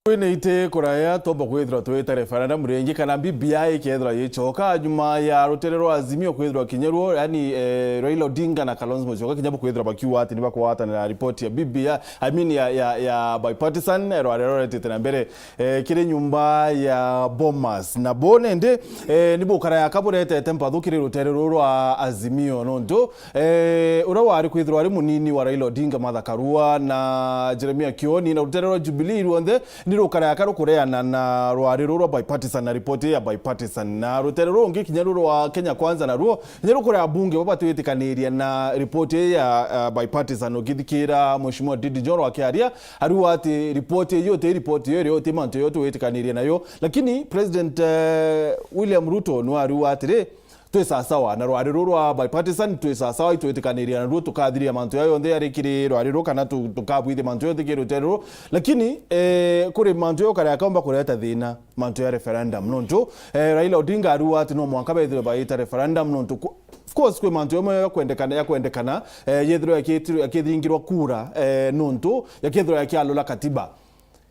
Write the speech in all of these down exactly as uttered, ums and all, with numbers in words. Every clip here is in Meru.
Kwina iti kuraya, twomba kwithirwa twita referendum ringi kana B B I ikethirwa yicoka nyuma ya rutere rwa Azimio kwithirwa kinya ruo, yani, eh, Raila Odinga na Kalonzo Musyoka kinya bo kwithirwa bakiuga ati nibakwatanira ripoti ya B B I, I mean ya, ya, ya bipartisan, eh, rware ruretite na mbere, eh, kiri nyumba ya Bomas. Na bo nende, eh, nibukara yaka buretete mpathu kiri rutere ruru rwa Azimio nontu, eh, uria wari kwithirwa ari munini wa Raila Odinga, Martha Karua na Jeremiah Kioni na rutere rwa Jubilee ruonthe ni rukara yaka rukureana na rwari ruru rwa bipartisan na ripoti ya bipartisan. Na rutere ruru rungi kinya ruru rwa Kenya Kwanza naruo kinya rukurea bunge bo batwitikaniria na ripoti ya, uh, bipartisan. Ukithikira Mheshimiwa Ndindi Nyoro akiaria, ariuga ati ripoti iyo ti ripoti iyo irio ti mantu iyo twitikanirie nayo. Lakini President, eh, William Ruto nwe ariuga atiri, twi sasawa na rwari ruru rwa bipartisan, twi sasawa, itwitikaniria naruo, tukathiria mantu ya yonthe yari kiri rwari ruru, kana tu-, tukabwithia mantu yonthe kiri rutere ruru. Lakini, eh, kuri mantu yo kare akaumba kureta thina, mantu ya referendum. Nontu, eh, Raila Odinga ariuga ati no mwanka bethirwe baita referendum, nontu ku-, of course, kwi mantu yamwe ya kwendekana, ya kwendekana, eh, yethirwe yakitirwe, yakithingirwa kura, eh, nontu yakethirwa yakialula katiba.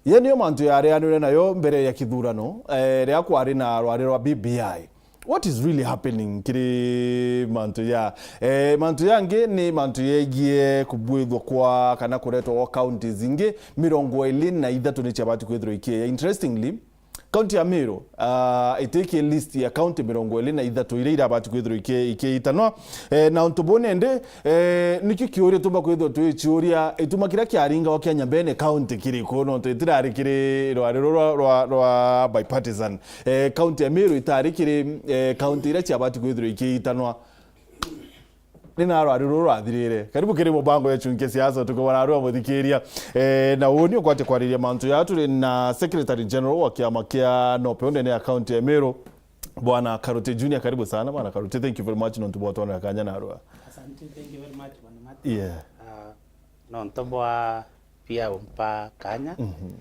Ye niyo mantu yareanirwe nayo mbere ya kithurano, eh, riria kwari na rwari rwa B B I. What is really happening kiri mantu ya, eh, mantu yangi ni mantu yegie kubwithwa kwa kana kuretwa gwa counties ingi mirongo iri na ithatu ni ciabati kwithirwa ikiya. Interestingly, county ya Meru, ah, itiki list ya county mirongo iri na ithatu iria irabati kwithirwa iki-, ikiitanwa. Eh, na untu buu nende, eh, nikio kiuria tumba kwithirwa twiciuria, ituma kiria kiaringagwa kia Nyambene county kiriku, nontu itirari kiri rwari ruru rwa, rwa, rwa bipartisan. Eh, county ya Meru itari kiri, eh, county iria ciabati kwithirwa ikiitanwa. Ni na rwari ruru rwathirire. Karibu kiri mubango ya Chunke Siasa, tukubona arua muthikiria. Eh, na uu ni ukwate kwariria mantu ya turi na Secretary General wa kiama kia NOPEU ndene ya county ya Meru, Bwana Karute Junior. Karibu sana, Bwana Karute. Thank you very much nontu bwa twonera kanya narua. Asante, thank you very much, Bwana Martin. Yeah. Ah, nontu bwa pia umpa kanya. Mhm.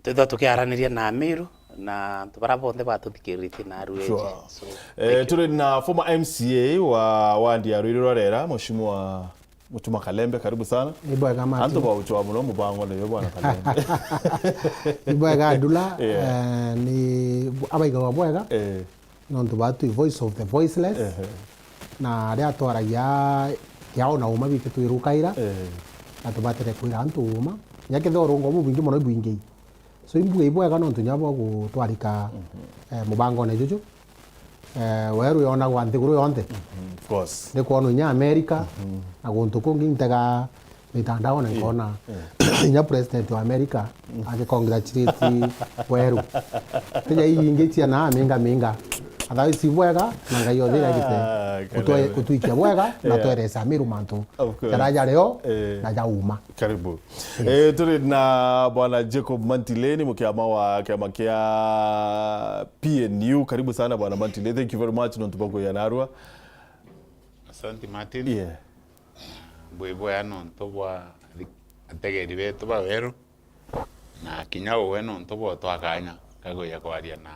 Twithwa tukiaraniria na Amiru na antu bara bonthe batuthikiritie na arueje. Sure. So, eh, thank you. Turi na former M C A wa wandi ya Ruiru rwa Rera, Mheshimiwa Mutuma Kalembe, karibu sana. Ni bwega, Martin. Antu bauchwa muno mubango niyo, Bwana Kalembe. Ni bwega, Ndula. Yeah. Eh, ni abaigagwa bwega. Eh. Nontu batu voice of the voiceless. Ehe. Na aria atwaragia kiao na uma bitu twirukaira, eh, na tubatire kwira antu uma. Kinya kethira urungo bubwingi mono ibwingi. So, imbuge ibwega nontu nya bwa gutwarika, mhm, eh, mubangone juju. Eh, weru yonagwa nthiguru yonthe. Mhm, of course. Ni kwonwa inya America, mhm, na guntu kungi ntega mitandaone, yeah, nkona, yeah, inya president wa America, mm, agicongratulate weru. Tinya ii ingi cia na minga minga. Otherwise, ibwega, na Ngai othira agite, ah, gutwe-, Kalembe, gutwikia bwega, na, yeah, tweresa Amiru mantu, of course, jaria jario, eh, na jauma. Karibu. Yes. Eh, turi na Bwana Jacob Mantile, ni mukiama wa kiama kia P N U. Karibu sana, Bwana Mantile. Thank you very much nontu bwa kuya narua. Asante, Martin. Yeah. Bwi bwega nontu bwa athi-, ategeri betu ba weru, na kinya uwe nontu bwa utwa kanya ka kuja kwaria na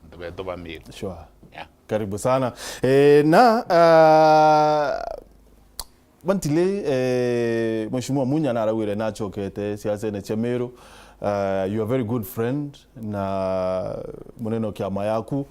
antu betu ba Miru. Sure. Yeah. Karibu sana. Eh, na, ah, Mantile, eh, Mheshimiwa Munya narauire nachokete siasene cia Miru. Ah, you are a very good friend na munene o kiama yaku.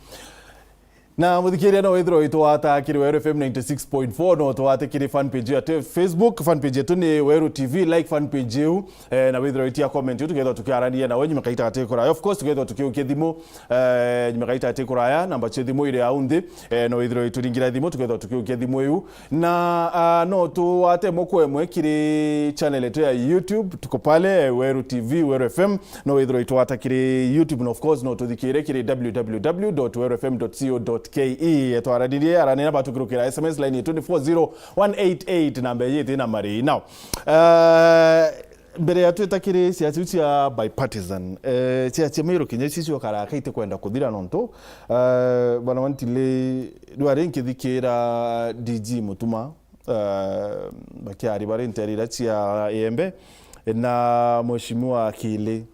Na muthikiria no withirwa witwata kiri Weru F M ninety six point four, no twate kiri fan page ya te-, Facebook, fan page yetu ni Weru T V, like fan page iu, eh, na withirwa witia comment iu, tukethirwa tukiarania nawe nyuma kaita gati kuraya. Of course, tukethirwa tukiukia thimu, eh, nyuma kaita gati kuraya, namba cia thimu iri au nthi, eh, no withirwa wituringira thimu, tukethirwa tukiukia thimu iu. Na, ah, no tuwate moko emwe kiri channel yetu ya YouTube, tuko pale, eh, Weru T V, Weru F M, no withirwa itwata kiri YouTube, na of course, no tuthikire kiri W W W dot weru F M dot co dot K E. Twaranirie, arania na batukirukira S M S line twenty four zero one eight eight, namba iji iti na mari. Now, eh, mbere ya twita kiri siasa iu cia bipartisan, eh, siasa cia Miru kinya ici cio karaka itikwenda kuthira nontu, eh, Bwana Mantile, riu ari nkithikira D G Mutuma, eh, bakiari bari nteri iria cia Iembe na Mheshimiwa Akili.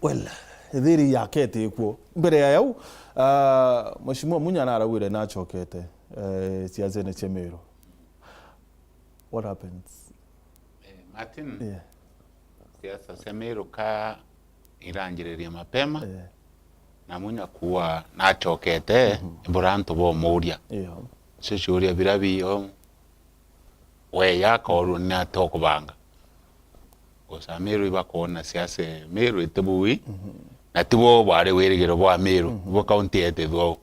Well, thiri yake iti kuo. Mbere ya yau, ah, Mheshimiwa Munya narauire nachokete, eh, siasene cia Miru. What happens? Eh, Martin, yeah, siasa cia Miru ka iranjiririe mapema, eh, na Munya kuua nachokete, mhm, mbura antu bomuria. Io. Cio ciuria bira bio, weya akoorua ni atia ukubanga. Gusa Meru ibakwona siasa e Meru iti bui, mhm, na tibo bwari wirigiro bwa Meru, mhm, bo kaunti yetithwa u.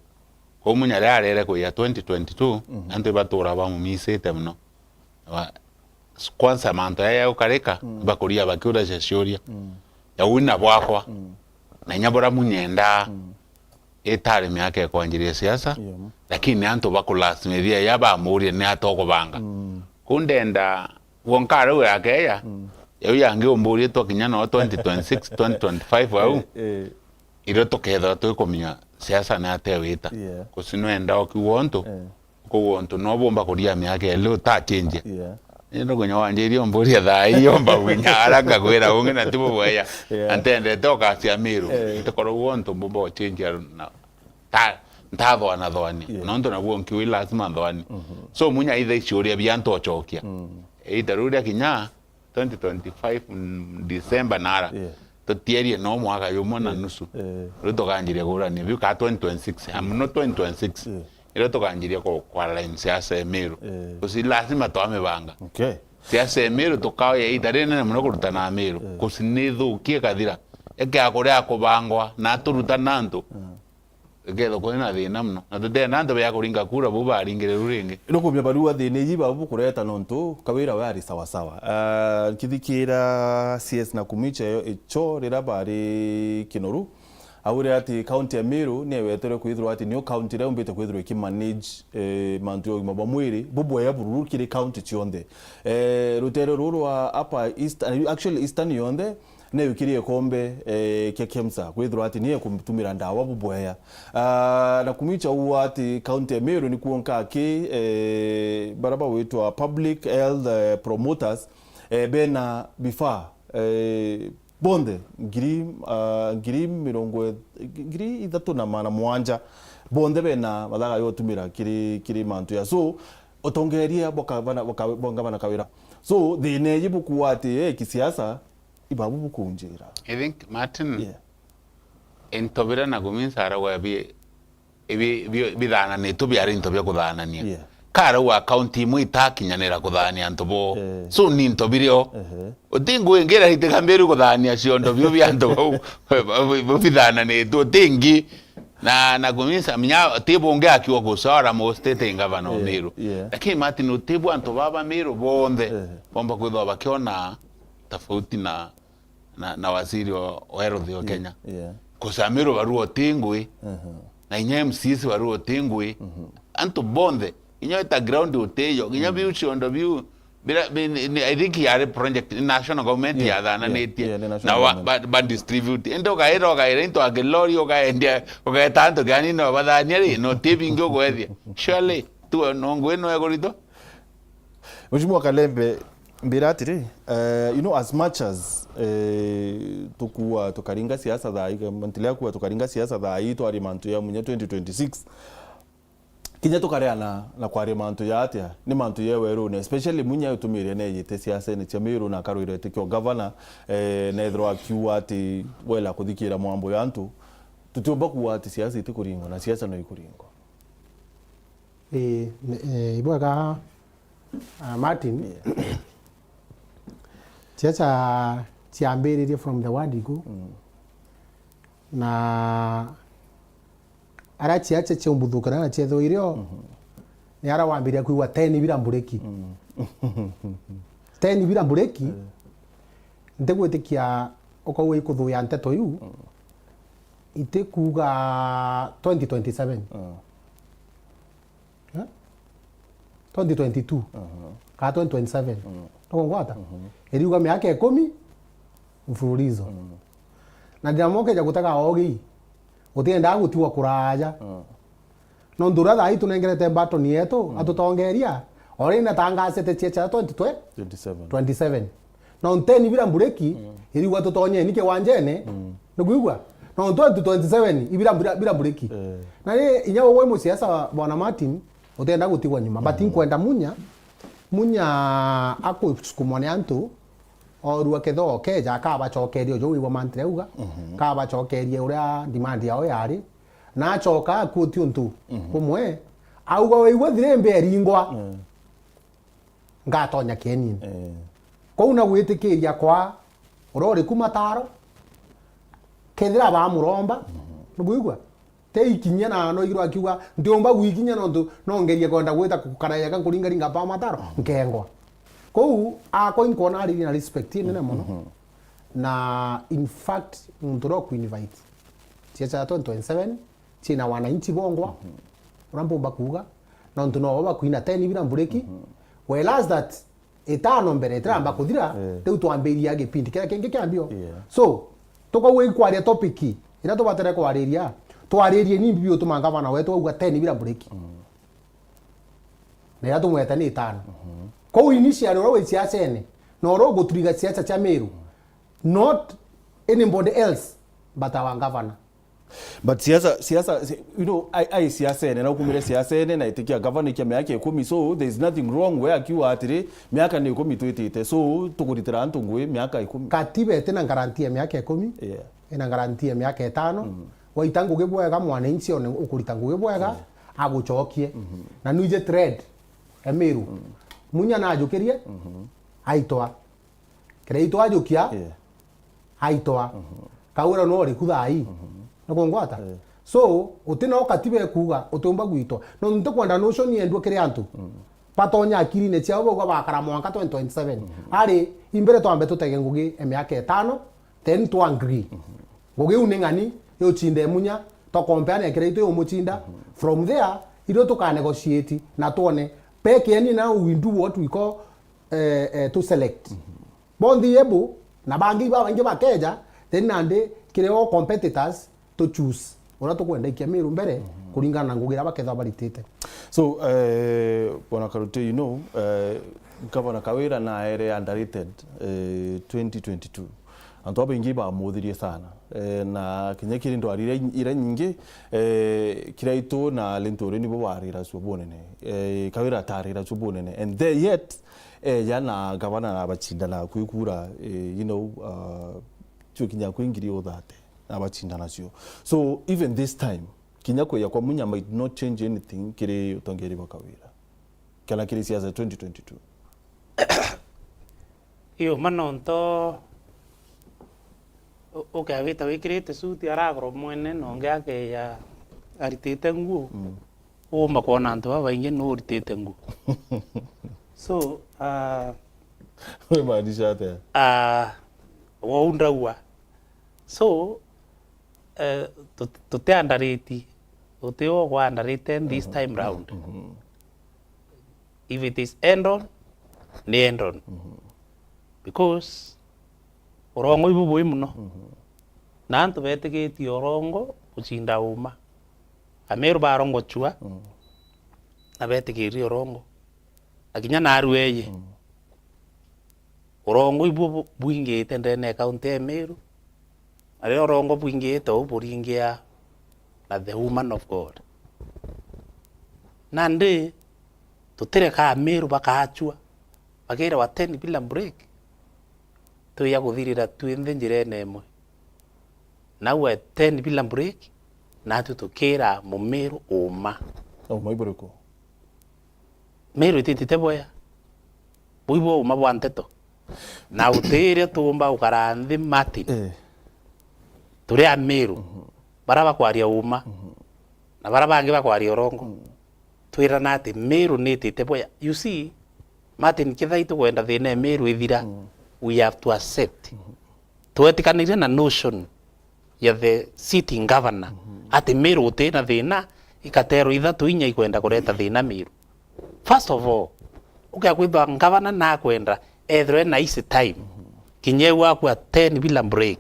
Kwou Munya riria arere kuya twenty twenty-two, mhm, antu ibatura bamumisite mono. Wa-, kwanza mantu jaya jaukarika, mm, bakuria bakiuracia ciuria. Mm. Jau na bwakwa. Mm. Na inya buria Munya endaa, mm, itari miaka ikwanjiria siasa, yeah, lakini antu bakulasimithia ya bamuria ni atia ukubanga. Mm. Ku ndenda, wonka riu yakeya, mm, jau yangi umburitwe kinya no twenty twenty-six, twenty twenty-five au. Eh, eh. Irio tukethirwa twikumenya siasa ni atia wita. Yeah. Gusi nwenda ukiuga untu, eh, ukaugua untu no bumba kuria miaka ili utachenjia. Yeah. Ni ndugunya wanjirie umburia thaa ii, umba gwinya ara ngakwira ungi na tibu bweya. Yeah. Na ntendete ukacia Miru. Eh. Ntikoragua untu mbumba uchenjia na ta, ntathwana thwani. Yeah. Nontu nabuo nkiuga lazima nthwani. Mhm. So Munya itha icio uria bia ntocokia. Mm. Either uria kinya twenty twenty-five, mm, December nara. Yeah. Tutierie no mwaka jumwe na, yeah, nusu. Eh. Riu tukanjiria kurania biu ka twenty twenty-six, amu no twenty twenty-six. Yeah. Iria tukanjiria ku-, kwa line siasa ya Miru. Eh. Gusi lazima twamibanga. Okay. Siasa ya Miru tukaoya ita rinene muno kurutana Miru. Eh. Gusi ni thukie kathira. Eke akuria kubangwa na turutana antu. Mm. Ikethwa kuri na thina mono. Na tutenda antu bea kuringa kura bau baringire riu ringi. Nukumia barua thina iji bau bukureta nontu Kawira we ari sawa sawa. Ah, nkithikira C S Nakhumicha icho riria bari Kinoru, augire ati kaunti ya Meru ni eweterwe kwithirwa ati niyo kaunti iria yumbite kwithirwa ikimanage, eh, mantu ya ugima bwa mwiri bubwega bururu kiri kaunti cionthe. Eh, rutere ruru rwa Upper East, actually Eastern yonthe, ni yukirie ikombe, eh, kia KEMSA, kwithirwa ati ni ekutumira ndawa bubwega. Ah, Nakhumicha uu ati kaunti ya Meru ni kwonka aki, eh, baria bagwitwa public health, eh, promoters, eh, bena bifaa, eh, bonthe ngiri, ah, ngiri mirongo, ngiri ithatu na magana mugwanja, bonthe bena mathaga ya gutumira kiri, kiri mantu ya. So, utongeria bwa gavana, bwa ka-, bwa gavana Kawira. So, thina iji bukuuga ati, eh, kisiasa, ibabu bukunjira. I think, Martin, yeah, into biria Nakhumicha arauga bi-, bi-, bi-, bithananitwe biari into bia kuthanania. Yeah. Ka arauga akaunti imwe itakinyanira kuthania antu bo. Eh. So ni into birio. Ehe. Uti ngui ingi iraitika Miru kuthania ciondo bio bia antu bau bithananitwe. Uti ingi. Na, Nakhumicha minya ti bungi akiwa gucora mu state gavana o, eh, Miru. Yeah. Lakini Martin, uti bu antu baba Miru bonthe, eh, bomba kwithwa bakiona tofauti na na, na waziri wa, wa health wa, yeah, Kenya. Yeah. Kusa Miru barua uti ngui. Mhm. Na inya M C As barua uti ngui. Mhm. Antu bonthe, inya wita ground utiyo, inya, mm, biu ciondo biu, bira, bi-, ni, ni, I think yari project, ni national government, yeah, yathananitie. Yeah, yeah, ni national government. Na wa, ba, ba distribute. Indi ukaira, ukaira into a lorry, ukaendia, ukaeta antu kiani no bathania ri, no ti bingi ugwethia. Surely, tu no ngui no eguritwo? Mheshimiwa Kalembe, mbira atiri, eh, you know, as much as, eh, tukua, tukaringa siasa thaa ii, ntilia kuwa tukaringa siasa thaa ii, twari mantu ya Munya twenty twenty-six, kinya tukareana na kwaria mantu ya atia, ni mantu ya werune, especially Munya utumire nejite siasene cia Miru na akarwira itikio gavana, eh, na ethirwa akiuga ati wela kuthikira mwambo ya antu, tutiumba kuwa ati siasa itikuringwa, na siasa no ikuringwa. Ii, ni, eh, ibwega, ah, Martin. Yeah. Ciaca ciambiririe from the word go. Mm. Na ara ciaca ciumbuthukana na ciethwa irio, mhm, ni ara wambiria kwigua ten bira mbureki. Mm. Ten bira mbureki, eh, ntigwitikia ukauga ikuthuya nteto iu, mm, itikuuga twenty twenty-seven. Mm. Eh? Twenty twenty-two. Mhm. Kana twenty twenty-seven. Mm. Nukungwata? Mhm. Iriuga miaka ikumi mfululizo. Mm. Na ndiramokeja gutega ogi, utiendaa gutigwa kuraja. Mm. Nontu uria thaa ii tunengerete mbatoni yetu, mm, atutongeria, o ri natangasite ciaca twenty twenty-seven. Nontu ten bira mbureki, mm, iriuga tutonyeni kiwanjene, mm, nukwigua? Nontu twenty twenty-seven ibira mbura-, bira mbureki. Eh. Na ri inya ugwe musiasa, Bwana Martin, utienda gutigwa nyuma, but, mm, nkwenda Munya, Munya akusukumwa ni antu, Orua ketho okeja, akabacokeria uju wigua Mantri auga, mhm, akabacokeria uria demand yao yari, na acoka akuti untu, mhm, bumwe, auga, "Waigua thirimbi eringwa, mm, ngatonya kienini." Eh. Kwou na gwitikiria kwa uria uri ku mataro, kethira bamuromba, mhm, nukwigua? Te ikinya na no igirwa akiuga, "Ntiumba gwikinya nontu no ngerie kwenda gwita kukarayaga nkuringaringa pa mataro, nkengwa." Kwou akwa inkwona ariri na respect inene mono. Mhm. Na in fact, muntu uria uku invite, siasa ya twenty twenty-seven, ciina wananchi bongwa, mhm, uria mpumba kuuga, nontu no bakwina ten bila mbureki. Mhm. Whereas that itano mbere itiramba kuthira, eh, riu twambiria gipindi kiria kingi kia mbio. Yeah. So, tukauga ikwaria topic iria tubatere kwariria, twaririe ni mbibi utuma ngavana wetu auga ten bila mbureki. Mm. Na iria tumwete ni itano. Mhm. Kwou initially uria wi siasene, na uria uguturiga siasa cia Meru, not anybody else but our governor. But siasa, siasa, si-, you know, ai, ai siasene, na ukumire siasene, na itikia governor ikia miaka ikumi, so there is nothing wrong we akiuga atiri, miaka ni ikumi twitite, so tukuritira antu ngui miaka ikumi. Katiba itina guarantee ya miaka ikumi, yeah, ina guarantee ya miaka itano. Mm. Waita ngugi bwega, mwananchi one ukurita ngugi bwega, yeah, agucokie. Mhm. Na nwije thread, Emiru. Mm. Munya najukirie, mhm, aitwa. Kiria itwajukia, yeah, aitwa. Mhm. Kawira no uriku thaa ii. Mhm. Nikungwata? Yeah. So, utina o katiba ikuuga utiumba gwitwa. No ntikwenda notion yendue kiri antu. Mm. Batonya akirine ciao bauga bakara mwanka twenty twenty-seven. Mhm. Ari, imbere twambe tutege ngugi e miaka itano, then twa agree. Mhm. Ngugi iu ni ng'ani, yucinde munya, twa compare na kiria itu yumucinda. Mhm. From there, ithu tuka negotiate na twone. Peke yani now we do what we call, eh, eh, to select. Mhm. Bonthe able, na bangi babaingi bakeja, then nandi kiri o competitors to choose uria tukwenda ikia Meru mbere, mhm, kuringana na ngugi iria bakethwa baritite. So, eh, Bwana Karute, you know, eh, Gavana Kawira naere underrated, eh, twenty twenty-two. Antu babaingi bamuthirie sana. Eh, na kinya kiri ndwari iria, iria nyingi, eh, Kiraitu na Linturi nibo barira cio bunene. Eh, Kawira atarira cio bunene. And there yet, eja na gavana na bacindana kwikura, eh, you know, uh, cio kinya kwi ngiri uthate na bacindana cio. So even this time, kinya kweja kwa Munya might not change anything kiri utongeri bwa Kawira kana kiri siasa twenty twenty-two. Iyo, ma nonto u-, ukewita wikirite suti aragoro mwene, na ungi akeja aritite nguo. Mm. Uumba kwona antu babaingi nu uritite nguo. So, ah, wimaanisha atia? Ah, wou ndauga. So, eh, tut-, tuti underrate, uti o gwa underrate this, mhm, time round. Mhm. If it is end on, ni end on. Mhm. Because urongo ibu bui muno. Mhm. Na antu betigitie urongo gucinda uma. Ameru barongo chua, mm, na betigirie urongo. Na kinya narua eye. Mm. Urongo ibu bu-, bwingite ndene ya kaunti ya Meru. Na riria urongo bwingite uu buringia na the woman of God. Nandi, tutireka Ameru bakachua, bakirwa ten bila break, twija kuthirira twinthe njirene imwe. Nawe ten bila break, natwi tukira Mumiru uma. Uma iburiku? Meru ititite bwea. Bui bwo uma bwa nteto. Na utiria tuumba gukara nthi, Martin. Eh. Turi Ameru. Mhm. Bara bakwaria uma. Mhm. Na bara bangi bakwaria urongo. Mm. Twirana ati Meru nitite bwea. You see, Martin, kethira itukwenda thina ya Meru ithira, mm, we have to accept. Mhm. Twetikanirie na notion ya the sitting governor, mhm, ati Meru uti na thina, ikaterwa ithatu inya ikwenda kureta thina Meru. First of all, ukia kwithwa ngavana nakwenda ethirwe na easy time. Mhm. Kinya eu akua ten bila break.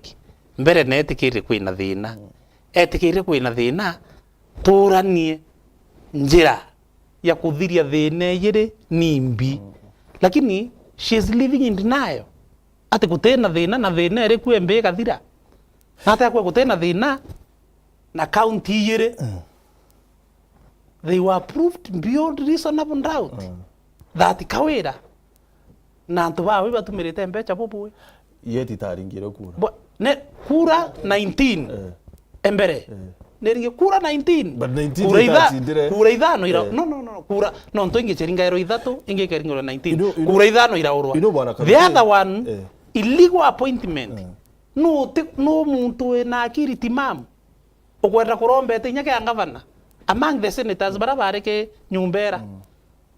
Mbere netikirire kwina thina. Mhm. Etikirire kwina thina, turanie njira ya kuthiria thina ijiri nimbi. Mhm. Lakini she is living in denial. Ati guti na thina, na thina iriku embi igathira? Na ati akwa guti na thina, na county ijiri, mm, they were proved beyond reasonable doubt, mm, that Kawira Na antu bawe batumirite mbecha bubui. Yet itaringire kura. Bo-, ne, kura nineteen. Eh. Embere. Eh. Niringi kura nineteen. But nineteen kura itha-, itatindire. Kura ithano ira-, eh, no, no, no, kura, no, nto ingi chiringairwa ithatu, ingi ikaringirwa nineteen. You know, you know, kura ithano iraurwa. You know, Bwana Karuti, the other one, eh, illegal appointment. Eh. No ti, no muntu wina akiri timamu. Ukwenda kurombete inya kia ngavana. Among the senators bara bari ki nyumba ira. Mm.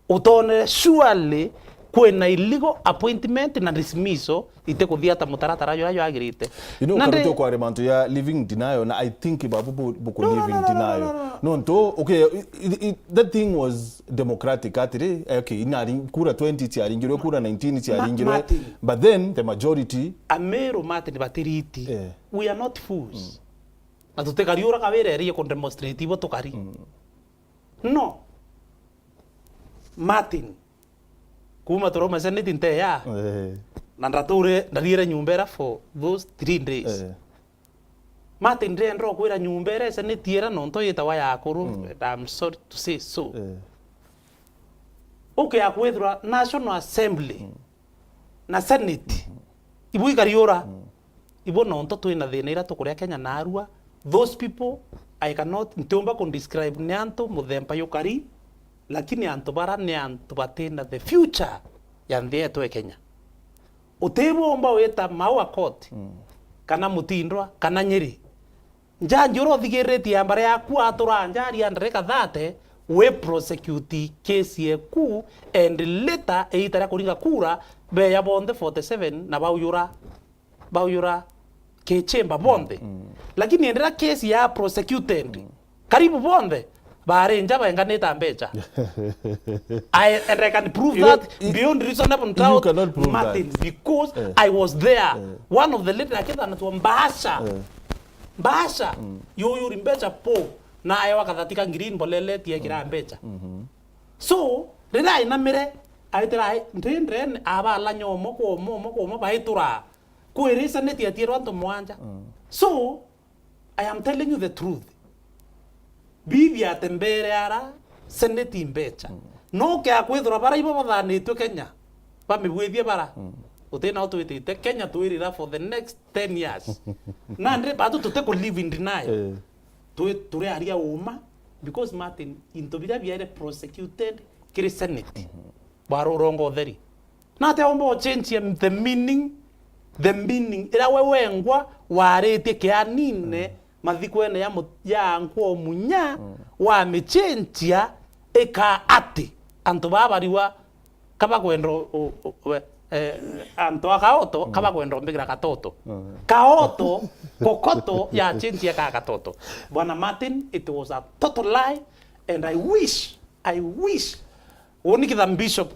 Utonere surely kwina illegal appointment na dismissal itikuthia ta mutaratara juria jwagirite. You know, na Karuti ndi- ukwari mantu ya living denial, na I think babu bu-, buku living denial. No, no, no, no, no, no. Nontu, okay, i-, i-, i-, that thing was democratic, atiri, eh, okay, inari-, kura twenty ciaringirwe, kura nineteen ciaringirwe, Martin, but then the majority. Ameru, Martin, batiriti. Eh. We are not fools. Mm. Na tutikari ura Kawira erie ku demonstrate ibo tukari. Mm. No. Martin, kuma turaume Senate nte ya. Eh. Na ndature, ndariere nyumba ira for those three days. Eh. Martin, ndenda ukwira nyumba ira Senate ira nontu yitawa ya akuru, mm, I'm sorry to say so. Eh. Ukia kwithirwa National Assembly, mm, na Senate, mm, ibo ikariura. Mm. Ibo nontu twina thina ira tukuria Kenya narua. Those people, I cannot, ntiumba ku describe ni antu muthemba yukari, lakini antu bara ni antu batina the future ya nthi yetu e Kenya. Utibumba wita Maua Court, mm, kana Mutindwa, kana Nyeri. Njanji uria uthigiriritie ya mbere yaku atura njari ya ndarika thirty, we prosecute case yeku, and later iita ria kuringa kura, beya bonthe forty seven na bauyura, bauyura kichimba bonthe. Mm, mm. Lakini endera case ya prosecuted, mm, karibu bonthe bari nja baenganite mbecha. I, and I can prove, you know, that beyond reasonable doubt, Martin, because, eh, I was there. Eh. One of the late, lakini anatwa mbasha. Eh. Mbasha, mm, yuyuri mbecha po, na aewa kathati ka green boleleti ekira, mm, mbecha. Mm-hmm. So, riria ainamire, aitira ai-, ndi ndene, abala nyomo kwa umo, umo kwa umo, baitura. Kwiri Senate atiirwa antu mwanja. Mm. So, I am telling you the truth. Bibi atembere ara, Senate mbecha. Mm. No kia kwithirwa bara ibo bathanitwe Kenya, bamibwithie bara. Mm. Utina utwitite Kenya twirira for the next ten years. Nandi batu tuti ku live in denial. Eh. Twi-, turiaria uma, because Martin, into biria biaire prosecuted kiri Senate. Mhm. Bwari urongo utheri. Na ati aumba uchenjia the meaning, the meaning, ira we wengwa waritie kianine, mm, mathikwene ya mu-, ya nkwa umunya, mm, wamichenjia, ika ati antu baa bariwa Kaba kwenda u-, u-, u-, we, eh, antu a Kaoto, mm, kaba kwenda umbigira Katoto. Mm. Kaoto, kokoto ya chinchi ya ka Katoto. Bwana Martin, it was a total lie, and I wish, I wish, unikitha Bishop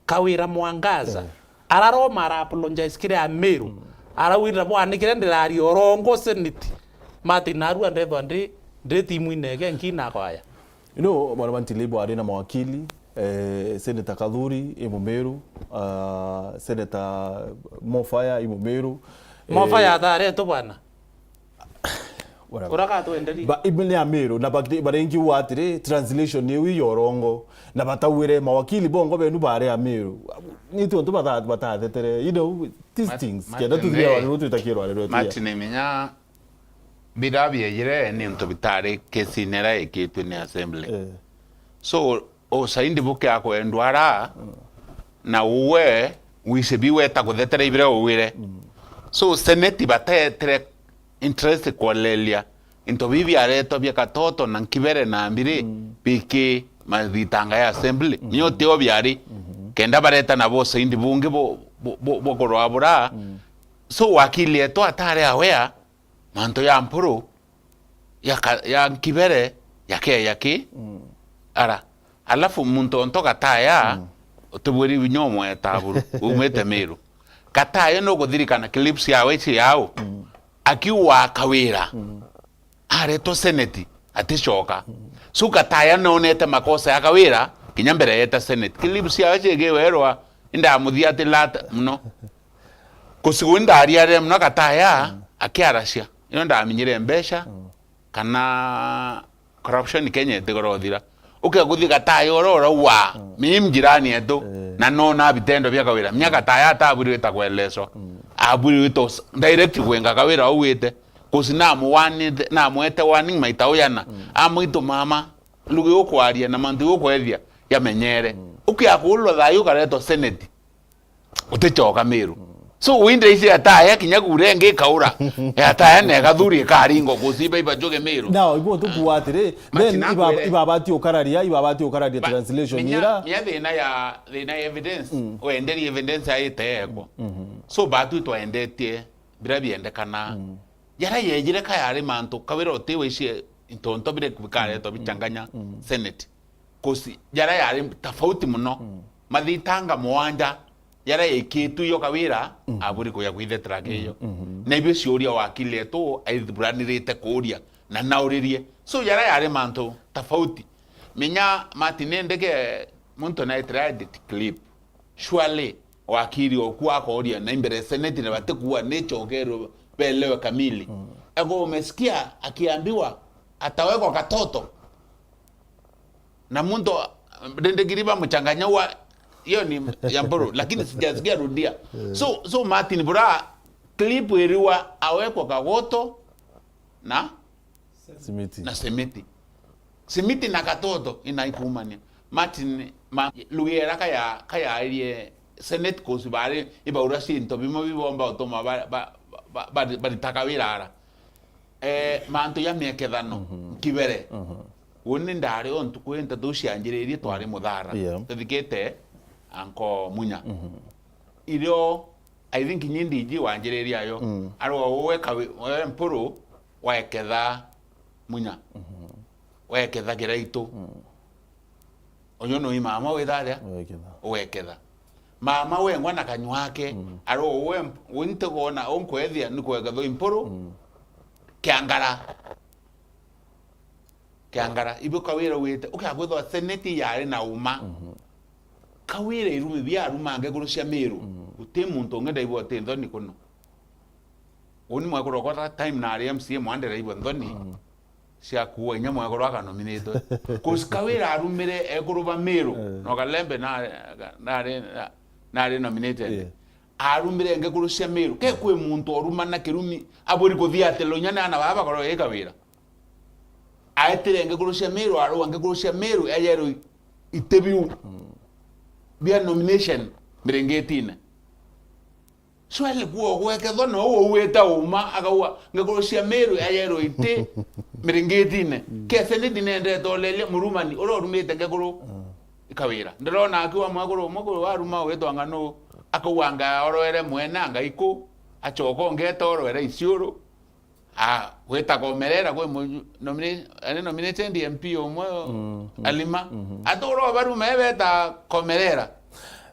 Kawira Mwangaza, mm, araroma ara apologize kiri Ameru. Mm. Arawira bwanikire ndirari orongo senate. Martin narua ndethwa ndi, ndi timu inege nkina kwaya. You know, Bwana Mantilibo ari na mawakili, eh, Senator Kathuri, i Mumiru, ah, Senator Mofaya, i Mumiru. Mofaya eh, ataretwo bwana. Whatever. Uragatwenderia. Ba, ibe ni Amiru, na bakti-, barengi uga atiri, translation niu i yorongo, na batauire mawakili bongo benu bari Amiru. Ni tontu bata-, batathetere, you know, these things. Kenda tuthire rwari rwetu, tutakie rwari rwetu. Martin, imenya, bira biejire ni untu bitari kesi nera ikitwe ni assembly. Eh. So, usaindi bukia kwendwa ara, mm, na uwe wise biweta kuthetera ibire uwire. Mm. So, senate batetere interest kwalelia into bibi aretwa bia Katoto na Nkibere na mbiri, mm, biki mathitanga ya assembly. Mm. Nio tio biari, mm-hmm, kenda bareta nabo usaindi bungi bu-, bu-, bu-, bukurwa bura. Mm. So, wakili etu atari aware, mantu ya mpuru, ya ka-, ya Nkibere, ya ke, ya ki? Mm. Ara. Alafu muntu onto Gataya, mm, utibwiri inya umweta buru, umite Miru. Gataya nukuthirikana clips yawe ici yao, mm, akiuga Kawira, mm, aretwo senate, aticoka. Mm. So Gataya nonete makosa ya Kawira, kinya mbere yeta senate. Clips yawe cigiwerwa, indamuthia ati lata muno. Kusigu indariarire muno Gataya, mm, akiaracia. Ino ndamenyire mbeca, mm, kana corruption Kenya itigorothira. Ukia kuthi Gataya uria urauga, mm, mimi jirani yetu, eh, na nona vitendo vya Kawira. Mia Gataya atabwirite kuelezwa. Mm. Abwirite us-, direct kwenga Kawira auite. Kusi namuwanite, namwete warning maita uyana. Mm. Amwitu mama, lugi ukwaria na mantu ukwethia, yamenyere. Mm. Ukia kuulwa thayu ukaretwa Senate. Utichoka Meru. So, winde ici ataya kinya kura ingi ikaura. Ataya na ikathuri ikaringo kusiba ibajoge Meru. Now, ibo tukuwa atiri, then iba-, ibabati ukararia, ibabati ukararia translation ira. Mia thina ya, thina ya evidence, mm, wenderie evidence aite yekwa. Mm-hmm. So, batu twaendetie, bira biendekana. Mm. Yara yejire ka yari mantu, Kawira utiwe ici intonto bire bikaretwa, mm, bichanganya, mm, Senate. Kosi, jara yari tofauti muno. Mm. Mathitanga muanja, jara yaikitwe yo Kawira, mm, aburi kuya kwithetera kiyo. Mm, mm. Na ibyo ciuria wakili etu aithuranirite kuria, na nauririe. So, jara yari mantu tofauti. Menya Martin Ndege, muntu naitira edit clip. Surely, wakiri oku akoria na imbere ya Senate na batikuwa ni chokero belewe kamili. Mm. Ego umesikia akiambiwa atawekwa katoto. Na muntu, ndindikiri bamchanganya wa, hiyo ni ya Mburu, lakini sijasikia rudia. Eh. So, so Martin bura, clip iriwa awekwa kagoto na Simiti. Na simiti. Simiti na katoto inaikuumania. Martin, ma, lugi era kaya, kayairie Senate kosi bari ibaura cinto bimwe bibomba utuma ba, ba, ba, ba, barita Kawira ara. Eh, mantu ya miekethano, mhm, nkibere. Mhm. Uni ndari o ntuku inta tucianjiririe twari muthara. Yeah. Tuthikite anko Munya. Mhm. Irio, I think nyi ndiji wanjiriria yo. Mm. Arwa uwe kawi, we Mpuru, weketha Munya. Mhm. Weketha Kiraitu. Mm. Uyu nui mama witharia? Weketha. Weketha. Mama wengwa na kanywa ake, mm, arwa uwe mp-, untegona unkwethia ni kweketha i Mpuru, mm, Kiangara. Kiangara, ibu Kawira wite, ukakwithwa Senate yari na uma. Mhm. Kawira irumi bia aruma ngekuru cia Meru. Mhm. Guti muntu ungi ndaigua uti nthoni kuno. Uni mwekuru okwa that time nari M C A mwandira igua nthoni. Mhm. Cia kuua inya mwekuru akanominitwe. Cause Kawira arumire ekuru ba Meru. Eh. No Kalembe na, nari, na, nari nominated. Yeah. Arumire ngekuru cia Meru. Ke kwi muntu oruma na kirumi, aburi kuthia ati lonya na ana baba bakoro ika wira. Aetire ngekuru cia Meru, arua ngekuru cia Meru, ejerwe ite biu, mm, bia nomination miringitine. Swali kuo gwekethwa no uwite uma, akaua ngekuru cia Meru, ejerwe ite miringitine. Mm. Ke Senate nendete oleria murumani uria urumite ngekuru, mm, ikawira. Ndirona akiwa mwekuru umwe kuru waruma witwa Ng'ano, akauga anga oroere mwene anga iku, acoka ungeta oroere Isiuru. Ah, gwita Komerera kwi mu-, nomina-, ari nominated M P umwe, mm, mm, Alima. Mhm. Atura o baruma ebeta Komerera.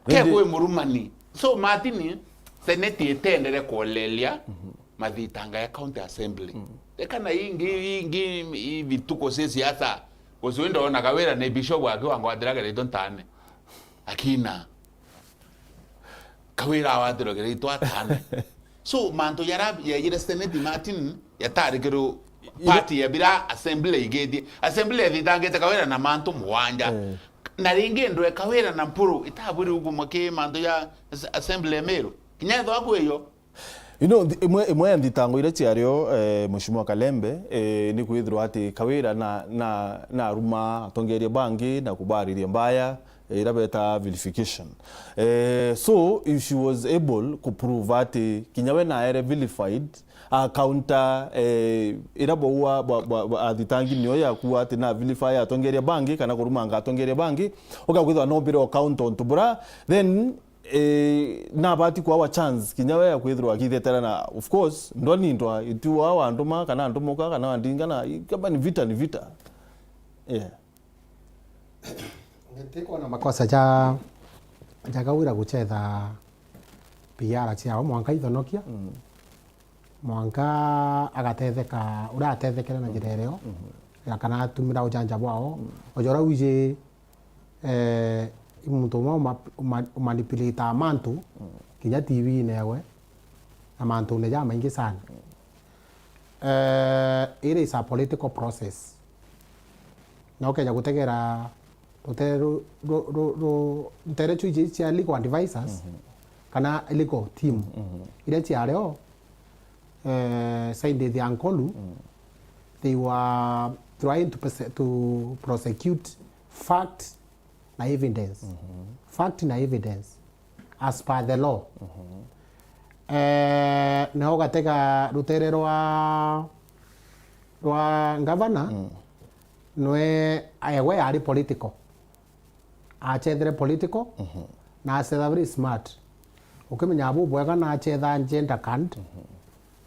Ke kwi murumani. So, Martin, Senate itendere kuoleria, mhm, mathitanga ya County Assembly. Mm. Eka na ingi, ingi, i vituko cia siasa. Gucui ndona Kawira ni bishop akiwa ngwatira Kiraitu ntane. Akina. Kawira awatirwe Kiraitu atane. So, mantu jara yejire Senate, Martin, yatari kiru party ya bira assembly igithie. Assembly ethitangite Kawira na mantu muwanja. Eh. Na ringi ndwe Kawira na Mpuru itabwiri ugumwa ki mantu ya as-, assembly ya Meru. Kinya ethwa kwiyo, You know, thi-, imwe, imwe ya nthitango iria ciario, eh, Mheshimiwa Kalembe, eh, ni kwithirwa ati Kawira na, na, na aruma atongeria bangi na kubariria mbaya, eh, iria beta vilification. Eh, so, if she was able ku prove ati kinya we naere vilified, a counter, eh, iria baua, ba, ba, ba, athitangi nio ya kuuga ati na vilify atongeria bangi kana kurumanga atongeria bangi, ukakwithwa no biro count ontu bura, then Eh, nabati kwawa chance kinya we ya kwithirwa akithetera na, of course, ndwa nindwa, itiwa wanduma kana ndumuka kana wandinga na, i-, kama ni vita, ni vita. Yeah. Ntikwona makosa ja, ja Kawira guchetha P R ciao, mwanka ithonokia. Mm. Mwanka agatetheka, uria atethekere na njira irio, mhm, ya kana atumira ujanja bwao. Mm. Oja uria wiji, eh, i muntu umwe uma-, uma-, umanipulataa mantu, mm, kinya T V-ine ewe, na mantune jamaingi sana. Mm. Eh, it is a political process. Na ukeja gutegera rutere ru-, ru-, ru-, ru-, ntere chu iji cia legal advisors, kana legal team, iria ciario, eh, side ya Nkolu, they were trying to perse-, to prosecute fact na evidence. Fact na evidence as per the law. Eh, na ugatega rutere rwa, rwa governor, nwe, ewe yari political. Acethere political, na acetha very smart. Ukimenya bubwega na acetha gender card,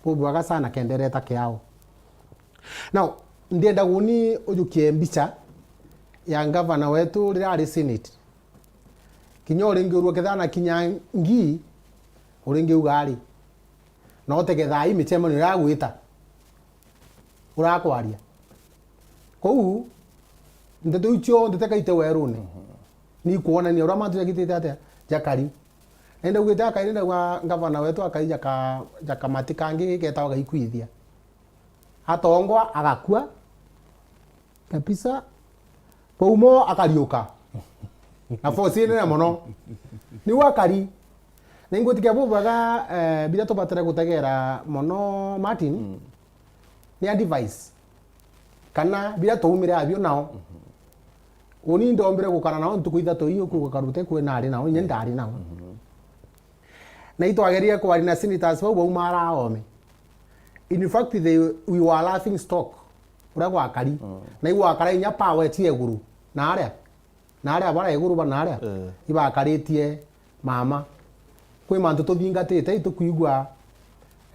bubwega sana kendereta kiao. Now, ndienda guni ujukie mbicha ya governor wetu riria ari Senate. Kinya uringiurua kethira na kinya ngii, uringiuga ari. Na utege thaa ii micemanio iragwita. Urakwaria. Kou, ndeto iu cionthe tekaite werune. Ni kuonania uria mantu jagitite atia, jakari. Na ndaugite akari, ndauga ngavana wetu akai jaka, jakamati kangi getawa Gaikuithia. Atongwa, agakua. Kabisa. Paumo akariuka. Na force inene mono. Niu akari. Na ingwitikia bubwega, eh, biria tubatire gutegera mono, Martin, ni advice. Kana biria twaumire abio nao. Uni ndombire gukara nao ntuku ithatu, iu kuuga karute kwe nari nao, inye ndari nao. Na itwagerie kwaria na senators bau bauma ara aome. In fact, they, we were laughing stock. Uria gwakari. Na igwakara inya power etie iguru. Na aria. Na aria bara iguru bana aria. Eh. Ibakaritie mama. Kwi mantu tuthingatite itukwigua,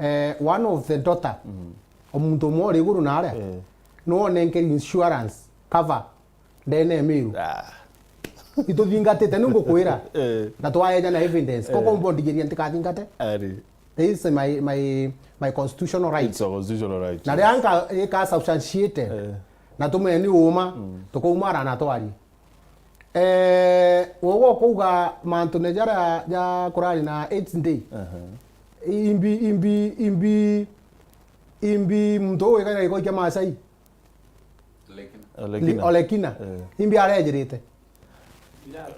eh, one of the daughter. O muntu umwe uri iguru na aria. Eh. No onenkeri insurance cover. Ndene ya Meru. Ah. Ituthingatite, ni ngukwira. Eh. Na twaeja na evidence. Koko mbondigiria ntikathingate. Ari. This is my, my, my constitutional right. It's a constitutional right, na yes. Ria nka, ika substantiate. Eh. Na tumeni uma, tukaumara na twari. Eh, wogo kuuga mantu ne jara ja kurari na eighth day. Aha. Imbi, imbi, imbi, imbi muntu uyu wikaira gikoi kia Maasai. Olekina. Olekina. Li-, Olekina. Eh. Imbi arejirite.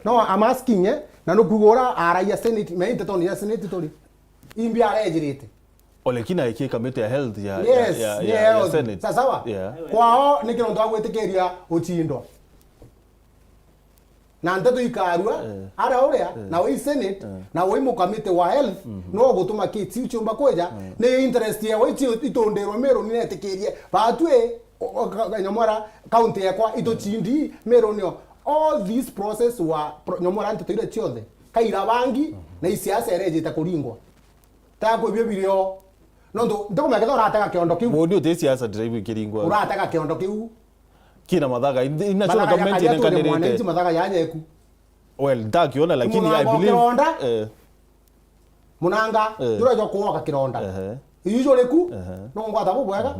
No, I'm asking, eh? Na nukuuga ura aragia Senate, me ntetoni ya Senate turi. Imbi arejirite. Olekina aikie kamiti ya health ya, ya, yes, ya, ni ya, ya health. Senate. Sa-, sawa? Yeah. Kwao ni kiri untu wa gwitikiria ucindo. Na nteto ikarua, eh, ara uria, eh, na wi senate, eh, na wi mukamiti wa health, no gutuma kids iu ciumba kwija, eh, ni interest ya wi itundirwe Meru ni netikirie. Batwi, o, o, ka-, ka-, nyamwara, county yakwa itucindi, Meru nio. All this process wa pro-, nyamwara nteto iria ciothe, kaira bangi, na isiasa irejite kuringwa. Ta kwibio birio. Nontu, ndikumenya kethira uratega kiondo kiu. Mundi uti siasa ndiraigua ikiringwa. Uratega kiondo kiu. Kina mathaga, in-, in a Mathaga short ya comment Karia tu ni inenkanirite. Mwananchi, mathaga ya nyeku. Well, ndakiona, lakini I Munanga believe, ukironda, eh, munanga, eh, jura jwa kuoka kironda. Ehe. Iju juri ku, ehe, no ngwata bubwega.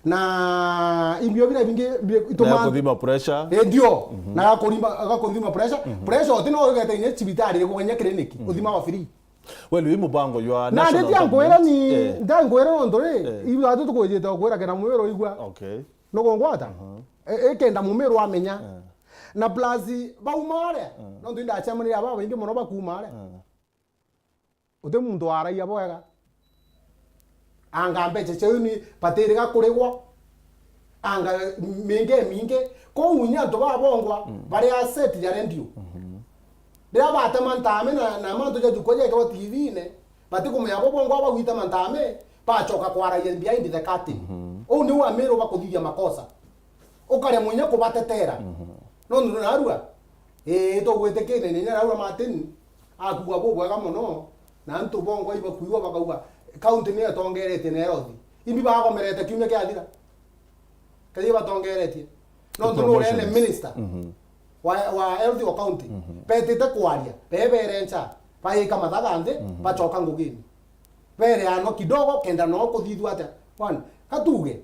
Na imbio bira bingi bi-, ituma na kuthima pressure. Eh, ndio. Na gakurima, gakuthima pressure. Pressure uti no ugete inya cibitari, kugenya clinic, uthima wa free. Well, wi mubango jwa na national ndi ntiankwira government. Ni, eh, ndankwira nontu ri, eh, ithuatu tukwijite kwira kena mwiro igua. Okay. Nugungwata? Mhm. E, ikenda mumiru amenya. Eh. Na plus, bauma aria, mm, nontu indacemanirie aba baingi mono bakuuma aria. Mm. Uti muntu waragia bwega. Anga mbeca ciao ni batiriga kurigwa. Anga mingi mingi. Kou inya antu babongwa, mm, bari asset ya radio. Mhm. Riria batema ntame na, na mantu ja jukwa jekewa T V-ine, batikumenya bo bongwa bagwitema ntame, bacoka kwaragia behind the curtain. Mhm. Uu niu Amiru bakuthithia makosa. Ukaremwa inya kubatetera. Mhm. Nontu narua, ii, tugwitikiria ni narua Martin, akuuga bubwega mono, na antu bongwa ibakuigua bakauga, county niyo itongeretie na health. Imbi bagomerete kiumia kiathira? Kathie batongeretie. Nontu nurene minister, mhm, wa, wa health wa county, mhm, betite kwaria, bebere ncha, baika mathaga nthi, mhm, bacoka ngugini. Bereanwa kidogo, kenda no kuthithua atia. One, katuge,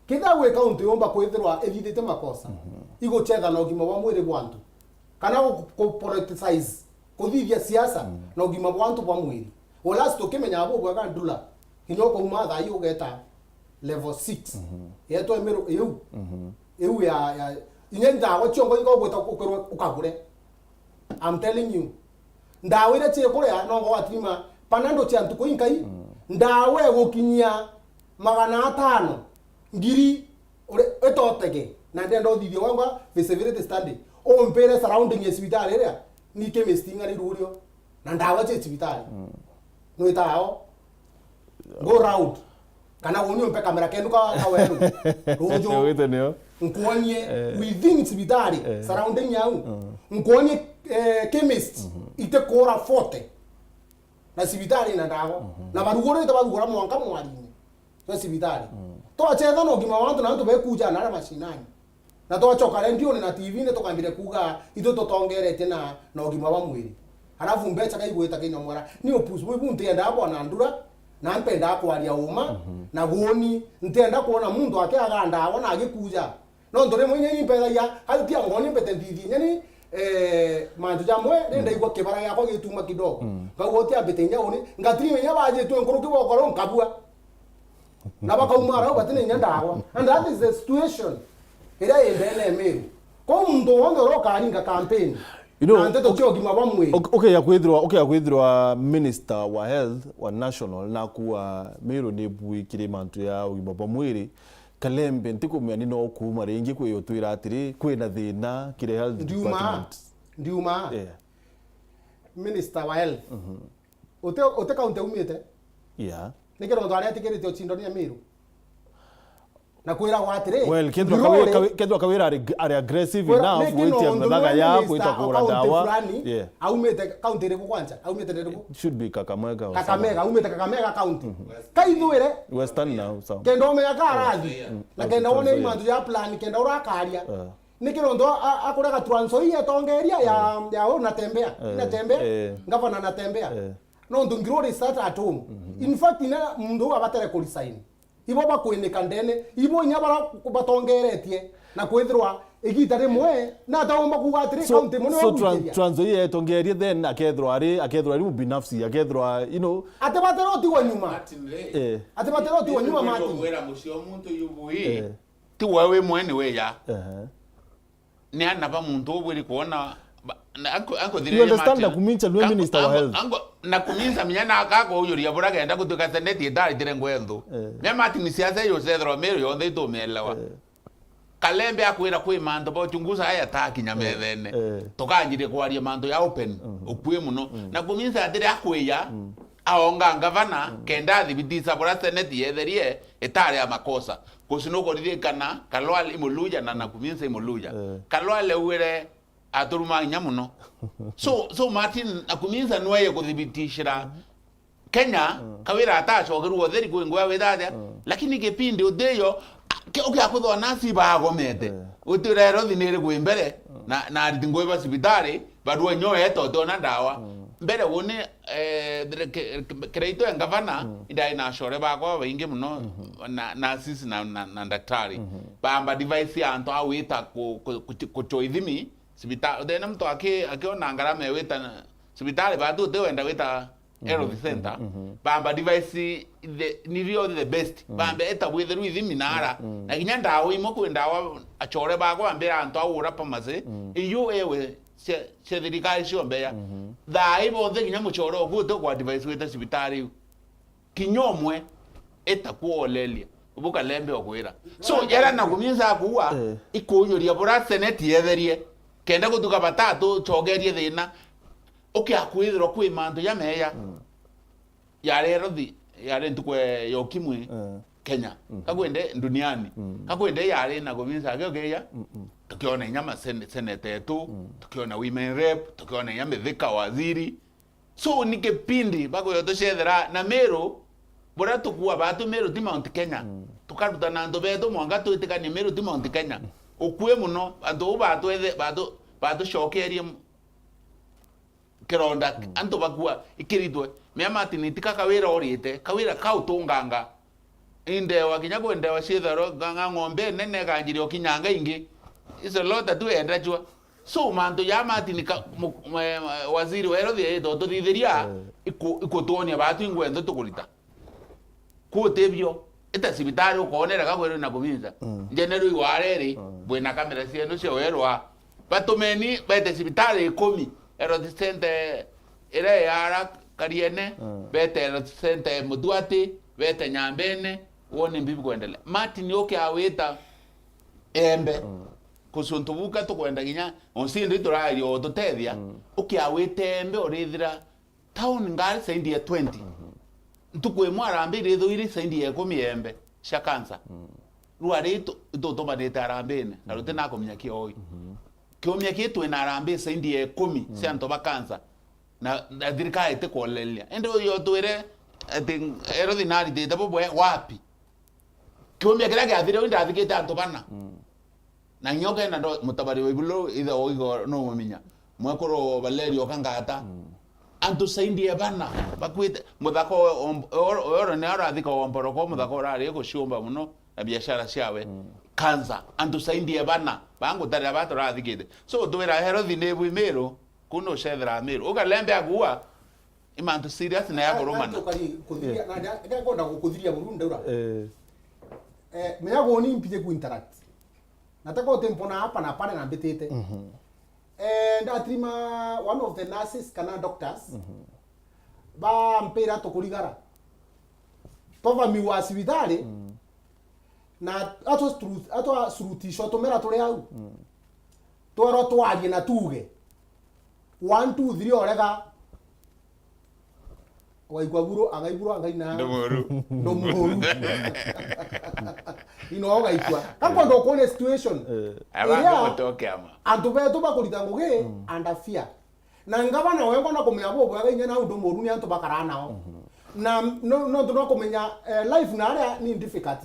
kethira gwi county yumba kwithirwa ithithite makosa, mhm, iguchetha na ugima bwa mwiri bwa antu, kana gu-, ku-, politicize, kuthithia siasa, mm, na ugima bwa antu bwa mwiri. Whereas tukimenyaga bubwega ndula, kinya ukauma thaa ii ugeta level six. Mhm. Yetwa Emiru iu. Mhm. Iu ya, ya, Inya ndawa ciongo iga ugwita ukorwe ukagure. I'm telling you. Ndawa iria ciikuria no ngo watirima panando cia ntuku inkai. Ndawa igukinyia magana atano, ngiri, uri itotege. Na ndenda uthithia wangwa feasibility study. Umpire surrounding ya cibitari iria ni chemist ing'ani rurio. Na ndawa cia cibitari. Nwitao. Go round. Kana uni umpe kamera kenu ka, ka wenu. Ruju. Wite nio. Nkuonie within cibitari, surrounding yau. Nkuonie, eh, chemist, ite kura forty. Na cibitari na ndawa. Na barugurite barugura mwanka mwarini. Cia cibitari. Twachetha na ugima wa antu na antu bekuja na aria mashinani. Na twacoka rendione na T V-ini tukambire kuuga, "Ithu tutongeretie na, na ugima bwa mwiri." Halafu mbecha kaigwita kinya mwara. Ni upuzi buu ntiendaa bwana ndura, na mpendaa kwaria uma, na guni, ntienda kwona muntu akiaga ndawa na agikuja. Nontu rimwe inya ni mpethagia, hau ti angoni mbete nthithi inya ni, eh, mantu jamwe, ni ndaigua kibara giakwa gituma kidogo. Ngauga uti ambite inya uni, ngatiri inya bajitwe nkuruki bokoro nkabua. Na bakauma arau batina inya ndawa. And that is the situation iria i ndene ya Meru. Kwou muntu wonthe uria ukaringa campaign, you know, na nteto cia ugima bwa mwiri. Uk-, ukeya kwithirwa, ukeya kwithirwa minister wa health wa national na kuwa Meru ni bui kiri mantu ya ugima bwa mwiri. Kalembe, ntikumenya ni no kuuma ringi kwi utwira atiri kwina thina kiri health department. Ndiuma. Yeah. Minister wa health. Uti, uti county aumite? Yeah. Niki nontu aria atikirite ucindania Meru? Na kwiragwa atiri, well, kethirwa Kawi-, Kawi-, kethirwa Kawira ari, ari aggressive enough gwitia mathaga ya gwita kugura ndawa. Yeah. Aumite county iriku kwanza? Aumite iriku? It should be Kakamega or Kakamega, aumite Kakamega county. Kaithwire. Western now, so. Kenda umenya ka arathi. Na kenda wone mantu ya plan, kenda urakaria. Niki nontu a-, a-, akurega Trans Nzoia etongeria ya, ya u Natembeya. Natembeya. Gavana Natembeya. Nontu ngiro ri sat at home. In fact, ina muntu u abatere ku resign. Ibo bakwinika ndene. Ibo inya bara batongeretie. Na kwithirwa igita rimwe, na ataumba kuuga atiri, so, county imwe niwe so Tran-, gwikiria. Trans Nzoia etongerie then akethirwa ari, akethirwa ari mubinafsi, akethirwa, you know. Ati batero tigwa nyuma. Martin Ray. Eh. Ati batero tigwa nyuma, Martin. Wira mucio muntu yubui. Eh. Ti we wi mwene wiya. Ehe. Ni ana ba muntu ubwiri kuona ba-, na anko-, anko thire. You understand, Martin? Na kumincha nwe minister wa health. Anko, na kumincha minya na akako uyuria bura genda gutuika seneti itaritire ngwe nthu. Eh. Mia Martin siasa iyo cethirwa Meru yonthe itumielewa. Eh. Kalembe akwira kwi mantu ba uchunguza aya takinya methene. Eh. Tukanjirie kwaria mantu ya open, ukui muno. Na kumincha atiri akwiya, aonga ngavana, kenda athibitisa bura seneti yetherie, itari ya makosa. Kusi nukuririkana, Kalwal i Muluya na Nakumincha i Muluya. Eh. Kalwal augire aturuma inya muno. So, so Martin Nakumincha nweye kuthibitishira Kenya, Kawira atacokerwa utheri kwi ngwea withathia, lakini kipindi utiyo, ke-, ukia kuthwa nasi bagomete. Utire rothi niri kwi mbere, na, na ariti ngui ba cibitari, barua nyo eto utiona ndawa. Mbere uni, eh, thire-, ke-, ke-, kiraitwe ngavana, indai na acore bakwa baingi muno, na, na assist na, na, na daktari. Bamba device ya antu a wita ku-, ku-, ku-, kuchwa ithimi, cibita-, uthene muntu aki-, akiona ngarama ya wita na, cibitari batu uti wenda wita health center, bamba device the, nirio the best. Bambe eta bwitheru ithimi nara. Na kinya ndawa imwe kwi ndawa acore bakwa bambira antu aura pharmacy, iyo ewe cia, cia thirikari ciombe ya. Thaa i bonthe kinya mucore uku uti kwa device wita cibitari iu. Kinya umwe eta kuoleria. Ubu Kalembe okwira. So, jara na kuminza kuwa, ikuujuria bura seneti yetherie. Kenda gutuka batatu, cogerie thina. Ukia kwithirwa kwi mantu jameya. Yari erothi, yari ntuku ya ukimwi Kenya. Kakwende duniani. Kakwende yari na kuminza ake ukeya. Tukiona inya ma sen-, seneta etu, tukiona women rep, tukiona inya Mithika waziri. So, ni kipindi bakuya tucethera na Meru, buria tukua batu Meru ti Mount Kenya. Tukaruta na antu betu mwanka twitikanie Meru ti Mount Kenya. Ukui muno, antu u batwethe, batu-, batucokerie m-, kironda, antu bakua ikiritwe. Mea Martin, ti ka Kawira urite, Kawira kau tunganga. Indewa kinya kwendewa ciitharo, nga-, nga ng'ombe nene ikanjiria ukinyanga ingi. Icio lota tu endachwa. So, mantu ja Martin ka-, mu-, mwe-, mwe-, waziri wa health yeto tuthithiria, iku-, ikutwonia batu ingwendo tukurita. Kutibio, Ita cibitari ukoonera ga kwirwa na kuminza. General iwareri, bwina kamera cienu cia werwa. Batumeni bete cibitari ikumi. Health center iria yara Kariene, bete health center Mutwati, bete Nyambene, wone mbi bikwendelea. Martin ukiawita Embe. Kusuntu buka tukwenda kinya, onsindi turaria o tutethia, ukiawita Embe urithira town ngari saindi ya twenty. Ntuku imwe harambee irithwire saindi ya ikumi Embe cia kansa. Rwari itu-, itutumanite harambeene, na ruti nakumenya kioi. Kiumia kii twina harambee saindi ya ikumi cia antu ba kansa. Na, na thirikari itikwolereria. Indi uyu utwire ati Health naritite bubwe wapi? Kiumia kiria kiathire, uu ndathikite antu bana. Na nyoka ina ndo, mutabari wa ibulu, ithe wa igo no mumenya. Mwekuru Valerio Kangata. Antu saindi ya bana bakwite, muthaka o-, om-, o-, oro ni arathika o mporoko, muthaka urari guciumba muno na biashara ciawe. Kansa, antu saindi ya bana, bangutarira baturathikite. So, twira Health ni bwi Miru, Kuu nucethera Miru. Ukalembe agua, i mantu serious na ya kurumana. Tukari kuthiria, na nda-, ndakwenda gukuthiria buru ndaura. Eh. Eh, menya guni mpije ku interact. Na tako uti mpona hapa na pale na mbitite. Eh, ndatirima one of the nurses kana doctors. Bampira tukurigara. Twavamiwa cibitari. Na atwa suru-, atwa surutishwa tumera turi au. Twerwa twarie na tuuge. One, two, three, orega. Ugaikua buru, agaiburu, againa. Ndumuru. Ndumuru. Ino ugaikua. Kakwenda ukuone situation. Eh. Aba iria mutoke ama. Antu betu bakurita ngugi under fear. Na ngavana wengwa na kumenya bubwega inya na undu muru ni antu bakaraa nao. Na no, nontu no kumenya, eh, life na aria ni difficult.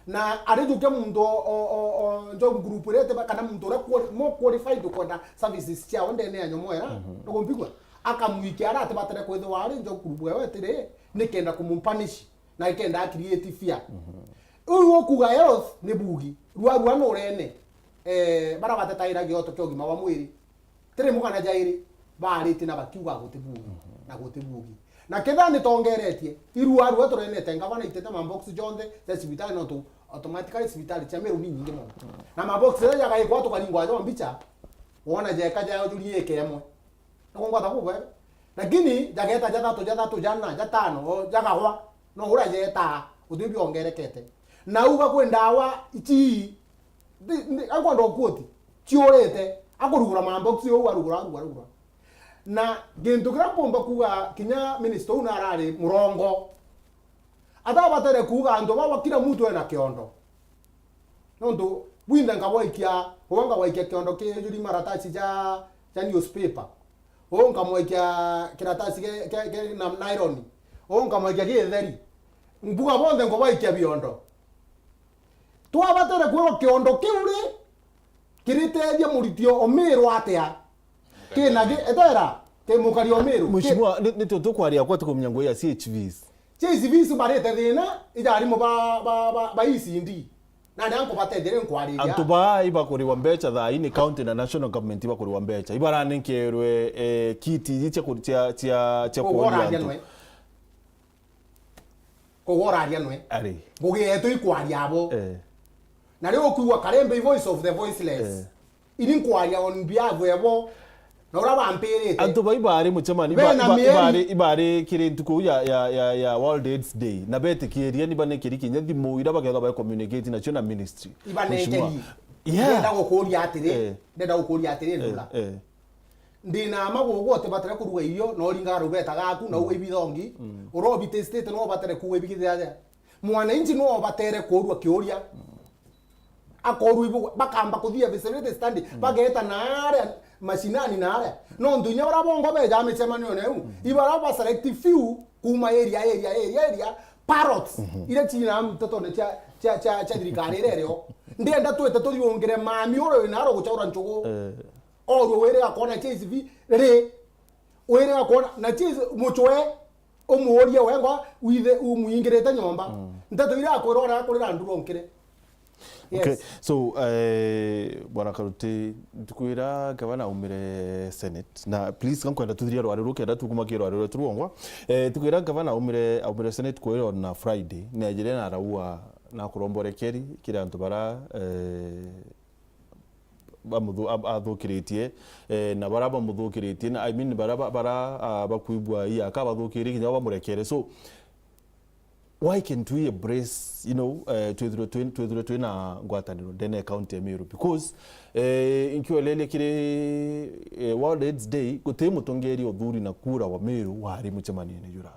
Na arijukia muntu o, o, o, o job group iria itiba-, kana muntu uria quali-, more qualified ukwenda services ciao ndene ya nyomo era, nukumbigua? Akamwikia ara atibatere kwithirwa ari job group ewe itiri, nikenda kumumpunish, na ikenda a create fear. Uyu ukuga health ni bugi, rwarua nurene, eh, bara batetaira gioto kia ugima wa mwiri. Tiri mugana jairi, baarite na bakiuga guti bugi, na guti bugi. Na ketha ni tongeretie, irua rua turenete ngavana itete mabox jonthe ja cibitari, nontu automatically cibitari cia Meru ni nyingi mono. Na mabox jaja jagaikwa tukaringwa jo mbicha, wona jeka jayo juri ike emwe. Nako ngwata bubwega. Lakini jageta jathatu, jathatu, jana, jatano, o, jagagwa, no ura jeta, uti biongerekete. Na uga kwi ndawa ici, Ndi, ndi, akwenda ukuoti, ciurite, akurugura mabox uu, arugura, arugura, arugura. Na gintu kiria mpumba kuuga, kinya minister uu narari murongo. Atabatere kuuga antu baba kila mtu ena kiondo. Nontu, bwinthe nkabwaikia, uwe nkabwaikia kiondo kijuri maratasi ja, ja newspaper. Uu nkamwaikia kiratasi ke, ke, ke na nylon. Uu nkamwaikia githeri. Mbuga bonthe nkubaikia biondo. Twabatere kwirwa kiondo kiu ri, kiritethia muriti o Miru atia? Kina gi-, etera, ki mukari o Miru. Ki- Mheshimiwa, ni, ni tu-, tukwaria kwa tukumenya ngugi ya C H Vs. C H Vs barite thina, ija arimu ba, ba, ba, ba E C D. Nani ankubatethia ri nkwariria? Antu baa ibakuriwa mbecha thaa ii ni county na national government ibakuriwa mbecha. Ibaranenkerwe, eh, kiti iji cia ku-, cia, cia, cia kuonia antu. Nwe. Koguo uraria nwe. Ari. Ngugi yetu ikwaria abo. Eh. Na riu ukwigua Karembe i voice of the voiceless. Eh. Ini nkwaria on behalf ebo. Na uria bampirite. Antu bai bari mucemani, iba-, bena iba-, mieri. Ibari, ibari kiri ntuku ya, ya, ya, ya World AIDS Day. Na betikiria ni banekeri kinya thimu ira bakethwa ba communicate nacio na ministry. Ibanekeri. Mheshimiwa. Yeah. Ndenda gukuria atiri, eh, ndenda gukuria atiri, eh, ndura. Eh. Ndina ama gugu utibatire kuruga irio, na uringaga rubeta gaku, na uga ibithongi, urobitistite no ubatire kuuga ibigithia aja. Mwananchi no ubatere kurua kiuria. Akorua ibu, bakamba kuthia feasibility study, bageta na aria mashinani na aria. Nontu inya bara bongo beja micemanio neu, ibara ba select few kuma area, area, area, area, parrots, iria cina ntetone cia, cia, cia, cia thirikari iria irio. Ndienda twite tuthiungire mami uria wina aro guchaura nchugu. Eh. Orua wire akona J C B ri? Wire akona na J C B muchwe umuurie wengwa withe umuingirite nyomba. Mm. Nteto iria akwira ora akurira nduro nkire. Okay. Yes. So, eh, Bwana Karuti, tukwira gavana aumire Senate. Na please, nkwenda tuthirie rwari ruu kenda tukuma ki rwari rwetu rwongwa. Eh, tukwira gavana aumire, aumire Senate kwira on a Friday. Ni ajire na araua na kuromba urekeri kiri antu bara, eh, bamuthu-, ab-, athukiritie, eh, na bara bamuthukiritie, na, I mean, bara ba-, bara, ah, bakwigua iyaka bathukirie kinya bamurekere. So, why can't we embrace, you know, eh, twithirwe twi-, twithirwe twina ngwataniro ndene ya county ya Meru? Because, eh, nkiuelelia kiri, eh, World AIDS Day, guti mutongeria uthuri na kura wa Meru wari mucemanione jura.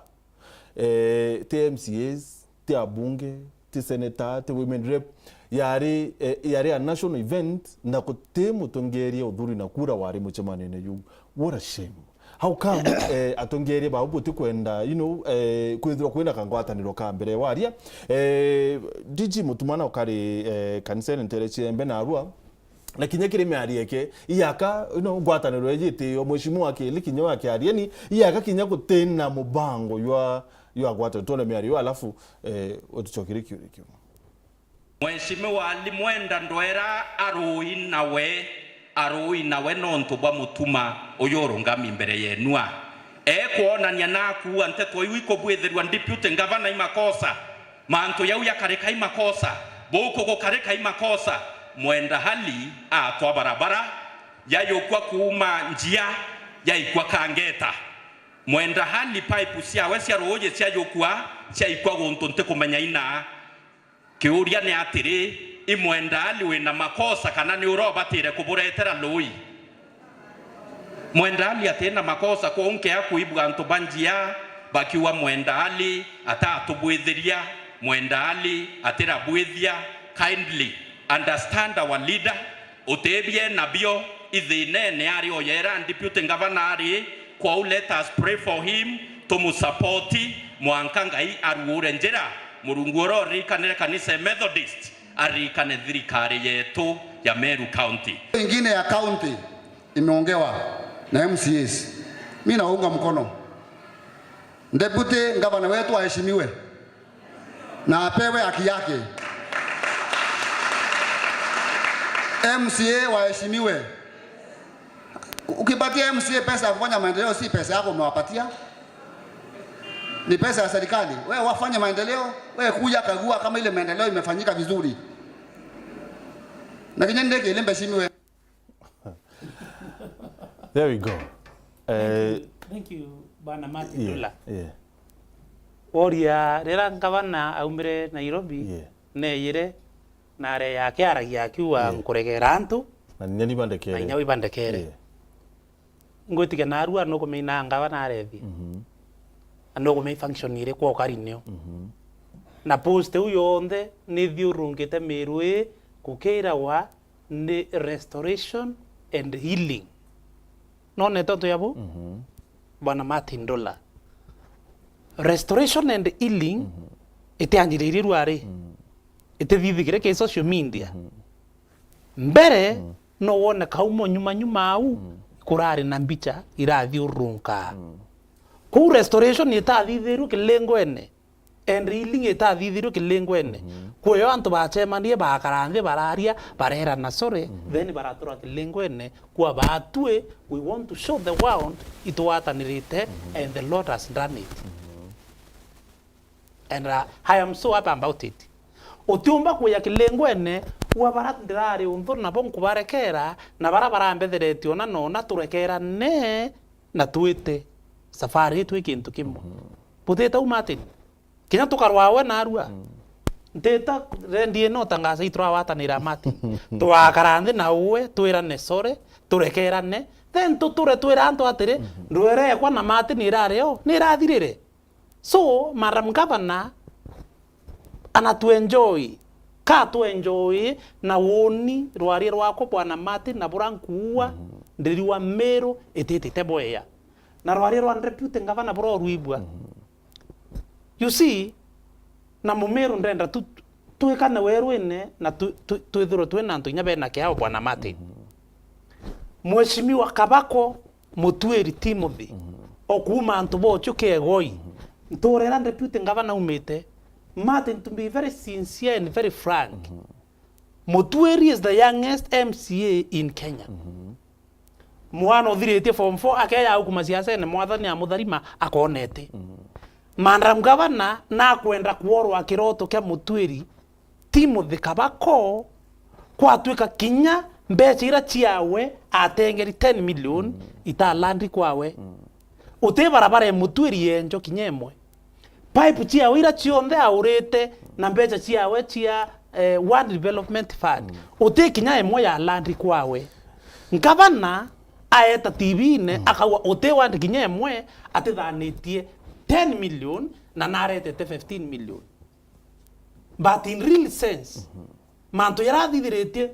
Eh, ti M C As, ti abunge, ti senator, ti women rep, yari, eh, yari a national event, na guti mutongeria uthuri na kura wari mucemanione juu. What a shame. How come, eh, atongeria bau butikwenda, you know, eh, kwithirwa kwina kangwataniro ka mbere? Waria, eh, D G Mutumana ukari, eh, kanisene ntere ciembe narua, na kinya kiri miario yake, iyaka, you know, ngwataniro ejitio, mheshimiwa Kili kinya wa Kiarieni, iyaka kinya gutina mubango jwa, jwa ngwataniro. Twone miario iyo, alafu, eh, utucokere kiuria kiu. Mheshimiwa Ali Mwenda Ndwera arui nawe, arui nawe nontu bwa Mutuma uyu urungami mbere yenua. Ekwonania na akuua nteto iu ikubwithirua Deputy Governor i makosa. Mantu jau jakarika i makosa, buku gukarika i makosa. Mwenda Ali atwa barabara, yayukwa kuuma Njia, yaikwa Kangeta. Mwenda Ali pipe ciawe cia ruuji ciayukwa, ciaikwa guntu ntikumenya ina. Kiuria ni atiri, i Mwenda Ali wina makosa kana ni urobatire kuburetera ruui? Mwenda Ali atina makosa, kwou nkea kuigua antu ba Njia bakiuga Mwenda Ali atatubwithiria, Mwenda Ali atirabwithia. Kindly understand our leader, utibie nabio ithinene ari o yera Deputy Governor ari, kwou let us pray for him, tumusapoti, mwanka Ngai aruure njira. Murungu uria uririkanire kanisa ya Methodist, aririkane thirikari yetu ya Meru County. Ingine ya county imeongewa na M C As. Mi naunga mkono. Deputy Governor wetu aheshimiwe na apewe haki yake. M C A waheshimiwe. Ukipatia M C A pesa ya kufanya maendeleo, si pesa yako umewapatia. Ni pesa ya serikali. Wewe wafanye maendeleo, wewe kuja kagua kama ile maendeleo imefanyika vizuri. Na kinya ndeke ile mbeshimiwe. There we go. Eh, Thank you, Bwana Martin yeah, Ndula. Yeah. Woria, rira ngavana aumire Nairobi, yeah, neeyire na areya akiaragia akiuga, yeah, nkuregera antu, na inya ni bandekere, na inya wibandekere. Yeah. Ngwitikia narua nukumenya ngavana arethie. Mhm. Na nukumenya function iriku ukari nio. Mhm. Na post iu yonthe nithiurungite Meru ii kukiragwa ni restoration and healing. Nonete untu ya bu? Mhm. Bwana Martin Ndula. Restoration and healing, mhm, itianjiririe rua ri? Mhm. Itithithikire ki social media. Mhm. Mbere, mhm, no wone kaumo nyuma nyuma au, mhm, kurari na mbicha irathiurunka. Mhm. Kuu restoration itathithirue kilingwene. And healing itathithirue kilingwene. Mhm. Kwio antu bacemanie, bakara nthi, bararia, barerana sorry, mhm, then baratura kilingwene, kwa batwi, we want to show the world itwatanirite, mhm, and the Lord has done it. Mhm. And, uh, I am so happy about it. Utiumba kuya kilingwene, ua bara ndirari unthu nabo nkubarekera, na bara barambetheretie ona nona turekerane na twite safari itwi kintu kimwe. Mhm. Butite u Martin? Kinya tukarwa we narua. Mm. Ntita rendi ino tangaza iturawatanira mati. Twakara nthi na uwe, twirane sorry, turekerane. Then tuture twira antu atiri, mhm, ndwere ekwa na mati ni irari o, ni irathirire. So, Madam Governor, ana tu enjoy. Ka tu enjoy na woni rwari rwakwa bwana mati na bura nkuua, mhm, ndiriwa Meru ititite bweya. Na rwari rwa Deputy Governor bura urwibua. Mhm. You see, na Mumiru ndenda tu twikane werwine na tu-, tu-, twithirwe twina antu inya bena kiao, Bwana Martin. Mhm. Mheshimiwa Kabako Mutwiri Timothy, mhm, o kuuma antu bochu Kiegoi, mhm, nturera Deputy Governor aumite, Martin, to be very sincere and very frank, mhm, Mutwiri is the youngest M C A in Kenya. Mhm. Mwana uthiritie form four, akeya au kuma siasene, mwathani amutharima, akonete. Mhm. Madam Governor nakwenda kuorwa kiroto kia Mutwiri, Timothy Kabako, kwatuika kinya mbeca ira ciawe atengeri ten million, mm, italandi kwawe. Mm. Uti barabara e Mutwiri yenjo kinya imwe. Pipe ciawe ira cionthe aurite na mbeca ciawe cia, eh, One Development Fund. Mm. Uti kinya imwe ya land kwawe. Ngavana aeta T V-ine, mm, akauga uti wandi kinya imwe atithanitie ten million na naretete fifteen million. But in real sense, mhm, mantu yarathithiritie,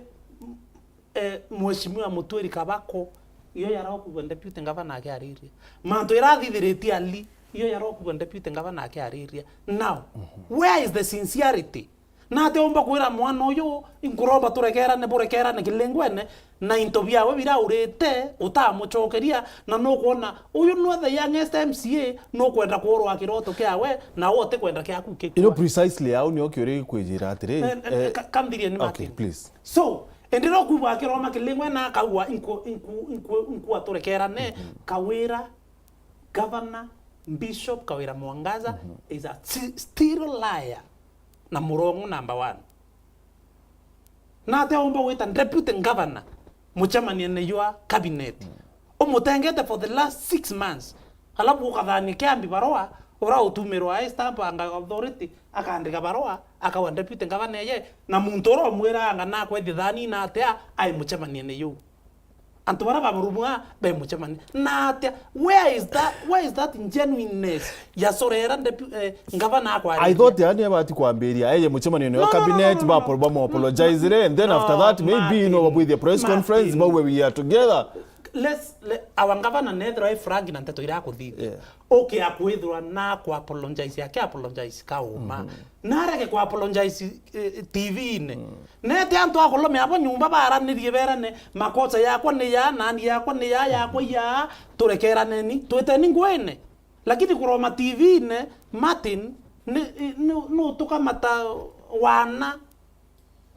eh, Mheshimiwa Mutwiri Kabako, iyo yarokugwa Deputy Governor akiariria. Mantu yarathithiritie Ali, iyo yarokugwa Deputy Governor akiariria. Now, mhm, where is the sincerity? Nate umba kwira mwana uyu, inkuromba turekerane, burekerane kilingwene, na into biawe biraurite, utamucokeria, na nukwona, uyu nwe the youngest M C A, nukwenda kuurwa kiroto kiawe, na we utikwenda kiaku kikua. You know, precisely, au nio kiuri kwijira atiri, eh, eh, eh, ka-, kamthirie ni okay, Martin. Please. So, indi no kuuga akiroma kilingwe na akaua, inku-, inku-, inku-, inkua turekerane, mhm, Kawira, Governor, Bishop Kawira Mwangaza, mhm, is a sti-, still liar na murongo number one. Nate umba gwita Deputy Governor mucemanione jwa cabinet, mm, umutengete for the last six months, alafu ukathania Kiambi barua, ura utumirwa ai stamp anga authority, akaandika barua, akawa Deputy Governor eye, na muntu ura umwira anga nakwethia thani na atia ai mucemanione juu. Antu bara bamurumwa be mucemani. Na atia? Where is that, where is that genuineness ya sorera ndepu-, eh, ngavana akwaria? I thought yani abati kwambiria, eye mucemani ni cabinet, no, no, no, ba, ba mu apologizire, and then after that, maybe, no, babwithie press conference, bauwe we are together. Let's, let, our governor nethirwa e frank na nteto ira akuthithia. Yeah. Okay, akwithirwa na ku apologize, ake apologize kauma. Mhm. Na arege ku apologize, eh, T V-ine. Mm. Nete antu akulomea abo nyumba baranirie berane, makosa yakwa ni ya, nani yakwa ni ya, yakwa ya, turekeraneni, twiteni ngwene. Lakini kuroma T V-ine, Martin, ni, ni, ni utukamata wana.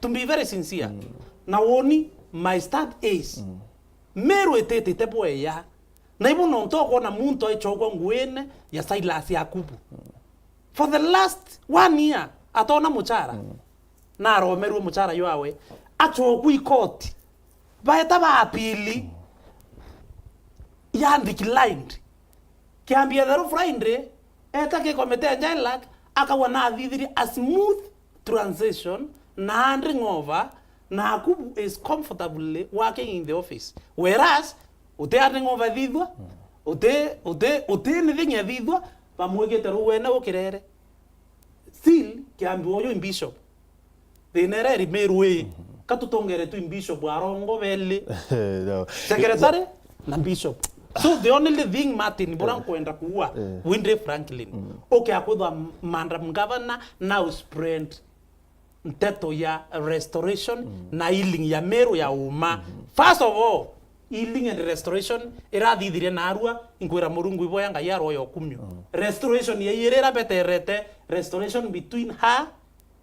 To be very sincere. Mm. Na woni, my stand is, mm, Meru ititite bweya. Na ibu nontu ukwona muntu aichokwa nguine ya Silas Yakubu. Mm. For the last one year, atona muchara. Mm. Na aromerwe muchara ywawe. Achokwa ikoti. Baeta ba apili. Mm. Ya declined. Kiambia theru Friday, eta ki committee ya Jailak, akawa na athithirie a smooth transition na handing over, na Akubu is comfortably working in the office. Whereas, uti handing over thithwa, uti, uti, uti anything ya thithwa, bamwikite rugwene ukirere. Still, kiambi uyu ni bishop. Thina iria iri Meru ii, mhm, ka tutongere tu bishop arongo beli. No. Secretary na bishop. So the only thing, Martin, bura, eh, nkwenda kuua, eh, Windray Franklin. Mm. Okay, akwithwa Madam Governor, now spread nteto ya restoration, mm, na healing ya Meru ya uma. Mm. First of all, healing and restoration irathithirie narua, inkwira Murungu iboya Ngai aroya ukumio. Mm. Restoration ya iri irabeterete, restoration between her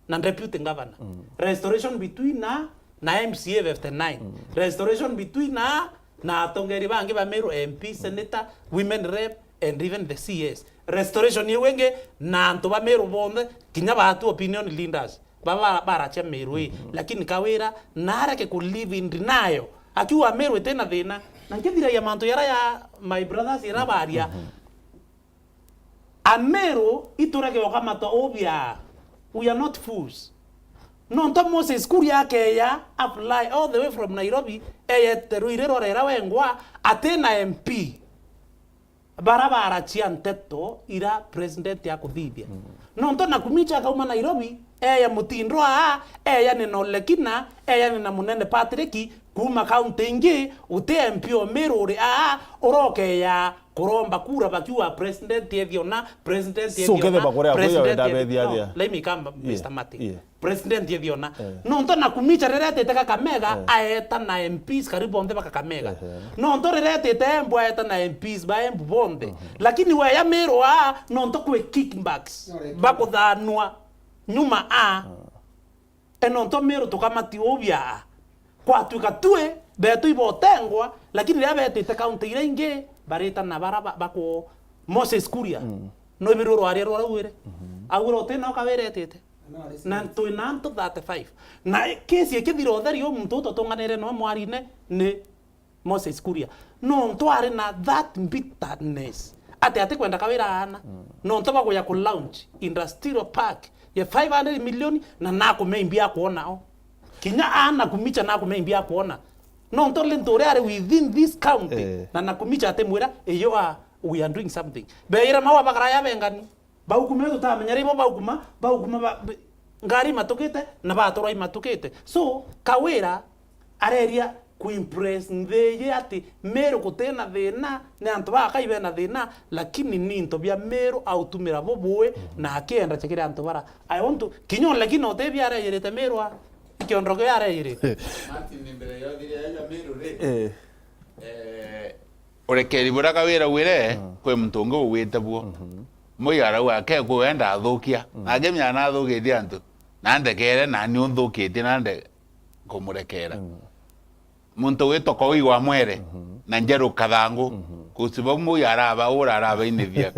na deputy governor. Mm. Restoration between na, na M C A fifty-nine. Mm. Restoration between na, na atongeri bangi ba Meru, M P, senator, women rep, and even the C S. Restoration iu ingi na antu ba Meru bonthe, kinya baatu opinion leaders, ba, ba, barachia Meru ii. Mm. Lakini Kawira nareke ku live in denial. Akiuga Meru itina thina. Na nkithiragia mantu yara ya my brothers ira baria. Mm-hmm. Ameru iturage ukamata ubia. We are not fools. Nontu Moses Kuria akeya, a fly all the way from Nairobi, eyete Ruiri rorera wengwa, atina M P. Bara barachia nteto ira president akuthithia. Mm. Nontu Nakumicha akauma Nairobi, eya Mutindwa aa, eya ni Nolekina, eya ni na Munene Patrick, kuma kaunti ingi, uti M P o Meru uri aa, urokeya kuromba kura bakiuga president ethiona, president ethiona, so kethe bakore akwija president wenda ethio-, bethi athia. No, let me come, yeah, Mister Martin. Yeah. President ethiona. Eh. Nontu Nakumicha riria etite Kakamega, eh, aeta na M Ps karibu onthe ba Kakamega. Ehe. Nontu riria etite Embu aeta na M Ps ba Embu bonthe. Mhm. Lakini weya Meru aa, nontu kwi kickbacks, no, right, bakuthanwa nyuma a. Ah. E nontu Meru tukamati uu bia. Kwatuika tui, betu ibotengwa, lakini riria betite kaunti iria ingi, barita na bara ba-, bakwo Moses Kuria. Mm. No ibirwo rwaria rwarauire. Mhm. Augire uti no Kawira etite. Na twi na antu thirty-five. Na kesi ikithira utheri u muntu ututunganire no mwarine ni Moses Kuria. Nontu ari na that bitterness. Ati atikwenda Kawira aana. Mm. Nontu baguya ku launch industrial park ya five hundred million na nakumea imbi akwona o. Kinya aana kumicha nakumea imbi akwona. Nontu rintu uria ari within this county. Eh. Na nakumicha atimwira, "Iyo a, we are doing something." Beira mawa bakaraya bengani. Baukuma tutamenya ribo baukuma, baukuma ba, be-, ngari imatukite na batorwa imatukite. So, Kawira areria kuimpress nthi iji ati Meru gutina thina, ni antu bakai bena thina, lakini ni into bia Meru autumira bubui, mhm, na akienda chekire antu bara. I want to, kinya lakini utebia areyirite Meru a, kiondo kia areyirite. Martin, ni mbere ya uthire aja Meru ri? Eh. Eh, urekeri buria Kawira wire, mm, kwi muntu ungi ugwite buo. Mhm. Moi arauga, "Ke kwe ndathukia." Mm. Nake menya nathukitie antu. Na ndekere, na ni unthukitie, na nde-, nkumurekera. Mm. Muntu witwa Kowi wa Mwere, mhm, na Njeru Kathangu. Mhm. Kusi bau Moi araba, ura arabainithia.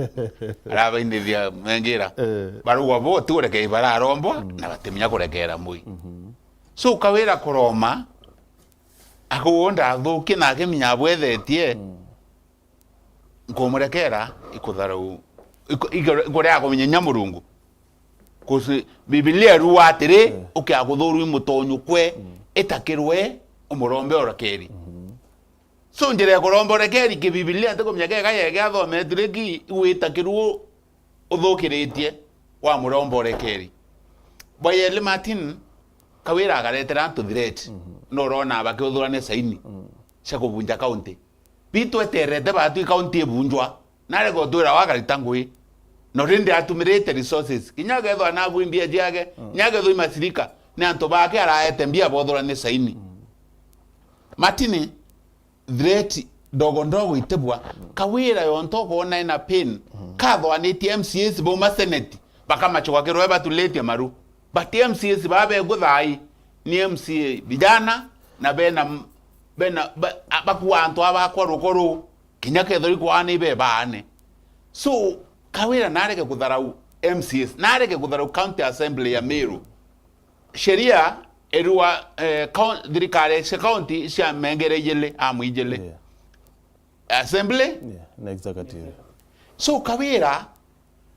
Arabainithia mengira. Eh. Barauga bo, ti urekeri bararomba, mm, na batimenya kurekera Moi. Mhm. So, Kawira kuroma, Akoguo ndathukie nake minya abwethetie, mm, nkumurekera ikutharau, iku-, iku-, ikuria kumenya nya Murungu. 'Cause Bibilia iruga atiri, eh, ukia kuthurwa i mutonyu kwe, mm, itakirwe umurombe urekeri. Mhm. So njira ya kuromba urekeri kibibilia ntikumenya kega yege athometue riki igwitakirwo uthukiritie wa muromba urekeri. Bwa yeli Martin, Kawira akaretera antu threat. Mhm. Norona bakiuthurania saini, mm, cia kubunja county. Bi tweterete batu i county ibunjwa, nare gotwira wakarita ngui. No rindi atumirite resources. Kinya agethwa nagwi mbia ciake, mm, kinya agethwa i masirika, ni antu bake araete mbia bothurania saini. Mm. Martin, threat ndogo ndogo itibwa. Kawira yonto ukoona ena pain. Mhm. Kathwanitie M C As bauma Senate, bakamachoka kirwe batulitie maru. But M C As baa begu thaai, ni M C A vijana, na bena, bena, ba-, a-, bakua antu aba kwa rukuru, kinya kethori kwaane ibebaane. So, Kawira nareke kutharau M C As, nareke kutharau County Assembly ya Meru. Sheria irua, eh, coun-, thirikari cia county cia mengere ijili, amu ijili. Yeah. Assembly? Yeah, na executive. So, Kawira,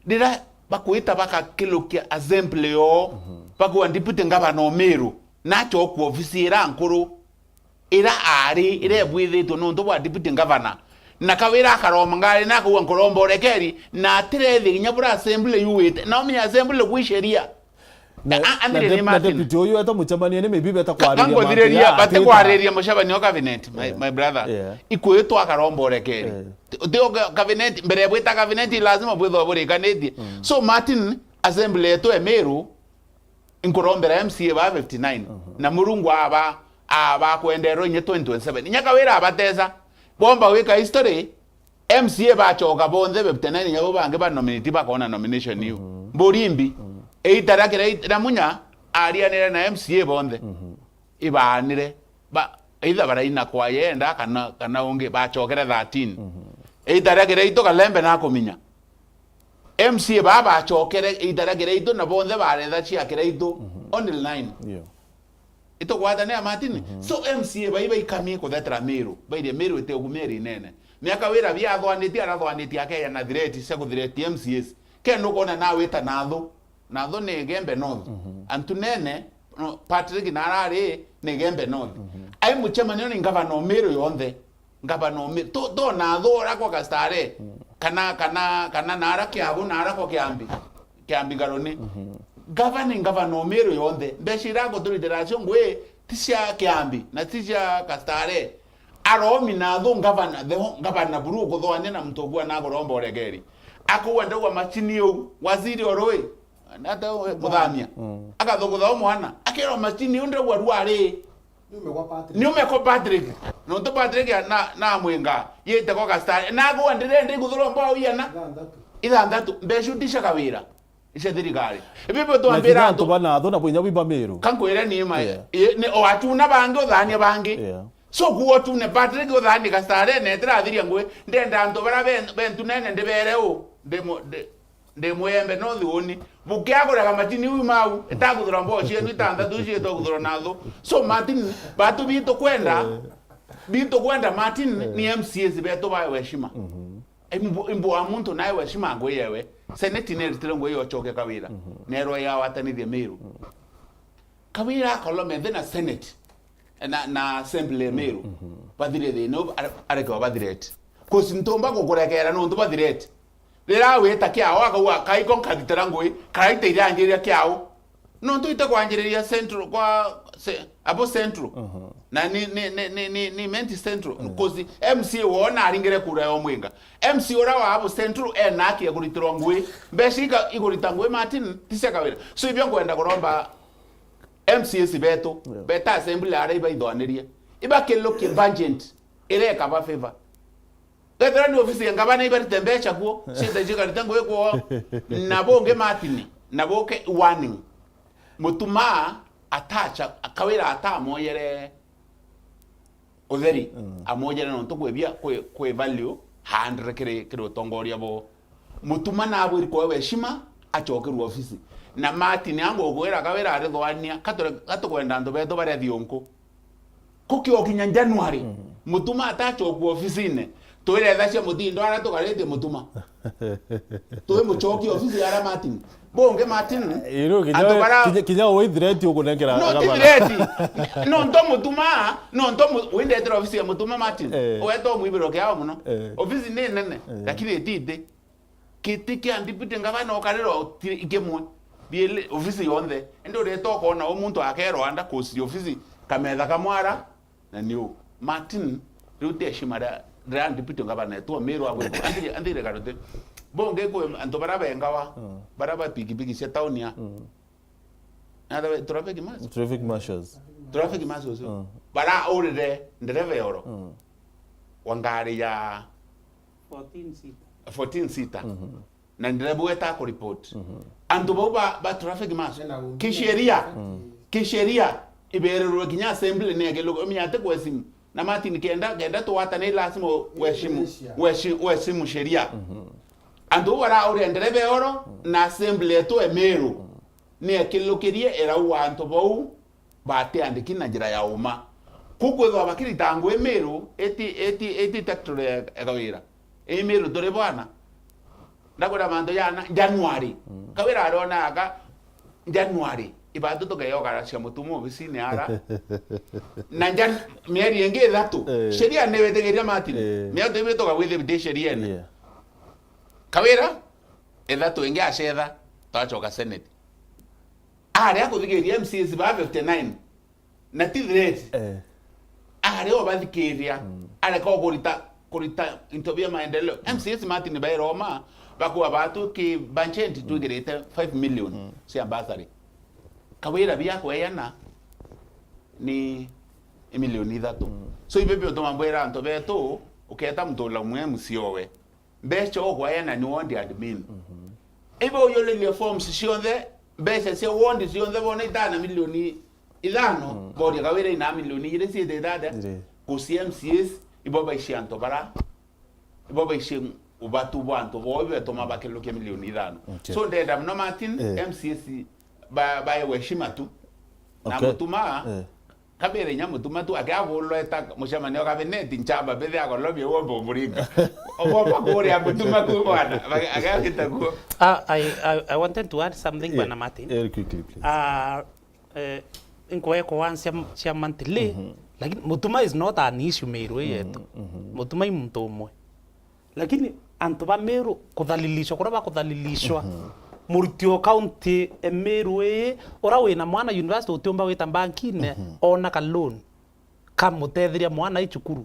riria bakwita bakakilukia assembly yoo, mhm, bakuwa deputy governor o Meru, nachokua ofisi ira nkuru, ira ari, ira ebwithitwe nontu bwa deputy governor. Na Kawira akaroma ngari na akauga nkuromba urekeri, na atirethia kinya bura assembly yuite. Na umenya assembly gwi sheria. Na, a-, a-, na amire dep-, ni na Martin. Deputy uyu eta mucemanio ni maybe beta Ka-, kwariria kanguthiriria, mantu ya bate atita. Kwariria mucemanio wa cabinet, my, yeah, my brother. Yeah. Ikwitwa akaromba urekeri. Yeah. Ti, ti o ka-, cabinet, mbere ya bwita cabinet, lazima bwithwa burikanitie. Mm. So Martin, assembly yetu e Meru, nkurombera M C A ba fifty-nine. Mhm. Na Murungu aba, aba kwenderwa inye twenty twenty-seven. Inya Kawira abatesa. Bomba gwika history, M C A bachoka bonthe fifty-nine, nyabo bangi ba nominate bakona nomination iu. Mhm. Mburimbi, mhm, eita ria Kiraitu na Munya, arianire na M C A bonthe. Mhm. Ibaanire. Ba, either baraina kwa yenda kana, kana ungi, bachokere thirteen. Mhm. Eita ria Kiraitu Kalembe na Kuminya. M C A baa bachokere eita ria Kiraitu na bonthe baretha cia Kiraitu, mhm, only nine. Iyo. Itugwatane ya Martin. Mhm. So M C A bai baikamie kuthetera Meru. Bairie Meru ite ugumia iri inene. Miaka wira biathwanitie, arathwanitie akeya na threat cia kuthreat M C As. Ke nukona nawita nathu. Nathu ni Igembe North. Mhm. Antu nene, no, Patrick narari ni Igembe North. Mhm. Ai mucemanio ni ngavana o Meru yonthe. Ngavana o Meru. To, to nathu ora kwa Kastare. Mm. Kana, kana, kana nara Kiabu, nara kwa Kiambi. Kiambi Ngaruni. Mhm. Gavana, ngavana o Meru yonthe. Mbeca ira aguturitira cio ngui, ti cia Kiambi, na ti cia Kastare. Aromi nathu ngavana, the ho-, ngavana buru ukuthwania na muntu ugua na aguromba uregeri. Akugua ndauga macini iu, waziri o rui. Nata we, muthamia. Mm. Akathugutha o mwana. Akirwa macini iu ndauga rwari. Niume kwa Patrick. Niume kwa Patrick. Nontu Patrick na, na mwinga. Yite kwa Kastare. Na agua ndirenda iguthurwa mbao iana. Ithanthatu. Ithanthatu. Mbeca iu ti cia Kawira. cia thirikari. Ibi bitwambira antu bana atho na bwinya bwi ba Meru. Kankwire ni ma. Yeah. I- ni o atuna bangi, uthania bangi. Yeah. So kuo tune Patrick uthani gastarene tirathiria ngui, ndenda antu bara ben- bentunene ndibere u, ndi mu- ndi- ndi muyembe no thiuni. Bukiaguraga matini u mau, itakuthura mboo cienu itanthatu icio itokuthura na thu. So Martin, batu bitu kwenda, bitu kwenda Martin ni M C As betu ba heshima. Imbu- imbu wa muntu nae weshima ngui yewe. Senate neritire ngui yo choke Kawira. Nerwa ya watanithie Meru. Kawira akolome nthi na Senate, na, na Assembly ya Meru. Bathire thina u, are- areke bathirete. Kusi ntumba kukurekera nuntu bathirete. Rira wita kiao akauga kaiko nkagitira ngui, karaita iranjiria kiao. Nontu ite kwanjiriria Central kwa se- abo Central. Na ni ni ni ni ni, ni Menti Central. Because M C A wona aringire kura ya Omwinga. M C A ura wa abo Central ena haki ya kuritirwa ngui. Mbeca ika igurita ngui Martin ti cia Kawira. So ibyo nkwenda kuromba M C As betu, beta assembly ara ibaithwanirie. Ibakilukie budget ireka ba favor. Gethira ni ofisi ya ngavana ibarite mbeca kuo, ciite cikarite ngui kuo. Na bungi Martin, na buke warning. Mutuma atacha, Kawira atamoyere utheri, amoyere nontu kwibia kwi, kwi value handre kiri, kiri utongoria bo. Mutuma nabwiri kwa heshima, achokerwe ofisi. Na Martin angu gwira Kawira arithwania, katore, gatukwenda antu betu baria thiunku. Kuki okinya January, Mutuma atachokua ofisine, twire tha cia mutindo ara tukaritie Mutuma. Twi muchoki ofisi ara Martin. Bungi Martin, Iru kinya antu we- bara kinya- kinya uithireti ukunengera no, ti gavana. Thireti. No, nto Mutuma, no, nto mu- windetera ofisi ya Mutuma Martin. Eh. Weta umwibiro kiao muno. Eh. Ofisi ni nene, lakini ititi. Kiti kia deputy ngavana ukarira ikimwe. Biele ofisi yonthe. Indi ureta ukona u muntu akerwa anda kusi ofisi kametha kamwara na niu. Martin, riu ti heshima ria, ria deputy ngavana etu wa Meru agwikwa. Anthire, anthire karuti. Bungi kwi antu bara bengawa, bara ba pikipiki cia tauni ya. Natha traffic marshal. Traffic marshals. Traffic marshals. Bara urire ndereva yoro. Wa ngari ya fourteen seater. Fourteen seater. Na ndereva weta ku report. Antu bau ba, ba traffic marshal. Kisheria. Kisheria. Ibererwe kinya assembly ni agelo. Umia ate kwa simu. Na Martin kenda, kenda tuwatane lazima weshimu, weshi- weshimu sheria. Antu bau bara uri ndereva yoro na assembly yetu e Meru. Ni akilukirie irauga antu bau batiandiki na njira ya uma. Ku kwithwa bakirita ngui Meru, iti, iti, iti territory ya, ya Kawira. I Meru turi bwana. Ndakwira mantu jana, January. Kawira ariona aka, January. Ibatu tukeyogaracia Mutuma obisine ara. Na Jan-, mieri ingi ithatu. Eh. Sheria ni witigiria Martin. Eh. Miatu ibi tukagwithia biti sheriene. Yeah. Kawira, ithatu ingi acetha, twachoka Senate. Aria kuthikiria M C As ba fifty nine. Na ti threat. Eh. Aria obathikiria. Areka kurita, kurita into bia maendeleo. M C As Martin bairoma, bakua batu ki budget twigirite five million cia bursary. Kawira bia kweyana ni milioni ithatu. So ibi biutuma mbwira antu betu, uketa mutula mwe M C A owe. Mbeca ugwayana ni ward admin. Ibo uyulirie forms cionthe, mbeca cia ward cionthe bona itana milioni ithano, boria Kawira ina milioni igiri ciitite atia? Iri. Gucia M C As, ibo baici antu bara, ibo baici ubatu bwa antu boo, ibo betuma bakilukia milioni ithano. Okay. So ndenda muno Martin, eh, M C As ba, baewe heshima tu. Na, okay, Mutuma, eh. Kabere nya Mutuma tu, ake agulweta mucemanio kabineti, nchamba bethe akolobia uo bomuringa. Obo bakuria Mutuma ku bwana, ake agita kuo. Ah, I, I, I wanted to add something, yeah, Bwana Martin. Very quickly, please. Ah, eh, nkwe kwa cia, cia monthly, lakini Mutuma is not an issue Meru yetu. Mutuma i muntu umwe. Lakini antu ba Meru kuthalilishwa, kuria bakuthalilishwa. Muruti o county e Meru ii, ura wina mwana university utiumba gwita bankine, ona ka loan, kamutetheria mwana i cukuru.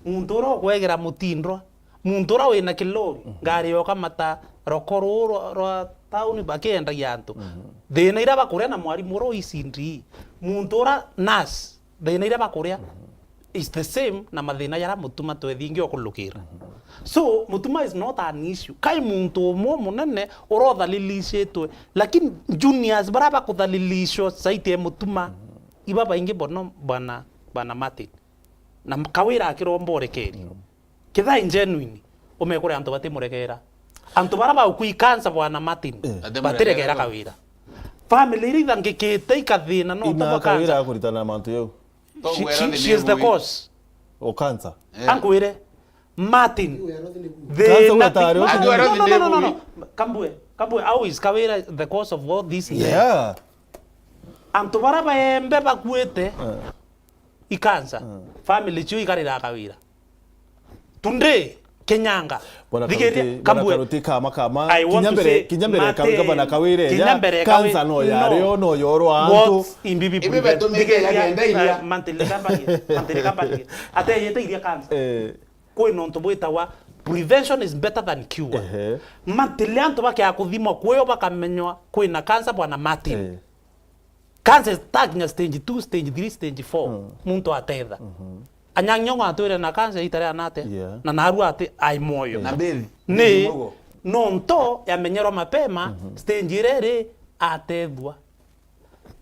Muntu ura ukwegera mutindwa, muntu ura wina kilori, ngari yoka mata roko ruu rwa, rwa tauni bakiendagia antu. Thina ira bakuria na mwarimu ura wi C D E, muntu ura nurse, thina ira bakuria. is the same na mathina jaria Mutuma twethingi okulukira. So, Mutuma is not an issue. Kai muntu umwe munene urothalilishitwe, lakini juniors baria bakuthalilishwa zaidi ya Mutuma, iba baingi bono bwana, bwana Martin. Na Kawira akiromba urekeri. Ketha i genuine, umekure antu batimurekeera. Antu baria baukui cancer bwana Martin, batirekeera Kawira. Family iria ithangikite ikathina no Ina tobwa Kawira cancer. Akuritana na mantu yau. She, she, she is the cause. O cancer. Ankwire, Martin, Cancer thina, ugatari no, no, no, no, no, no. Kambue, Kambue, how is Kawira the cause of all this? Yeah. Antu baria baembe bakuite, i cancer. Family cio ikarira Kawira. Tunde Kenyanga. Bwana Thigeria, Karuti, bwana Kambue. Karuti, kama, kama. I want Kinya to mbere, say, kinya mbere Mate, Kawira, Karuti, kinya mbere Kawira, kinya mbere cancer Kawira, no ya no. Rio, no yorwa antu. What imbibi Ibi prevent? Betumike Thigeria, ya genda iria. Uh, Mantile Kambagie, Mantile Kambagie. Ate yete iria cancer. Eh. Kwi nontu bwitawa prevention is better than cure. Ehe. Mantile antu bakia kuthimwa kwio bakamenywa kwina cancer bwana Martin. Eh. Cancer itakinya stage two, stage three, stage four, muntu atetha. Anyang'iongo atwire na cancer itare anate, yeah, na narua ati ai moyo. Na mbithi. Ni nonto yamenyerwa mapema, stage iria iri atethua.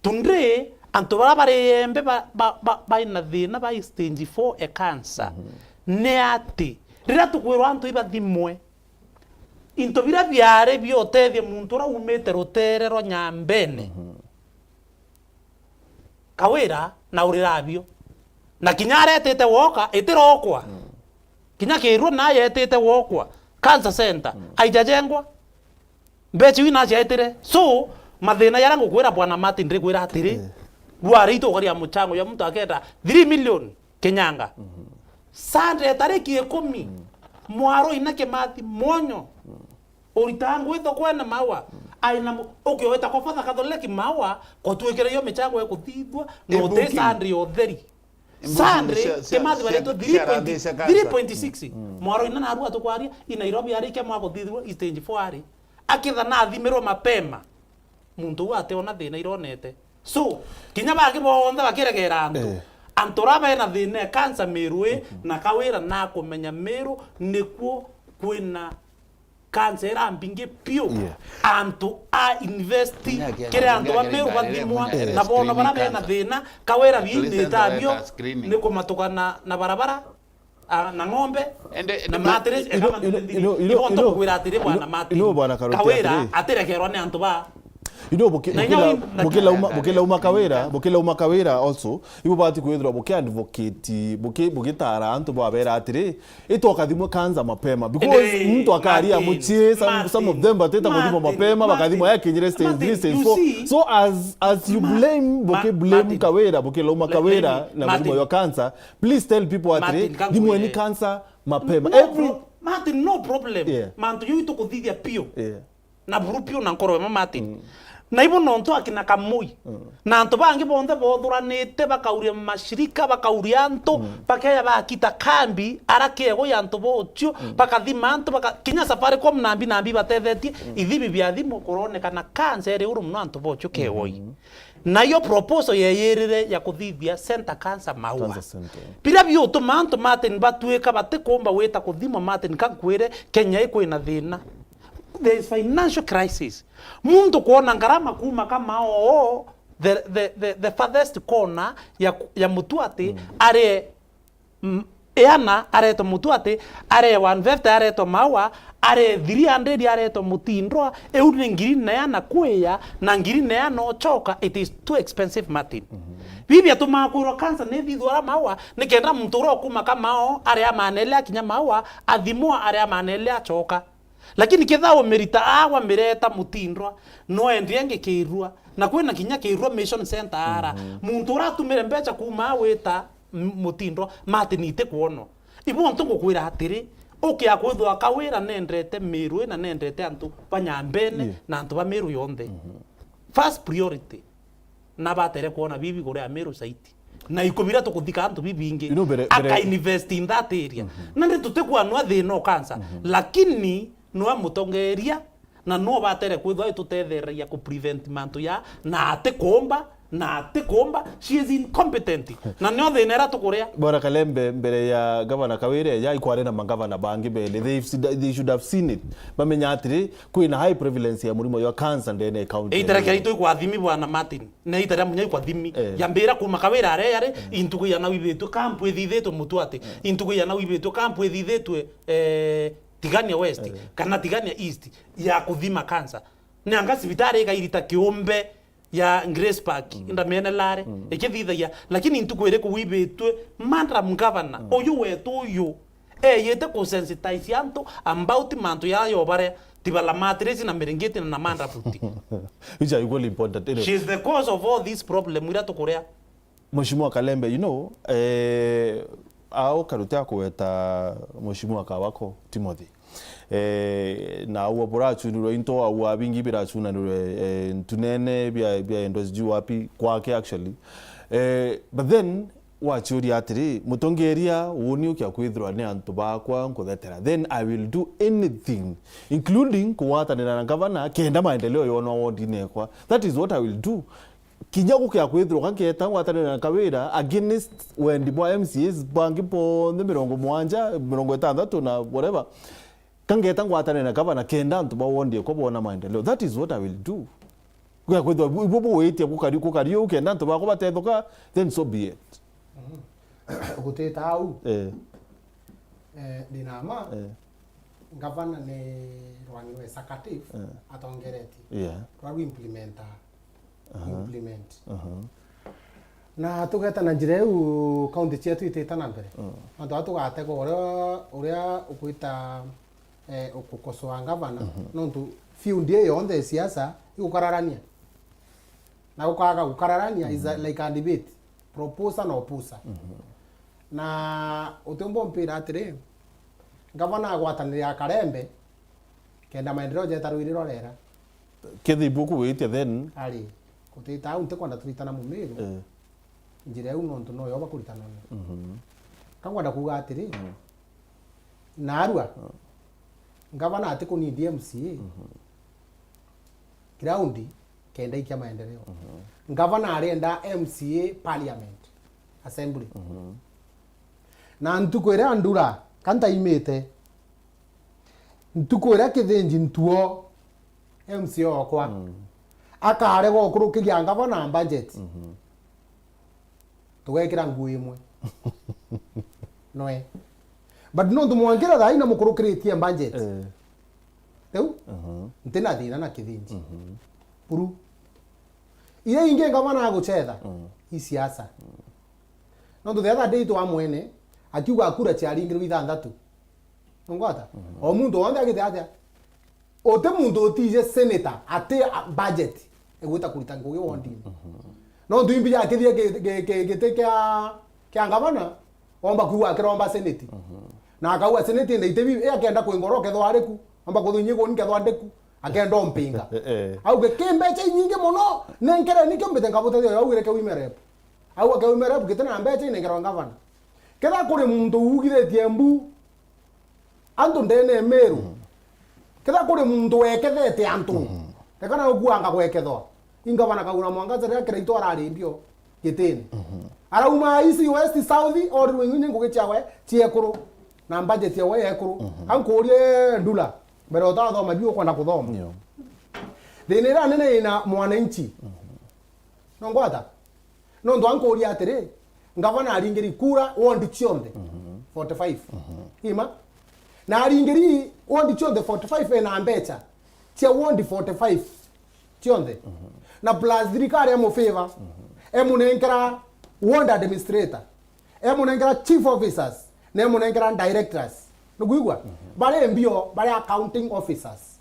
Tundi antu baria bari embe ba, ba, ba, baina thina ba stage four e cancer. Ni ati, riria tukwirwa antu ibathimwe, into biria biari biotethia muntu uria umite rutere rwa Nyambene, Kawira na urira bio. Na kinya aretite woka, itirokwa. Kinya Kirua naye etite wokwa. Cancer center. Aijajengwa. Mbecha iu naciaitire. So, mathina jaria ngukwira bwana Martin, ndikwira atiri, rwari itu ukaria muchango ya muntu akenda three million Kenyanga. Sunday tariki ikumi, mwaro ina Kimathi mwonyo. Uritaga ngui thokwene Maua. Aina mu-, ukioeta kwa Father Catholic Maua, kotwikire yo michango ya kuthithua, no te Sunday utheri. Sunday, cia, cia, Kimathi baretwe three point, three point six. Mwaro ina narua tukwaria, i Nairobi ari kia mwako thithua, i stage four ari. Akitha nathimirwe mapema. Muntu uu ateona thina ironete. So, kinya bangi bonthe bakiregera antu. Eh. Antu ra bena thina ya cancer Meru ii, na Kawira nakumenya Meru nikuo kwina cancer ira mbingi piu. Yeah. Antu a invest kiri antu ba Meru bathimwa, na bono bara bena thina, Kawira biinita bio ni kumatuka na, na barabara. Ah, na ng'ombe, na mattress, eka mantu, ibo ntukukwira atiri, bwana Martin, Kawira atirekerwa ni antu ba. You know, buki-, na inya bukila-, bukila-, bukilauma, bukilauma Kawira, bukilauma Kawira also, ibu bati kwithirwa buki advocate, buki-, bugitara antu bwabera atiri, itwa kathimwe cancer mapema. Because muntu akaria muchie, some, some of them bateta kuthimwa mapema, bakathimwa yakinyire stage three, stage four. So as, as you blame, buki blame Kawira, bukilauma Kawira, na muthimo yo cancer, please tell people atiri, thimweni cancer mapema. No, every pro-, Martin, no problem. Yeah. Mantu jau itukuthithia piu. Yeah. Na buru piu na nkoro ema Martin. Na ibo nontu akina Kamui. Na antu bangi bonthe bothuranite, bakauria mashirika, bakauria antu, bakeya bakita kambi, ara kiego ya antu bocio, bakathima antu, baka-, kinya Safaricom nambi nambi batethetie, ithibi bia thimu kuronekana cancer iri uru muno antu bocio kegoi. Na iyo proposal yeyirire ya kuthithia center cancer Maua. Cancer center. Biria biutuma antu Martin batuika batikumba gwita kuthimwa Martin, kankwire Kenya ikwina thina. There is financial crisis. Muntu kwona ngarama kuma Kamao, the, the, the, the farthest corner ya, ya Mutuati, arie Mm, Eana aretwa Mutuati, are one fifty aretwa Maua, are three hundred aretwa Mutindwa, iu ni ngiri na eana kwiya, na ngiri na eana ucoka, it is too expensive, Martin. Bibi atumaa kwirwa cancer ni thithwa ara Maua, ni kenda muntu uria ukuma Kamao, are amanele akinya Maua, athimwa are amanele acoka. Lakini ketha umirita aa wamireta Mutindwa, no endie ngi Kirua. Na kwina kinya Kirua Mission Center ara. Muntu uratumire mbecha kuma aa wita M-, Mutindwa, Martin itikwonwa. Ibo ntu ngukwira atiri, ukia kwithwa Kawira nendete Meru na nendete antu ba Nyambene na antu ba Meru yonthe. First priority, nabatere kwona bibi kuria Meru saiti. Na ikubira tukuthika antu bibingi. You know, mbere, mbere aka invest in that area. Na ndi tutikwanwa thina o cancer. Lakini nwe mutongeria, na nwe batere kwithwa itutetheragia ku prevent mantu ya, na atikumba, Na atikumba, she is incompetent. Na nio thina iria tukuria. Bwana Kalembe, mbere ya Gavana Kawira eja, ikwari na magavana bangi beli. They should, they should have seen it. Bamenya atiri, kwina high prevalence ya murimo jwa cancer ndene ya county. Ita ria Kericho ikwathimi, Bwana Martin. Na ita ria Munya ikwathimi. Eh. Yambira kuma Kawira aria yari, intuku igana wibitwe, camp ithithitwe Mutuate. Intuku igana wibitwe, camp ithithitwe, eh, Tigania West, kana Tigania East, ya kuthima cancer. Ni anga cibitari ikairita kiumbe ya Grace Park, ndamene lare, ikithithagia, lakini ntuku iriku wibitwe, Madam Governor, uyu wetu uyu, eyite kusensitize antu about mantu ya yobare, tibala matresi na miringiti na namanda buti. Which are equally important, anyway. She is the cause of all this problem ira tukuria. Mheshimiwa Kalembe, you know, eh, au karuti akugweta Mheshimiwa Kawako Timothy. Eh, na au burachunirwe into, au abingi birachunanirwe, eh, ntunene bia, bia endo sijui wapi kwake actually. Eh, but then, wachiuria atiri, mutongeria, uuni ukia kwithirwa ni antu bakwa nkuthetera, then I will do anything, including kugwatanira na gavana, kenda maendeleo yonwa wodine ekwa. That is what I will do. Kinya gukia kwithirwa ka nketa ngwatanira na Kawira against wendi bwa M C As bangi bonthe mirongo mugwanja, mirongo itantatu na whatever. Ka ngeta ngwatanira na gavana kenda antu ba wondi ekwa bona maendeleo. That is what I will do. Gukia kwithirwa bu-, ibu buwitia gukari, gukari uu kenda antu bakwa batethuka, then so be it. Gutita au. Eh. Eh, ndina ma. Eh. Gavana ni rwani rwa executive atongeretie. Yeah. Rwa rwimplementa. Implement. Na tugeta na njira iu, county cietu itita na mbere. Antu aa tugatega uria, uria ukwita, eh, ukukosoa gavana, nontu field iyo yonthe ya siasa igukararania. Na gukaga gukararania is a, like a debate. Proposer na opposer. Na utiumba umpira atiri, gavana agwatanire akarembe, kenda maendeleo jeta rwiri rwa rera. Kethi ibu kuwitia then. Ari, kutita au ntikwenda turitana Mumiru. Eh. Njira iu nontu noyo bakuritana nayo. Ka ngwenda kuuga atiri, narua, gavana atikunindi M C A. Ground kenda ikia maendeleo. Gavana arenda M C A parliament, assembly. Na ntuku iria ndura, ka ntaimite, ntuku iria Kithinji ntuo M C A okwa, akarega ukurukiria gavana budget, tugekira nguo imwe. Noe. But nontu mwankira thaa ina mukurukiritie budget. Eh. Riu, ntina thina na Kithinji. Buru. Iria ingi gavana aguchetha, i siasa. Nontu the other day twa mwene, akiuga kura ciaringirwe ithanthatu. Nungwata? O muntu wonthe agite atia? Uti muntu utije senator ati a, budget igwita kurita ngugi wondini. Nontu imbi yakithie gi-, gi-, gi-, giti kia, kia gavana, omba kuigua akiromba senate. Na akauga senate ina iti bibi, e akenda kwingora ukethwa ari ku, omba kuthwa inyi guni nkethwa ndi ku, akenda ompinga. Eh, eh. Auge, "Ki mbecha inyingi muno, nenkereni kio mbite nkabutethia uyu augire ke women rep." Au ake women rep giti na mbecha inenkerwa gavana. Ketha kuri muntu uugithitie mbu, antu ndene ya Meru. Ketha kuri muntu wekethete antu, reka na ukuanga gwekethwa. Ingavana Kawira Mwangaza riria Kiraitu arari mbio gitini. Arauma East, West, South, orirwe ingi ni ngugi ciawe ciekuru, na budget yawe yekuru. Ankurie ndula, mbere utathoma biu ukwenda kuthoma. Ndio. Thina iria nene ina mwananchi. Nongwata? Nontu ankuria atiri, ngavana aringiri kura ward cionthe forty-five. Ima? Na aringiri ward cionthe forty-five ena mbecha cia ward forty-five cionthe. Na plus thirikari ya mufavor, emunenkera ward administrator, emunenkera chief officers, na emunenkera directors. Nukwigua? Bari mbio, bari accounting officers.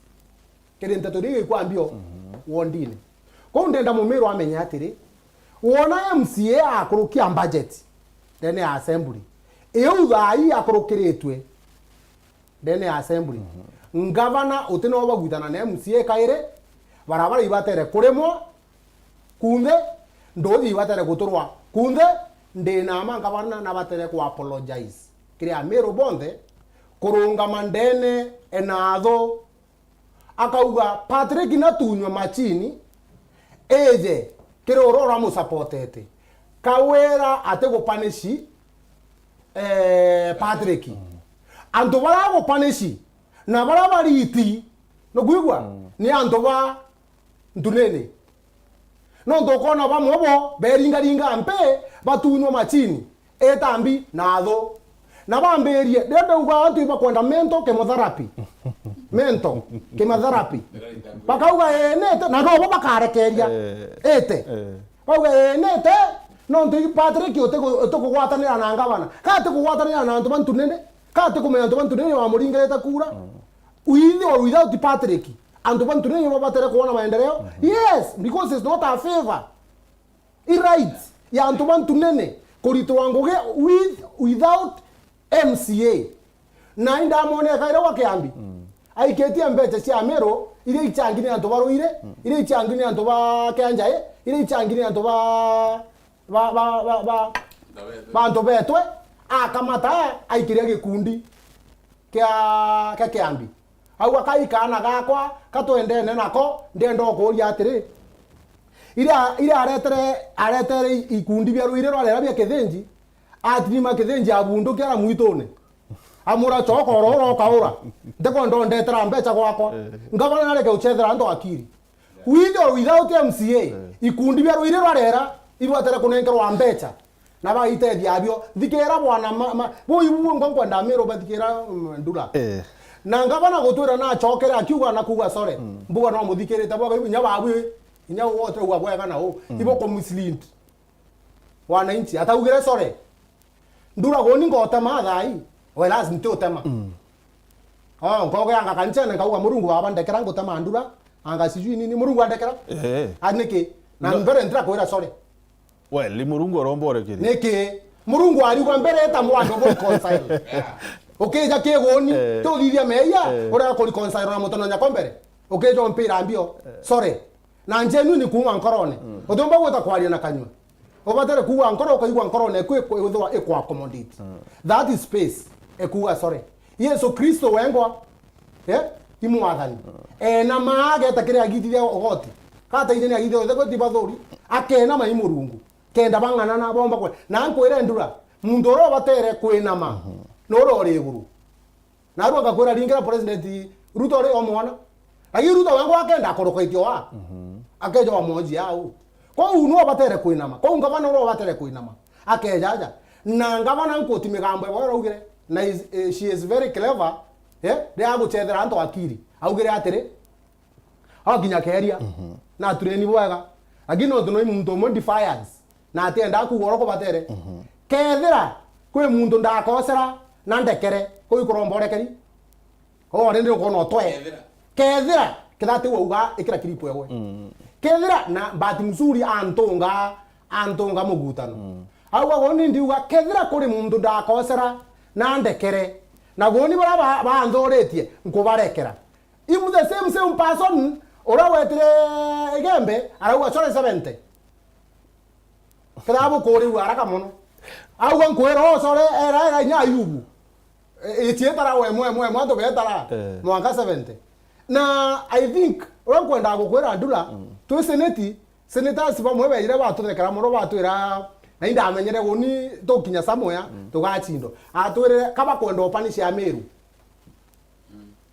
Kiri nteto iria ikwambio wondini. Kou ndenda Mumiru amenye atiri, wona M C A akurukia budget ndene ya assembly, iu thaa ii akurukiritwe ndene ya assembly, ngavana uti no bagwitana na M C A kairi, barabara ibatere kurimwa kunthe, nduthi ibatere guturwa kunthe, ndina ma ngavana nabatere ku apologize kiri Amiru bonthe kurungama ndene enatho. Akauga, "Patrick natunywe machini, ije kiri uria uramusapotete. Kawira atigupanishi, eh, Patrick. Antu baria agupanishi na baria bariti, nukwigua? Ni antu ba ntunene. Nontu ukona bamwe bo beringaringa mpi, batunywa machini, itambi na athu. Na bambirie, riria ndauga antu ibakwenda mental chemotherapy. Mental chemotherapy. Bakauga, "Ee, nete," na nobo bakarekeria. Eh. Ite. Eh. Bauga, "Ee, nete," nontu i Patrick utiku-, utikugwatanira na ngavana. Ka atikugwatanira na antu ba ntunene. Ka atikumenya antu ba ntunene bamuringirite kura. With or without Patrick, antu ba ntunene babatere kuona maendeleo. Yes, because it's not a favor. I right ya antu ba ntunene kuritwa ngugi with, without M C A. Na indamwonea kaira gwa Kiambi. Aikitie mbeca cia Meru, iria ichangi ni antu baruire, iria ichangi ni antu ba Kianjai, iria ichangi ni antu ba, ba, ba, ba, ba, ba antu betwe, akamata, aikiria gikundi kia, kia Kiambi. Au akai kaana gakwa, katwendene nako, ndenda ukuuria atiri, iria, iria aretere, aretere ikundi bia ruiri rwa rera bia Kithinji, atirima Kithinji abunduke ara mwitune. Amura, "Coka oro oro ukaura. Ntikwenda undetera mbeca gwakwa." Eh. Ngavana nareke uchethera antu akiri. With or without M C A, ikundi bia ruiri rwa rera, ibwatere kunenkerwa mbeca. Na baitethia abio. Thikira bwana ma, ma, bo ibu ngo nkwenda Meru bathikira, mm, Ndura. Eh. Na ngavana gutwira nachokere akiuga na kuuga sorry. Mbuga no muthikirite bwa inya babu, inya wote ugwa bwega na u. Ibo ku mislead wananchi. Ataugire sorry. Ndura guni ngotema thai. We lazima nti utema. Oh, nkogeanga kanchene nkauga, "Murungu baba ndekera ngutema Ndura." Anga sijui nini, Murungu andekera? Eh. A niki? Na No. Mbere ndira kwira sorry. Well, ni Murungu aromba urekeria. Niki? Murungu ariuga mbere eta mwana ugu reconcile. Ukija kiguni, eh, tuthithia meia, eh, uria ku reconcile na mutono nyako mbere. Ukija umpira mbio, eh, sorry. Na genuine kuuma nkorone. Utiumba gwita kwaria na kanyua. Ubatere kuuga nkoro, ukaigua nkorone eku iku-, ithwa iku accommodate. That is space. Ekuuga sorry. Yesu Kristo wengwa, eh, i mwathani. Ena maa ageta kiri agitithia ogoti. Kataithia ni agitithia othe goti bathuri. Akena mai Murungu. Kenda bang'anana bomba kwe. Na nkwire Ndura, muntu uria ubatere kwinama, no uria uri iguru. Narua ngakwira ringira President Ruto ri o mwana. Lakini Ruto wengwa akenda akorokaitio wa. Akeja wa moji au. Kwou no batere kwinama. Kwou ngavana no batere kwinama. Akeja aja. Na ngavana nkuti migambo ebo iraugire. Na is, eh, she is very clever. Eh? Ria guchethera antu akiri. Augire atiri, Akinya keria, na atureni bwega. Lakini nontu noi muntu umwe defiance, na atienda kuuga uria kubatere. Kethira kwi muntu ndakosera na ndekere, kuu ikuromba urekeri. Uu rindi ukona utwe. Kethira. Kethira, kethira ati wauga ikira kiripu ewe. Kethira, na bahati mzuri antunga, antunga mugutano. Au ago ni ndiuga, kethira kuri muntu ndakosera na ndekere, na guni baria ba-, banthuritie, nkubarekera. Even the same, same person, uria wetire Igembe, arauga, "Sorry, seventy." Kethira bukuriu haraka mono. Auga, "Nkwira, oh, sorry, era, era inya Ayubu." E, ichietara we mwe, mwe, mwe, antu betara, eh, mwanka seventy. Na I think, uria nkwenda gukwira Ndula, twi seneti, senators bamwe beire batuthekera mono, batwira, na indamenyere guni tukinya somewhere, tugachindo. Atwirire, kaba kwenda upanish Amiru.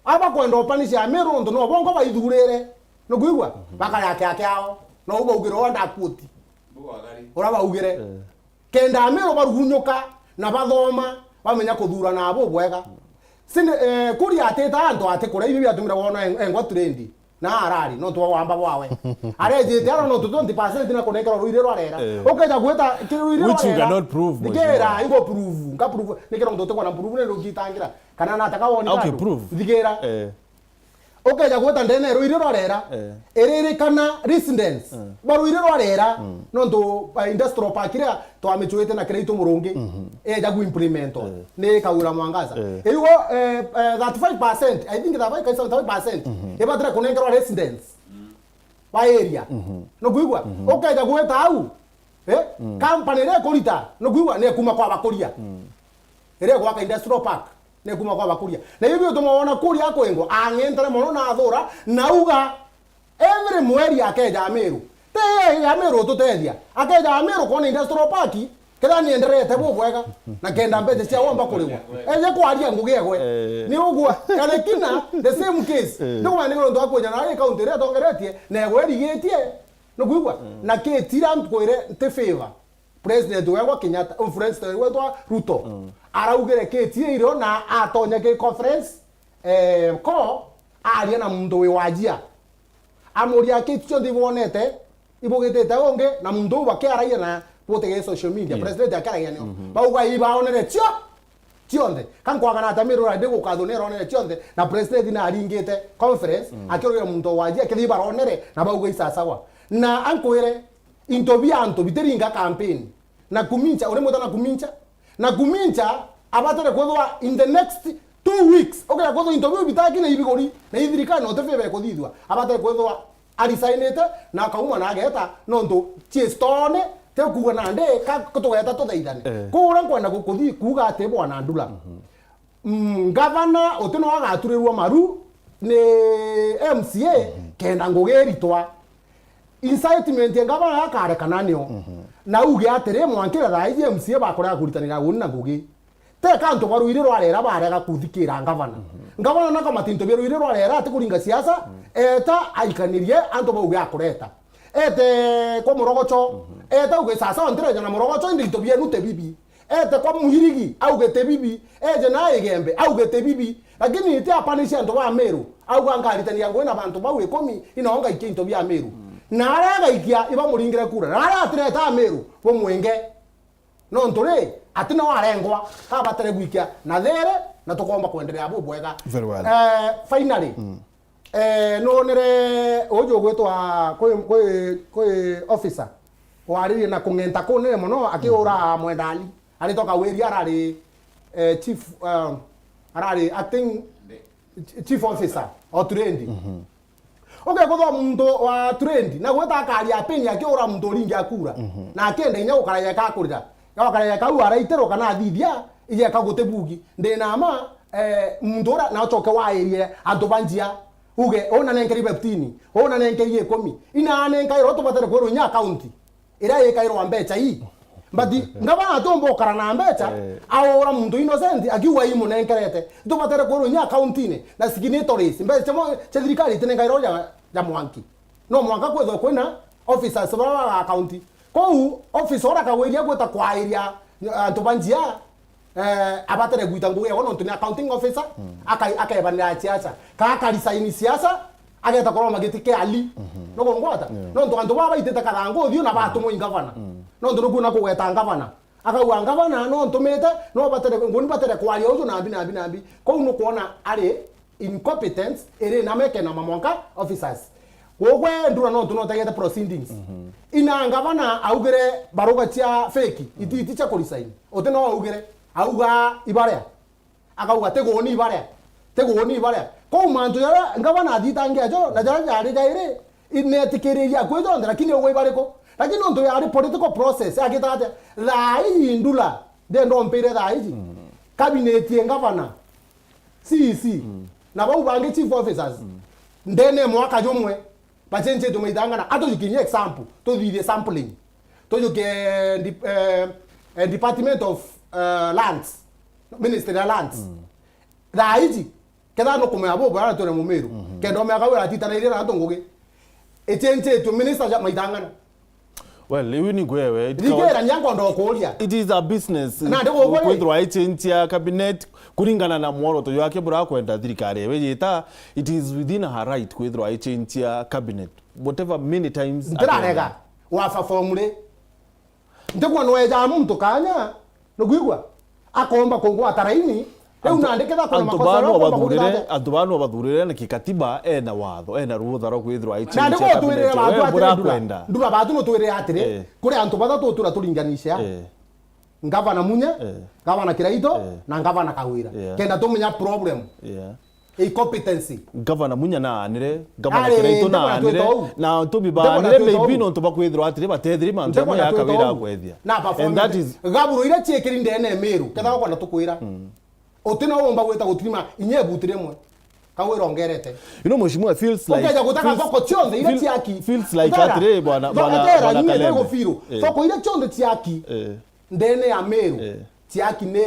Aba kwenda upanish Amiru nontu no bongo baithurire. Nukwigua? Bakare ake ake ao. No ubaugire o ndakuoti. Uria baugire. Eh. Kenda Amiru barugunyuka na bathoma, bamenya kuthurana abo bwega. Sindi, eh, Kuria atita antu ati kuria ibi biatumire wona eng-, engwa trend. Na arari, nontu bwa wamba bwawe. Arejite ara nontu twenty percent na kunenkerwa ruiri rwa rera. Eh. Ukeja gwita ki ruiri rwa rera. Which you cannot prove, thikira, mheshimiwa. Ingo prove, nka prove, nikira nontu tukona prove ni rugitangira. Kana nataka woni. Okay, kandu. Prove. Thikira. Eh. Ukeja gwita ndene ruiri rwa rera. Eh. Iririkana residents. Eh. Ba ruiri rwa rera. Mm. Nontu, uh, industrial park iria twamichwite na kiria itu Murungi, eja ku implement. Eh. Ni Kawira Mwangaza. Eh. Iu, eh, eh, thirty-five percent, I think thirty-five, seventy-five percent, ibatire kunengerwa residents ba area. Nukwigua? Ukeja gwita au, eh? Company iria ikurita, nukwigua, ni kuma kwa bakuria. Iria igwaka industrial park, ni kuma kwa bakuria. Na iu biutuma wona Kuria akwingwa, ang'entere mono na athura, na auga, every mweri akeja Amiru. Eh, ya Meru ututethia. Akeja Meru kwona industrial park, kethira ni enderete bubwega, na kenda mbeca cia womba kurigwa. Eje kwaria ngugi egwe. Eh. Ni ugwa, Kariuki na the same case. Eh. Ni kumenya ni guntu akwija na ari county iria atongeretie, na egwe irigitie. Ni kwigua? Mm. Na kitira nkwire nti favor President wegwa Kenyatta, oh, President wegwa Ruto. Mm. Araugire kitira irio na atonya ki conference, eh, ko aria na muntu wi Wajir. Amuria, kiti cionthe ibwonete, ibugitite ungi, na muntu uu bakiaragia na butege social media, yeah, president akiaragia nio. Mhm. Bauga ibaonere cio, cionthe. Ka nkwagana atia Meru ndi gukathwo ni aronere cionthe, na president ni aringite conference, mm, akiuria muntu o Wajir, kethira ibaronere, na bauga isasawa. Na ankwire, into bia antu bitiringa campaign. Na Kumincha, uri mwita na Kumincha? Na Kumincha abatare kwithwa in the next two weeks, ukira kwithwa into biu bitaki na ibiguri, na ithirikari na uti favor ikuthithua. Abatare kwithwa aresignite na akauma na ageta, nontu ciistone, ti kuuga nandi, ka tugeta tuthaithane. Eh. Kuu uria nkwenda ku-, kuthi-, kuuga ati, Bwana Ndula. Mhm. Mm, ngavana uti no agaturirwa maru ni M C A, mhm, kenda ngugi iritwa. Incitement ya ngavana akarekana nio. Mhm. Na uge atiri, mwankire thaa iji M C A bakorega kuritanira uni na ngugi. Teka antu ba ruiri rwa rera barega kuthikira ngavana. Mhm. Ngavana nakamata into bia ruiri rwa rera, ati kuringa siasa, mhm, eta aikanirie antu bauge akureta. Ete kwa Murogocho, mhm, eta uge, sasa ntireja na Murogocho, indi into bienu ti bibi. Ete kwa Muhirigi, augite bibi. Eje na Igembe, augite bibi. Lakini iti apanisha antu ba Meru. Auga, nkaritania ngugi na bantu bau ikumi, ino ngaikia into bia Meru. Mm. Na aria agaikia, ibamuringire kura. Na aria atireta Meru, bumwinge. Nontu ri, ati no arengwa, abatare gwikia na thiiri, na tukomba kwenderea bubwega. Very well. Eh, finally, mm. Eh, nonere uju ugwitwa kwi, kwi, kwi officer waririe na kung'enta kunene mono akiura, mhm, Mwenda Ali. Aritwa Kawiri arari, eh, chief, um, arari acting ch-, chief officer o Turendi. Mhm. Ukethwa muntu wa Turendi na gwita akaria apini akiura muntu uringi akura. Mhm. Na akienda inya gukara yeka akurira. Gakara yeka u araitirwo kana athithia, igeka guti bugi. Ndina ma, eh, muntu uria na ucoke wairie antu ba njia. Uge, "Una nenkeri fifteen, una nenkeri ikumi." Ina nenkairwo, tubatere kwirwo inya account iria ikairwa mbeca ii. But ngavana atumba ukara na mbeca, eh, aura muntu innocent, akiuga imunenkerete. Tubatere kwirwo inya account-ini na signatories. Mbeca cia mo-, cia thirikari itinenkairwo ja, ja mwanki. No mwanka kwithwa kwina officers baba ba account. Kou officer uria Kawiri agwita kwairia antu ba njia, eh, abatare gwita ngugi yao nontu ni accounting officer, mm, akai-, akebanira siasa. Ka akarisaini siasa, ageta kuroma giti kia Ali. Mhm. No kungwata? Yeah. Nontu antu baba baitite kathangu uthiu na batumwa i ngavana. Mm. Nontu nukwona kugweta ngavana. Akauga, "Ngavana, no ntumite, no batere, nguni batere kwaria uju nambi, nambi, nambi." Kou nukwona ari incompetence iri na meke na mamwanka officers. Gugwe Ndura nontu no utegete proceedings. Mhm. Ina ngavana augire baruga cia fake, iti, iti cia kuresign. Uti no augire, auga ibaria. Akauga, "Tiguni ibaria. Tiguni ibaria." Kou mantu jaria ngavana athitangia jo, na jaria jari jairi, inetikiriria kwi jonthe, lakini ugwe ibariku? Lakini nontu yari political process, agita atia? Thaa iji Ndula, ndenda umpire thaa iji. Mm. Cabinet ye ngavana, C E C, mm, na bau bangi chief officers, mm, ndene mwaka jumwe, bachenjetwe maitangana. Atujukinyie example, tuthithie sampling. Tujuke, eh, dep-, eh, eh, Department of, eh, Lands, Ministry ya Lands. Mm. Thaa iji, ketha nukumenya bubu aratwire Mumiru, mhm, kenda umenya kau iratitanairie na antu ngugi. Ichenjetwe minister ja maitangana. Well, iu ni ngwewe. It counts. Thikira, nya nkwenda ukuria. It is a business. Na ndi gukwe. Kwithirwa ichenjia cabinet kuringana na mworoto jwake burakwenda thirikari ewe yita, it is within her right kwithirwa ichenjia cabinet. Whatever many times. Ntirarega. Wa perform ri. Ntikwona weja muntu kanya, nukwigua? Akomba kungwata raini, riu nandi ketha kuna makosa baa no akomba bathurire, kugwata. Antu baa no bathurire na kikatiba, ena watho, ena rutha rwa kwithirwa. Na ndigutwirire bantu atiri Ndura. Burakwenda. Ndura batu nutwirire atiri, eh, kuri antu bathatu tura turinganisha. Eh. Ngavana Munya, eh, Ngavana Kiraitu, eh, na Ngavana Kawira. Yeah. Kenda tumenya problem. Yeah. Incompetency. Gavana Munya naanire, Gavana Kiraitu naanire, na antu bibaanire maybe nontu bakwithirwa atiri batethiri mantu amwe ya Kawira akwethia. And that is. Gaburo iria ciekiri ndene Meru, ketha ukwenda tukwira. Mm. Uti no umba gwita gutirima inya ibuti rimwe. Kawira ongerete. You know, mheshimiwa, feels like, ukeja gutaka feels, thoko cionthe iria feels, ciaki. Feels like atiri, bwana, bwana, bwana Kalembe. Thoko iria cionthe ciaki. Eh. Ndene ya Meru. Eh. Ciaki ni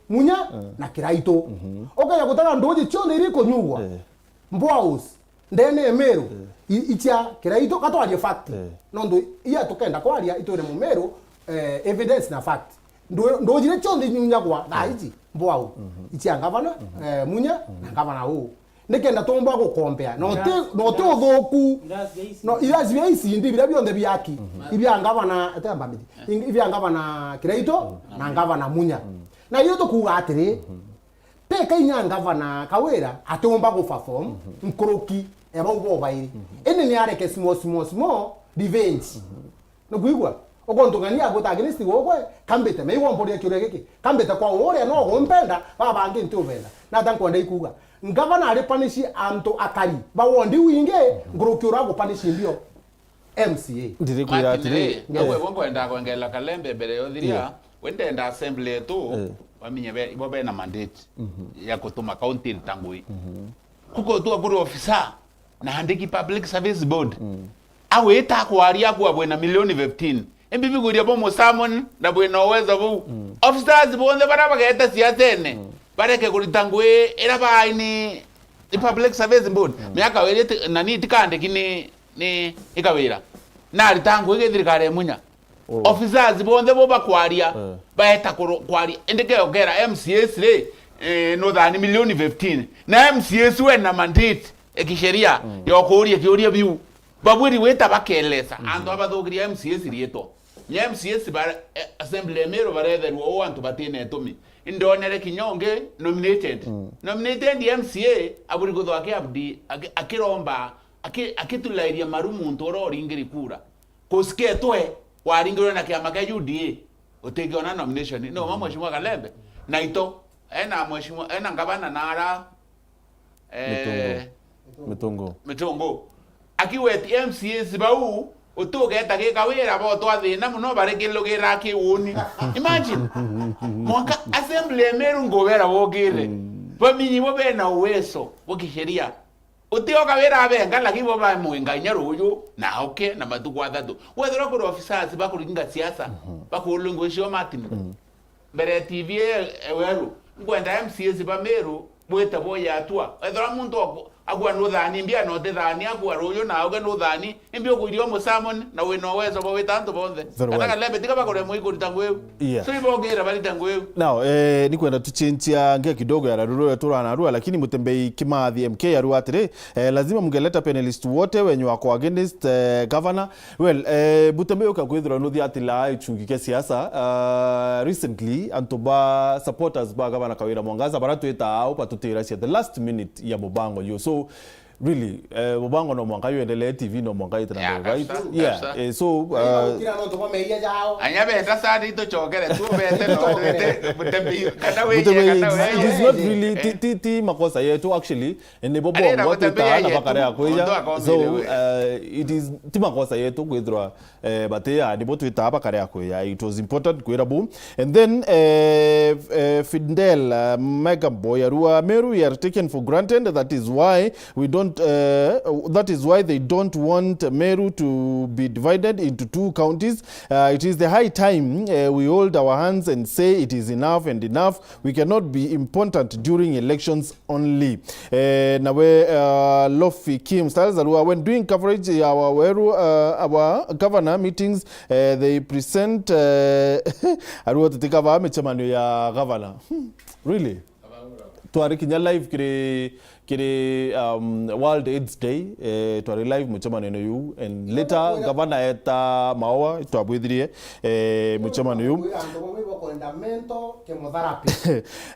Munya, eh, na Kiraitu. Mhm. Ukeja gutaka nduji cionthe iria ikunyugwa. Eh. Mbwaus. Ndene ya Meru. Eh. I-, icia Kiraitu, katwarie fact. Eh. Nondu iya tukenda kwaria itwire Mumeru, eh, evidence na fact. Ndu-, nduji iria cionthe inyunyagwa thaa iji, mbwau, icia ngavana, eh, Munya, na ngavana uu. Nikenda tuumba gukompea. No ti, no ti uthuku. No, irasi bia icindi biria bionthe biaki. Ibia ngavana, ete mbamiti. Ing-, ibia ngavana Kiraitu, na ngavana Munya. Na iyo tukuuga atiri, teka inya ngavana Kawira atiumba gu perform nkuruki ya bau bobairi. Indi ni areke small, small, small revenge. Nukwigua? Ukontung'ania agwita against gukwe, kambite. Meigua mporia kiuria giki. Kambite kwa uria no gumpenda, babangi nti ubenda. Nata nkwenda ikuga. Ngavana ari punish antu akari ba wondi wingi, nkuruki ura gu punish mbio M C A. Ndirikwira Martin, atiri, eh, eh, agwe gwe nkwenda kwengela Kalembe mbere ya uthiria, yeah, we ndenda assembly yetu, eh, bamenye be, ibo bena mandate ya gutuma county ritangui. Kuko tu akuru officer, na andiki Public Service Board. Mm. Awita kwaria akua bwina milioni fifteen. Imbi biguria bo musamon na bwina uwezo buu. Mm. Officers bonthe baria bageta siasene, mm, bareke kurita ngui ira baini ni Public Service Board. Mm. Miaka wiri ti-, nani tikandiki ni, ni ikawira. Na arita ngui gi thirikari ya Munya. Oh. Officers bonthe bo bakwaria, eh, baeta kuru-, kwaria. Indi ke okera M C As ri, eh, no thani milioni fifteen. Na M C As we na mandate, e kisheria, mm, ya kuuria kiuria biu. Babwiri wita bakelesa. Mhm. Antu abathukiria M C As riitwa. Nya M C As ba, eh, assembly ya Meru baretherua uu antu batina itumi. Indonere kinya ungi nominated. Mm. Nominated M C A aburi kuthwa aki abdi-, aki-, akiromba, aki-, akitulairia maru muntu uria uringiri kura. Kusiketwe waringirwe na kiama kia U D A, utikiona nomination. No, ma Mheshimiwa Kalembe, naito, ena mheshimiwa, ena ngavana na ara, eh, Mitungu. Mitungu. Mitungu. Akiweti M C As bau, utugeta gika wira bo twathina muno bari kilugira kiuni. Imagine. Mwanka assembly ya Meru ngubera bogire. Mm. Baminyi bo bena uwezo, bo kisheria. Utioka wira abenga, lakini bo bamwinga inya ruuju, na oke na matuku athatu. Wethirwa kuri officers bakuringa siasa, mhm, bakuulungwa icio Martin. Mhm. Mbere ya T V e-, eweru, nkwenda M C As ba Meru, bwite boye atua. Wethirwa muntu aku-, akua nuthani mbia, no tithani akua ruuju, na auge nuthani, imbi ukuirio musamon, na wina uwezo bwa wita antu bonthe. Very well. Kana Kalembe, tiga bakore mwikurita ngui. Yeah. So, ibongera barita ngui. Now, eh, ni kwenda tuchenjia ngia kidogo ya rarua turana rua, lakini Mutembei Kimathi M K arua atiri, eh, lazima mungeleta panelist wote wenye wako against, eh, governor. Well, eh, Mutembei uka kwithirwa nuthi atila ichungi kia siasa. Uh, recently, antu ba supporters ba governor Kawira Mwangaza bara twita au batutiracia the last minute ya mubango yu. So, really, eh, mubango no mwanka yuendelee, T V no mwanka itana. Yeah, right? Kabisa, yeah, kabisa. Eh, so, uh, kira no tukomeia jao. Anya beta sadi tuchokere, tu bete no, bete, bete, kana we, Mutembei, kana we. It is not really, ti, ti, ti makosa yetu, actually. Ni bo bongwa twita na bakarea kwija. So, uh, it is, ti makosa yetu kwithirwa, eh, batia, ni bo twita bakarea kwija. It was important kwira bu. And then, eh, eh, Fidel, uh, Mega Boy arua, Meru, we are taken for granted. That is why we don't, uh, that is why they don't want Meru to be divided into two counties. Uh, it is the high time, uh, we hold our hands and say it is enough and enough. We cannot be important during elections only. Eh, nawe, uh, Lofi Kim Styles arua, when doing coverage ya our Weru, uh, our governor meetings, eh, they present, eh, arua tutikavaa micemanio ya governor. Hmm, really? Twari kinya live kiri, kiri, um, World AIDS Day, eh, twari live mucemanio-ini yu, and later governor eta maoa, twabwithirie, eh, mucemanio yu. Kwira antu bamwe ibakwenda mental chemotherapy.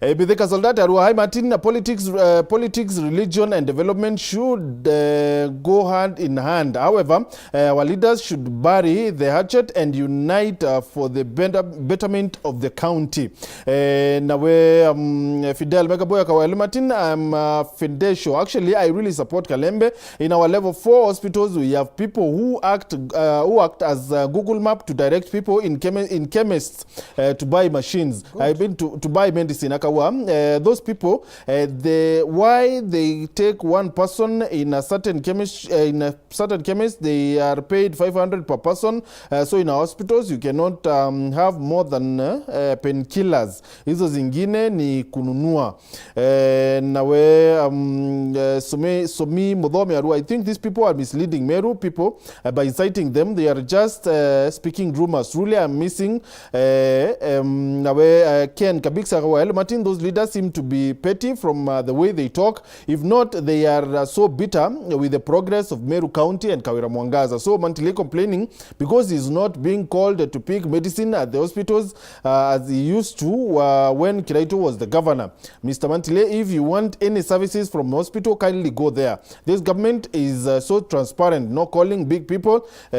Eh, Bithika Soldate arua, hi Martin, na politics, eh, politics, religion and development should, eh, go hand in hand. However, eh, our leaders should bury the hatchet and unite, uh, for the better, betterment of the county. Eh, nawe, um, Fidel Mega Boy akawa, Martin, I'm, uh, Fidel Desho. Actually, I really support Kalembe. In our level four hospitals, we have people who act, uh, who act as, uh, Google Map to direct people in chemi-, in chemists, uh, to buy machines. I mean, to, to buy medicine. Akawa, uh, those people, uh, they, why they take one person in a certain chemist, uh, in a certain chemist, they are paid five hundred per person. Uh, so in our hospitals, you cannot, um, have more than, uh, uh, painkillers. Hizo zingine ni kununua. Eh, nawe, um, eh, Somi, Somi Muthomi Arua, I think these people are misleading Meru people, uh, by inciting them. They are just, uh, speaking rumors. Truly, I'm missing, uh, um, nawe, uh, Ken Kabiksa wa Elmatin, those leaders seem to be petty from, uh, the way they talk. If not, they are, uh, so bitter with the progress of Meru County and Kawira Mwangaza. So Mantile complaining because he's not being called to pick medicine at the hospitals, uh, as he used to, uh, when Kiraitu was the governor. Mister Mantile, if you want any services from hospital, kindly go there. This government is, uh, so transparent, no calling big people, uh,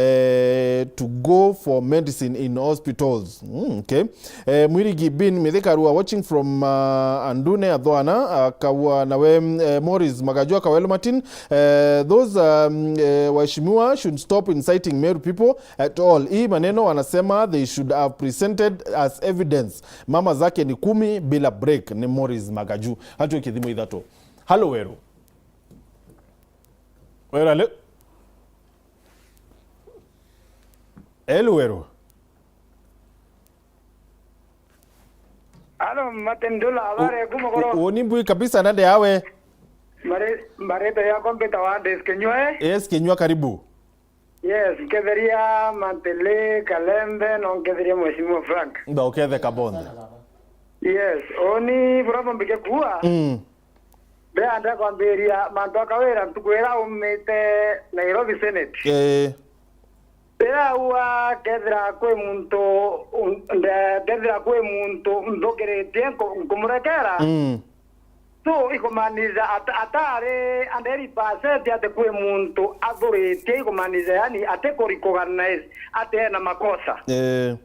to go for medicine in hospitals. Mm, okay. Eh, Mwirigi bin Mithika Arua watching from, uh, Andune Athwana, uh, Kawa nawe, mm, eh, Morris Magaju Kawelo Martin. Eh, those, um, eh, waheshimiwa should stop inciting Meru people at all. Hii maneno wanasema they should have presented as evidence. Mama zake ni kumi bila break, ni Morris Magaju. Hatwe kithimo ithatu. Halo Weru. Weru ale. Hello Weru. Alo, Martin Ndula, habari ya kuma koro? Uuni mbui kabisa, nande yawe? Mbare-, mbarete ya kompyuta wa Des Kenywa, eh? Yes, Kenywa, karibu. Yes, nketheria Mantele, Kalembe, no nketheria Mheshimiwa Frank. Nda ukethe kabonthe. Yes, oni burabo mbike kuwa. Mm. Ndenda kwambiria mantu a Kawira ntuku ira aumite Nairobi Senate. Eh. Ira aua kethira kwi muntu un-, nde-, ndethira kwi muntu nthukiritie nku-, nkumurekera. Mm. So, ikumaanisha at-, atari hundred percent ati kwi muntu athuritie, ikumaanisha yani ati ku recognize ati ena makosa. Eh.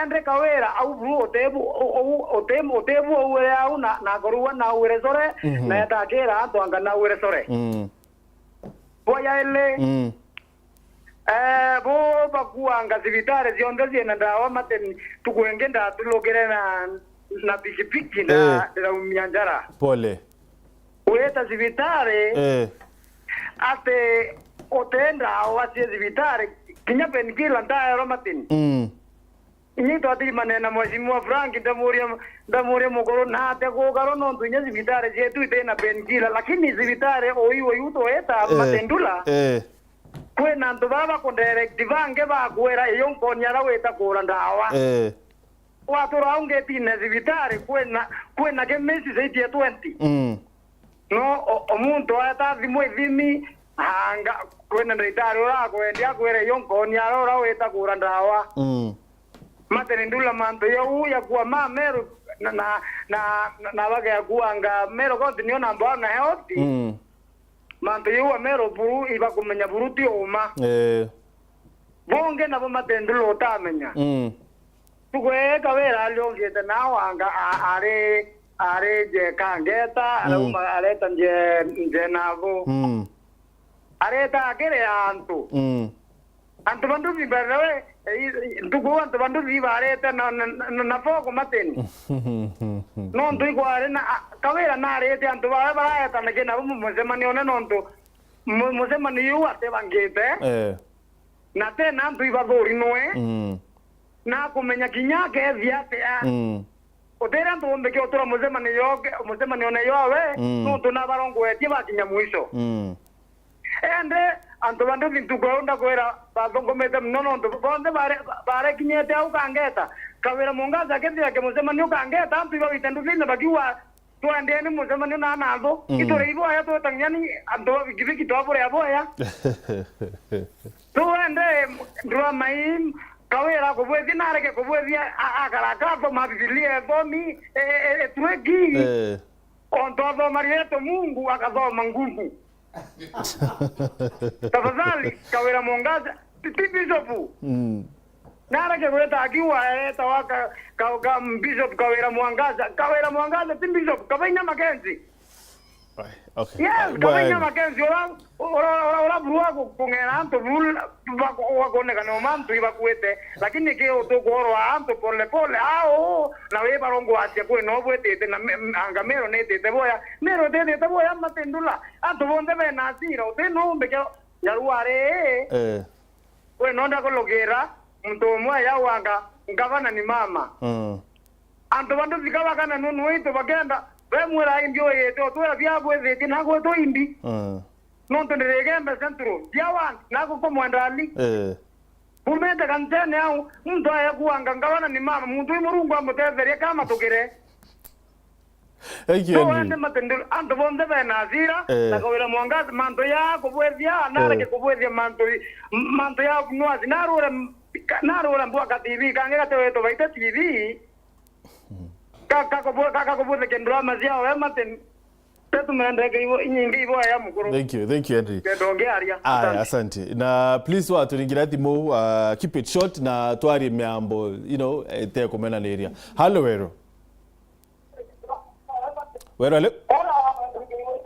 Ende Kawira, au buru utebu, u-, u-, utebu, utebu auire au na, na korua na auire sore, mhm, na etakira antu anga na auire sore. Mm. Bwa yaili, mm, eh, bo bakuanga cibitari cionthe ciina ndawa, Martin, tuku ingi ndatulukire na, na pikipiki na, eh, ndiraumia njara. Pole. Wita cibitari, eh, ati uti ndawa cia cibitari, kinya painkiller ndaerwa, Martin. Mm. Inyi twatirimanene na Mheshimiwa Frank, ndamuria, ndamuria mukuru, na ate kugaro nontu inya cibitari cietu itina painkiller, lakini cibitari uyu, uyu twita, eh, Martin Ndula, eh, kwina antu baba bakudirect bangi bakwira iyo nkoni ara wita kugura ndawa. Eh. Watura au ngetine cibitari, kwina, kwina chemist zaidi ya twenty. Mm. No, o, o muntu aeta thimu ithimi, anga, kwina ndagitari urakwendia akwire iyo nkoni ara ura wita kugura ndawa. Mm. Martin Ndula, mantu jau jakua ma Meru na, na, na, na, na bagea kuanga Meru County nio number one na health. Mm. Mantu jau a Meru buru ibakumenya buru ti uma. Eh. Bungi nabo Martin Ndula utamenya. Mm. Tuku ii Kawira ariongite nao anga a-, ari, ari nje Kangeta, mm, arauma areta nje, nje Nathu. Mm. Areta akiri antu. Mm. Antu ba nduthi, by the way, eh, i-, i-, ntuku iu antu ba nduthi ibarete na, na, na, na foko Martin. Nontu ikwari na, a, Kawira narite antu baria baraetanagia nabo mu-, mucemanione nontu mu-, mucemanio iu atebangite. Eh. Na tena antu ibathurinwe. Mm. Na kumenya kinya akethia atia. Mm. Utire antu bonthe kiotura mucemanio yoke, mucemanione yowe, mm, nontu nabarongwetie bakinya mwisho. Mm. Ende, antu ba nduthi ntuku iu ndakwira bathungumite mono nontu bonthe bare-, barekinyite au Kangeta. Kawira Mwangaza akethira ke mucemanio Kangeta, antu ibawite nduthine bakiuga, "Twendeni mucemanio na Nathu, mm, ituri iboya twetang'ia ni antu ba bikibiki twaburia boya." Tuende, ndurama ii, Kawira kubwithia nareke kubwithia, a-, akara akathoma Bibilia ethomi, e-, e-, e-, etweki. Eh. Ontu athoma rieto Mungu, akathoma ngumu. Tafadhali, Kawira Mwangaza, ti, ti bishop. Mm. Nareke gwita akiuga aretawa ka, ka, ka, Bishop Kawira Mwangaza. Kawira Mwangaza ti bishop, Kabaina Makenzi. Ai, okay. Yes, Kabinya Makenzi, ura, ura, ura, ura burua ku-, kung'era antu buru, baku-, bakuonekana uma antu ibakuite. Lakini ki utukuorwa antu pole pole, au, na wi barongwacia kwi no bwitite, na me-, anga Meru nitite boya. Meru ititite boya, Martin Ndula. Antu bonthe bena asira, uti no umbike, yarua ri. Eh. We no ndakurugira muntu umwe yauanga ngavana ni mama. Mm. Antu bandu thika bakana nunu waitu bakenda, bemwira imbi uyite, utwira bia bwithitie na gwitwa imbi. Mm. Nontu ndirigembe Central, bia want, na gukumwenda ali. Eh. Bumite kanisene au, muntu aya kuanga ngavana ni mama, muntu wi Murungu amutetherie kama tukire. Thank you, Henry. Wende Martin Ndula, antu bonthe bena asira, eh, na Kawira Mwangaza, mantu ya kubwethia, nareke, eh, kubwethia mantu, mantu ya kunwasi, narure, narure mbwaka T V, kange gate wetu baite T V. Ka, ka kubwe-, ka, ka kubwethia kindu ama ciao, we Martin, tetu mendeke ibo, inyingi ibo ya mukuru. Thank you, thank you, Henry. Kendo ngiaria. Aya, asante. Asante. Na please waturingira thimu, uh, keep it short, na twarie miambo, you know, ite kumenaniria. Hello, Weru. Weru, hello.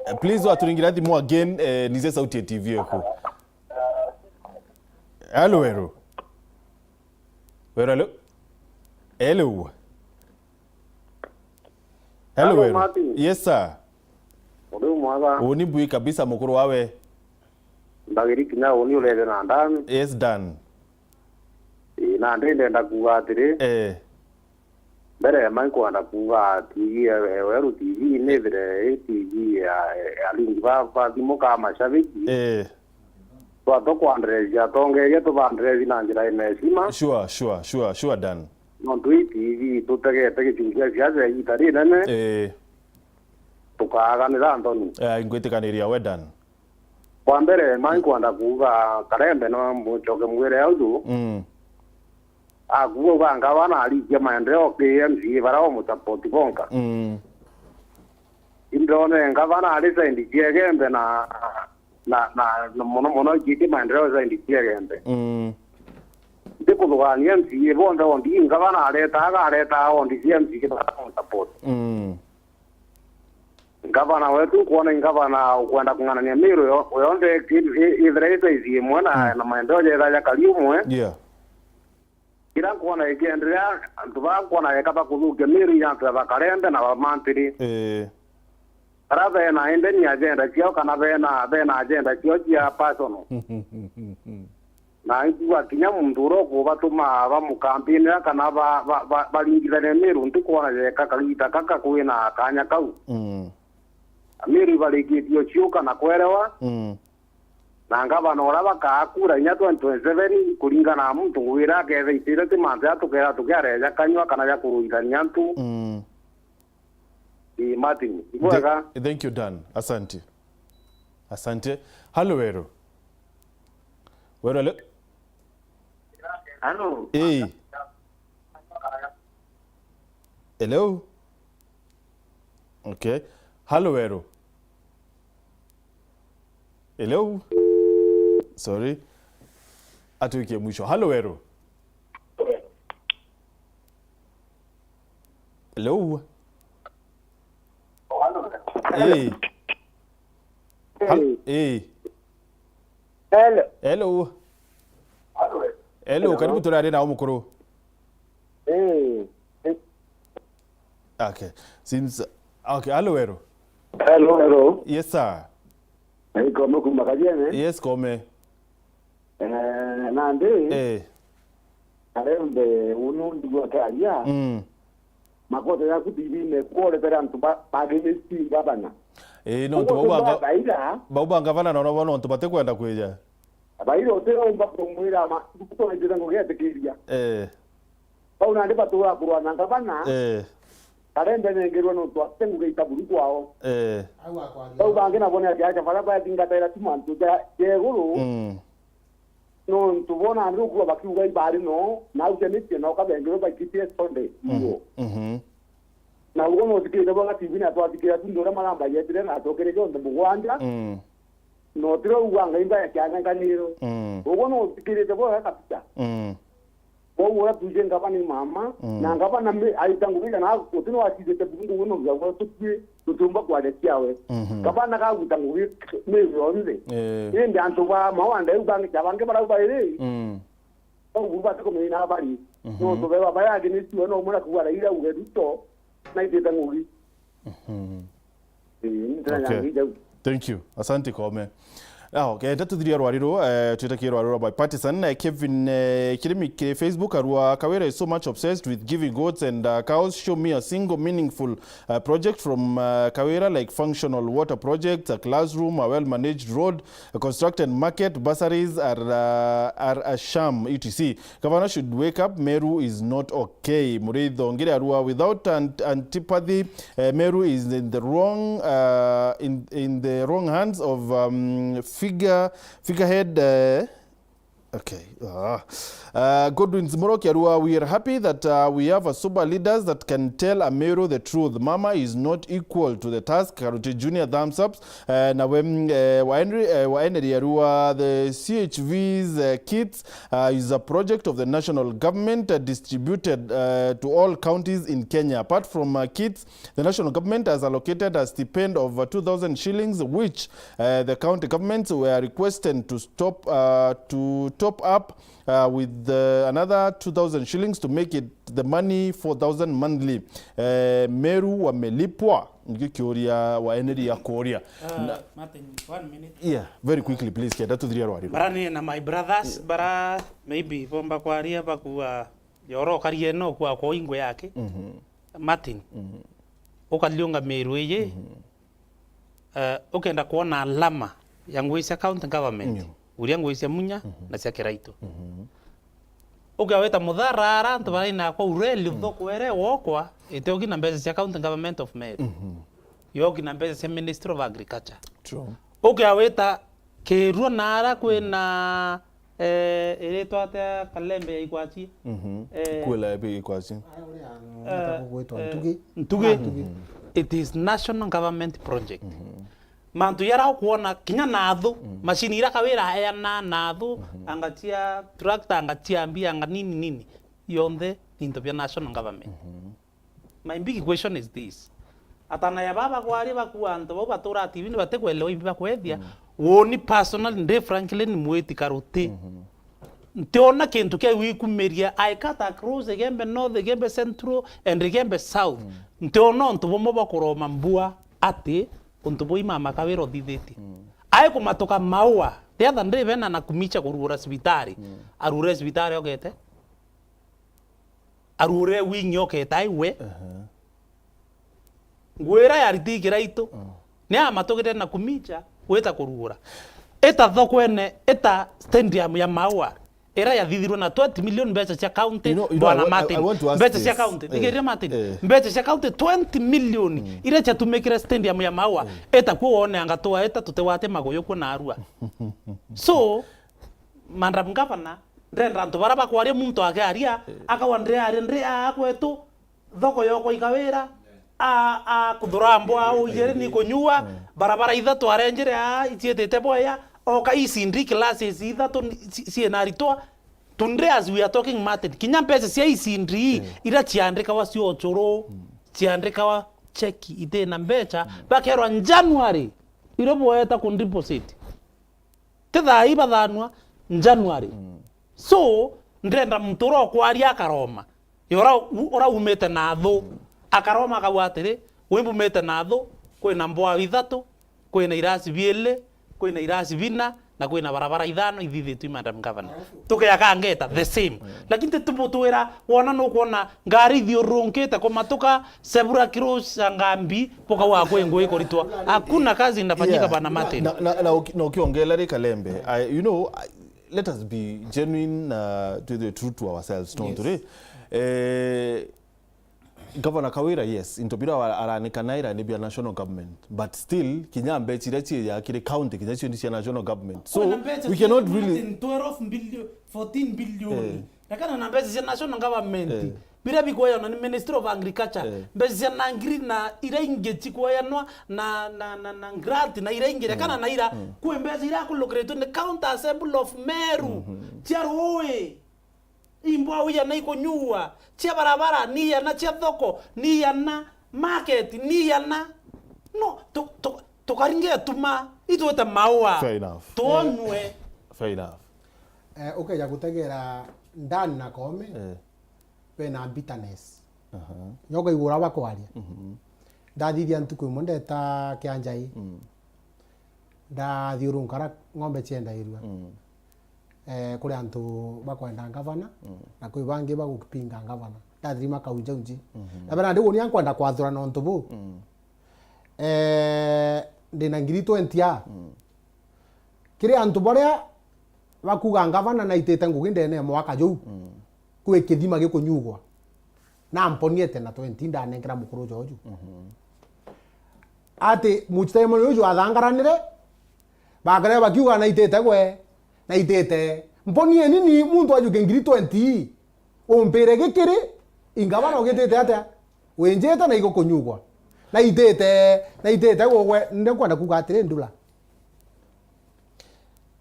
Eh, please, waturingira thimu again, eh, nize sauti ya T V yaku. Hello, Weru. Weru, hello. Hello. Hello, hello, Weru. Martin. Yes, sir. Uri mwega? Uni mbui kabisa, mukuru wawe. Mbagiri kinya uni urebe na Dan. Yes, Dan. Ii, na ndi ndenda kuuga atiri. Eh. Mbere ya mai nkwenda kuuga T V ya Weru T V nithire i T V ya, ya aringi ba, ba thimu ka mashabiki. Eh. Twatwa kwanderecia, atongeria tubanderecia na njira ina heshima. Sure, sure, sure, sure, Dan. Nontu i T V tutegete gichungi kia siasa ya igita rinene. Eh. Tukaaganira nthoni. Eh, ngwitikaniria we, Dan. Kwa mbere, mai nkwenda kuuga Karembe no mucoke mwire au tu. Mm. Akuuga uga ngavana arikia maendeleo ki M C A bara o musapoti bonka. Mm. Indone ngavana ari side cia Igembe na, na, na, na muno muno ikitie maendeleo side cia Igembe. Mm. Ndikuthugania M C A bonthe ondi, ngavana aretaga, aretaga ondi cia M C A bara o musapoti. Mm. Ngavana wetu nkwona i ngavana ukwenda kung'anania Meru yo-, yonthe ki-, i-, ithira i size imwe na, mm, na maendeleo jetha jakari umwe. Yeah. Kira nkwona ikiendelea, antu baa nkwona eka bakuthukia Meru i antu ya ba Karembe na ba Mantiri. Eh. Bara bena ende ni agenda ciao kana bena, bena agenda ciao cia personal. Na ikuga kinya muntu uria ukubatuma bamukampinira kana ba, ba, ba, baringithania Meru, ntikwona yeka kagita kaka kwina kanya kau. Mm. Meru ibarikitie uciuka na kwerewa. Mm. Na ngavana uria bakaa kura inya twenty twenty-seven, kuringana na muntu ngugi iria aketha itire ti mantu ja tukera tukiareja kanyua kana ja kuruithania antu. Mm. Ii, Martin, ibwega. Th-, thank you, Dan. Asante. Asante. Halo, Weru. Weru, hello? Hello? Ii. Hello? Okay. Halo, Weru. Hello? Sorry. Atuikie mwisho. Halo, Weru. Hello? Hey. Hal-, hey. Hello. Hello. Hello, karibu turare nao mukuru. Hey. Okay. Since, okay, hello, Weru. Hello, hello. Yes, sir. Hey, Kome kuma Kajene. Yes, Kome. Eh, nandi, eh, Karembe, unu ndigwa karia. Mm. Makoto yaku T V-ine, kworetera antu ba, ba against ngavana. Eh, nontu bau banga-, baira, bau ba ngavana nono bo nontu batikwenda kwija. Baira utiromba kumwira ma, kutonjira ngugetikiria. Eh. Bau nandi batura kurwa na ngavana. Eh. Karembe nengerwa nontu ate ngugi itaburu kwao. Eh. Bau bangi nabo ni ajaja bara bathingataira tu mantu ja, ja iguru. Mm. Nontu bona nandi ukua bakiuga ibari no, na au janitie no kabengerwa baikitie sonde. Mhm. Uo. Mhm. Na ugo no thikirite bona T V na twathikira tu ndura maramba yetire na atokere jonthe mugwanja. Mm. No tiro uga ngai mbaya kianyanganiro. Mm. Ugo no thikirite bona kabisa. Mm. Kwou uria tuije ngavana ni mama, mm, na ngavana mi-, aita ngugi kana uti no acithite bungu no ngia gwe tukie tutiumba kwaria ciawe. Mhm. Ngavana kaguta ngugi mi yonthe. Eh. Indi antu ba mawanda iu bangi ja bangi barau bairi. Mm. Kwou bati kumenya bari. Mhm. Nontu beba baya aginisiwe no mura kuga Raila uge Ruto naitite ngugi. Mhm. Ii, ni ndira. Okay. Yangi jau. Thank you. Asante Kome. Now, kenda tuthiria rwari ruu, eh, twite ki rwari rwa bipartisan, eh, Kevin, eh, Kirimi kiri Facebook arua, "Kawira is so much obsessed with giving goats and, uh, cows. Show me a single meaningful, uh, project from, uh, Kawira, like functional water project, a classroom, a well-managed road, a constructed market, bursaries are, uh, are a sham, et cetera" Governor should wake up, Meru is not okay. Muriithi Ongiri arua, "Without ant-, antipathy, eh, Meru is in the wrong, uh, in, in the wrong hands of, um, figure, figurehead, eh," okay. Ah. Uh, Godwin Moroki arua, "We are happy that, uh, we have a sober leaders that can tell Ameru the truth. Mama is not equal to the task." Karuti Junior thumbs up. Eh, nawe, mm, eh, wa Henry, eh, wa Henry arua, "The C H Vs, eh, kits, uh, is a project of the national government, uh, distributed, uh, to all counties in Kenya. Apart from, uh, kits, the national government has allocated a stipend of, uh, two thousand shillings, which, uh, the county governments were requested to stop, uh, to top up, uh, with, uh, another two thousand shillings to make it the money four thousand monthly. Eh, Meru wamelipwa?" Niki kiuria wa Henry akuria. Uh, na Martin, one minute. Yeah, very quickly, please, kenda tuthiria rwari ruu. Bara ni na my brothers, yeah, bara maybe bomba kwaria bakua yoro karie no kwa kwa ingwe yake. Mhm. Martin, mhm, ukaliunga Meru iji, mhm, eh, ukenda kuona alama ya ngugi cia county government, ndio, uria ngugi cia Munya, mhm, na cia Kiraitu. Mhm. Ukiawita Mutharara, antu baraina kwa ureli, mm, thoko ere wokwa, itioki na mbeca cia county government of Meru. Mhm. Yoki na mbeca cia Ministry of Agriculture. True. Ukiawita Kirua nara kwina, eh, iritwa atia Kalembe ya Ikwachia? Mhm. Eh, kwila ya Ikwachia. Aya uria, eh, gwitwa, eh, Ntugi. Ntugi. Ah, Ntugi. Mhm. It is national government project. Mhm. Mantu yara ukwona kinya nathu, mm, machine ira Kawira aeana nathu, mhm, anga cia tractor, anga cia mbia, anga nini nini, yonthe ni into bia national government. Mhm. My big question is this. Atana ya baba kwari bakua antu bau batura T V ni batikwelewa imbi bakwethia. Mm. Woni personal ndi Franklin Mwiti Karuti. Mhm. Ntiona kintu kia gwikumiria. I cut across Igembe North, Igembe Central, and Igembe South. Mm. Ntiona untu bumwe bwa kuroma mbua ati untu bui mama Kawira uthithitie. Mm. Ai kumatuka Maua, the other day bena na Nakumicha kurugura cibitari. Mm. Arugure cibitari ogete. Arugure wing ogete ai we. Aha. Nguo ira yariti Kiraitu, mm, ni amatugire Nakumicha gwita kurugura. Ita thokwene, ita stadium ya Maua, ira yathithirwe na twenty million mbeca cia county, you know, you know, Bwana I wa-, I, Martin. I want to ask this. Mbeca cia county, eh, thikiria Martin. Eh. Mbeca cia county twenty million, mm, ira ciatumikire stadium ya Maua, mm, ita kuo wone anga twaita tutigwate maguyu kuo na arua. So, Madam Governor, ndenda antu bara bakwaria muntu akiaria, eh, akawa ndriaria ndri aa kwetu, thoko yokwa i Kawira, a, a kuthura mbwa au igiri ni kunyua, mm, barabara ithatu arenjire aa iciitite bwega, oka E C D classes ithatu ni, ci, ciina aritwa. Today as we are talking, Martin, kinya mbeca cia E C D, mm, ira ciandikawa cia ucuru, mm, ciandikawa cheki itina mbeca, mm, bakerwa January, irio bweta ku deposit. Ti thaa ii bathanua, January. Mm. So, ndenda muntu uria ukwaria akaroma. Ura, ura umite na thu. Mm. Akaroma akauga atiri, wi mbumite na thu, kwina mbwao ithatu, kwina irasi biili, kwina irasi bina, na kwina barabara ithano ithithitue, Madam Governor. Tukiakangeta the same. Mm. Lakini ti tumutwira, wona nukwona ngari ithiururunkite kumatuka, Sebura Kiruca Ngambi, bukauga kwi ngui kuritwa. Hakuna kazi inafanyika, yeah, Bwana Martin. Na, na, na, na uki-, na ukiongelela ri Kalembe, I, you know, I, let us be genuine, uh, to the true to ourselves, tontu ri, eh, Governor Kawira, yes, into bira wa-, aranikana ira ni bia national government, but still, kinya mbeca iria ciija kiri county, kinya cio ni cia national government. So, we cannot really, Martin, twelve billion, fourteen billion. Eh. Rekana na mbeca cia national government. Eh. Biria bikweyona ni Ministry of Agriculture. Eh. Mbeca cia nangiri na iria ingi cikweyanwa na, na, na, na grant na iria ingi. Rekana, mm, na ira, mm, kwi mbeca iria akulokiritwe ni County Assembly of Meru. Mhm. Cia rui. Imbwau iana ikunyuua, cia barabara ni iana, cia thoko ni iana, market ni iana. No, tu-, tu-, tukaringe tuma, itwite maua. Fair enough. Tuonywe. Fair enough. Eh, ukeja gutegera Dan na Koome, Eh. bena bitterness. Aha. Nyoka igura bakwaria. Mhm. Ndathithia ntuku imwe ndeta Kianjai. Mm. Ndathiurunka ara ng'ombe ciendairua. Mm. Eh, kuri antu bakwenda ngavana, Mm. na kwi bangi bagukipinga ngavana. Ndathirima kaunjaunji. Mhm. Na bena ndigunia nkwenda kwathura nontu bu. Mm. Eh, ndina ngiri twenty a. Mm. Kiri antu baria bakuga ngavana naitite ngugi ndene ya mwaka juu. Mm. Kwi kithima gikunyugwa. Na mponiete na twenty ndanenkera mukuru joju. Mhm. Ati muchitaimoni uju athangaranire, bakare bakiuga naitite gwe, naitite. Mponieni ni muntu ajuke ngiri twenty, umpire gikiri, ingavana ugitite atia? Winjite na igukunyugwa. Naitite, naitite gugwe, nde nkwenda kuga atiri, Ndula.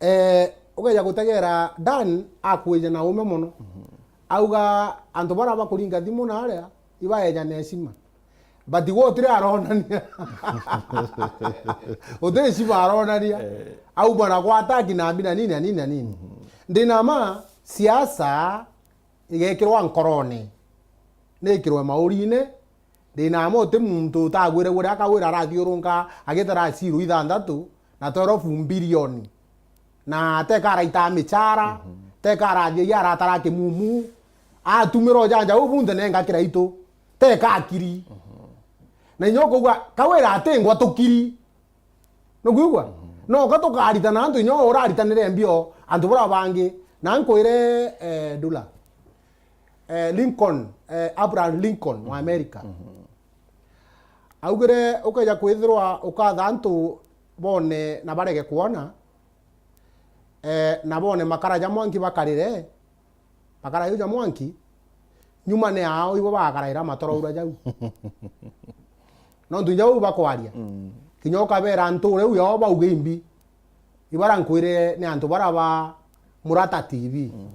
Eh, ugeja gutegera Dan akwija na ume mono. Mhm. Auga antu bara bakuringa thimu na aria, ibaeja na heshima. But gwe utiri aronania. Uti heshima aronania. Eh. Auma na gwataki na mbi na nini na nini na nini. Mhm. Ndina ma siasa igekirwa nkorone, nikirwe maurine. Ndina ma uti muntu utagwire uria akawira arathiurunka agitara ciru ithanthatu na twelve mbilioni. Na teka araita michara, Mhm. teka arathia ia aratara kimumu, atumira ujanja uu bunthe nenga kiraitu, teka akiri. Mhm. Na inya ukauga, kawira atingwa tukiri. Nukwigua? Mhm. No ka tukaritana antu inya uraritanire mbio antu bara bangi. Na nkwire, eh, Ndula. Eh, Lincoln, eh, Abraham Lincoln wa America. Mhm. Augire, ukeja kwithirwa ukatha antu bone na barege kwona, eh, na bone makara ja mwanki bakarire, makara jau ja mwanki, nyuma ni ao ibo bagakaraira matoraura jau. Nontu inya uu bakwaria. Mm. Kinya ukabera nture u yao bauge imbi. Ibara nkwire ni antu bara ba Murata T V. Mm.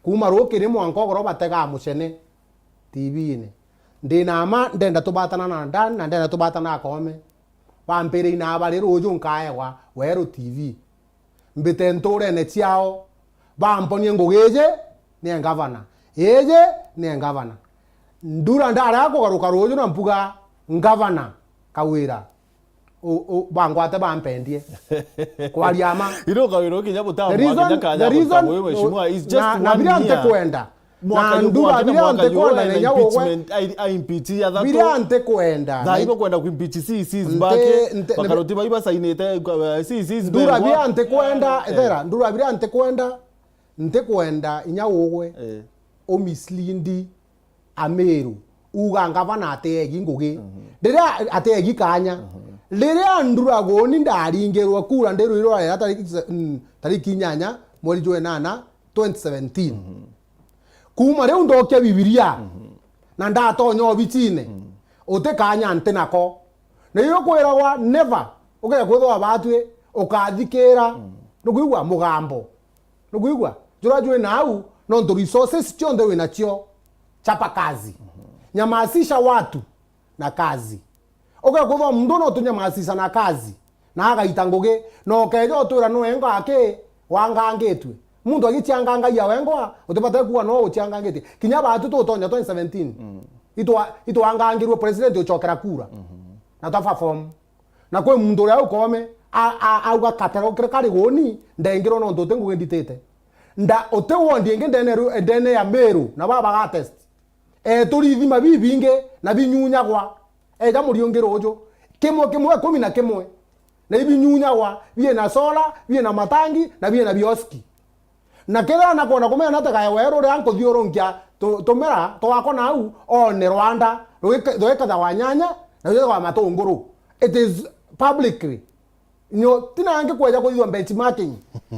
Kuuma rukiri mwanka ugoro bategaa mucene T V-ini. Ndina ma ndenda tubatana na Dan na ndenda tubatana na Koome. Bampire inaa bari ruju nkaegwa Weru T V. Mbite nturene ciao, bamponie ngugi iji ni ngavana, iji ni ngavana. Ndura ndarega kugaruka ruju na mpuga, ngavana Kawira, u-, u-, bangwate bampendie. Kwaria ma. Ino Kawira kinya butambwa, the reason, kinya kanya the reason, butambwa, mheshimiwa, is just na, na one biria year. Ntikwenda. Mwaka na yu ndura mwanka na biria mwaka yu ntikwenda ena na inya gugwe. Impeachment, ai, ai impeach ya thatu. Biria ntikwenda. Thaa ibo kwenda ku impeach C Cs nte-, back. Nte-, bakaruti bai basainite, uh, C Cs ndura bengwa. Biria ntikwenda, eh, ethera, ndura biria ntikwenda, ntikwenda inya gugwe. Eh. U mislead Amiru. Uga ngavana atiegi ngugi. Mhm. Riria atiegi kanya. Mhm. Riria ndura guni ndaringirwe kura ndirwirwa rera tariki, mm, tariki inyanya mweri jwa enana, twenty seventeen. Mhm. Kuuma riu ndokia Bibilia, mhm, na ndatonya obicine, mhm, uti kanya nti nako. Na iyo kwiragwa never ugeja kwithwa batwi ukathikira, mhm, nukwigua, mugambo. Nukwigua? Jura jwi nau, nontu resources cionthe wi nacio. Chapa kazi. Mhm. Nyamasisha watu na kazi. Ugeja kwithwa muntu no tunyamasisa na kazi, na agaita ngugi, na ukeja utwira nwe ngwa aki wangangitue. Muntu agiciangangagia wengwa, utibatae kuuga no uciangangitie. Kinya batu tutonya twenty seventeen, mm, itwa-, itwangangirue president ucokera kura. Mhm. Na twa perform. Na kwi muntu uria ukome, a-, a-, auga katero kiri kari guni, ndengirwo nontu uti ngugi nditite. Nda-, uti wondi ingi ndene ru-, ndene ya Miru, na baba ga test. Eturi ithima bibingi na binyunyagwa. Eja Muriungi ruju. Kimwe kimwe, ikumi na kimwe. Na ibinyunyagwa, biina solar, biina matangi, na biina bioski. Na kethira nakwona kumenya natagae weru uria nkuthiurunkia tu-, tumera twakwa nau, one rwanda, rugika-, rugikatha wa nyanya, na rugikatha wa matunguru. It is publicly. Nyo, ti nangi kweja kuthithua benchmarking.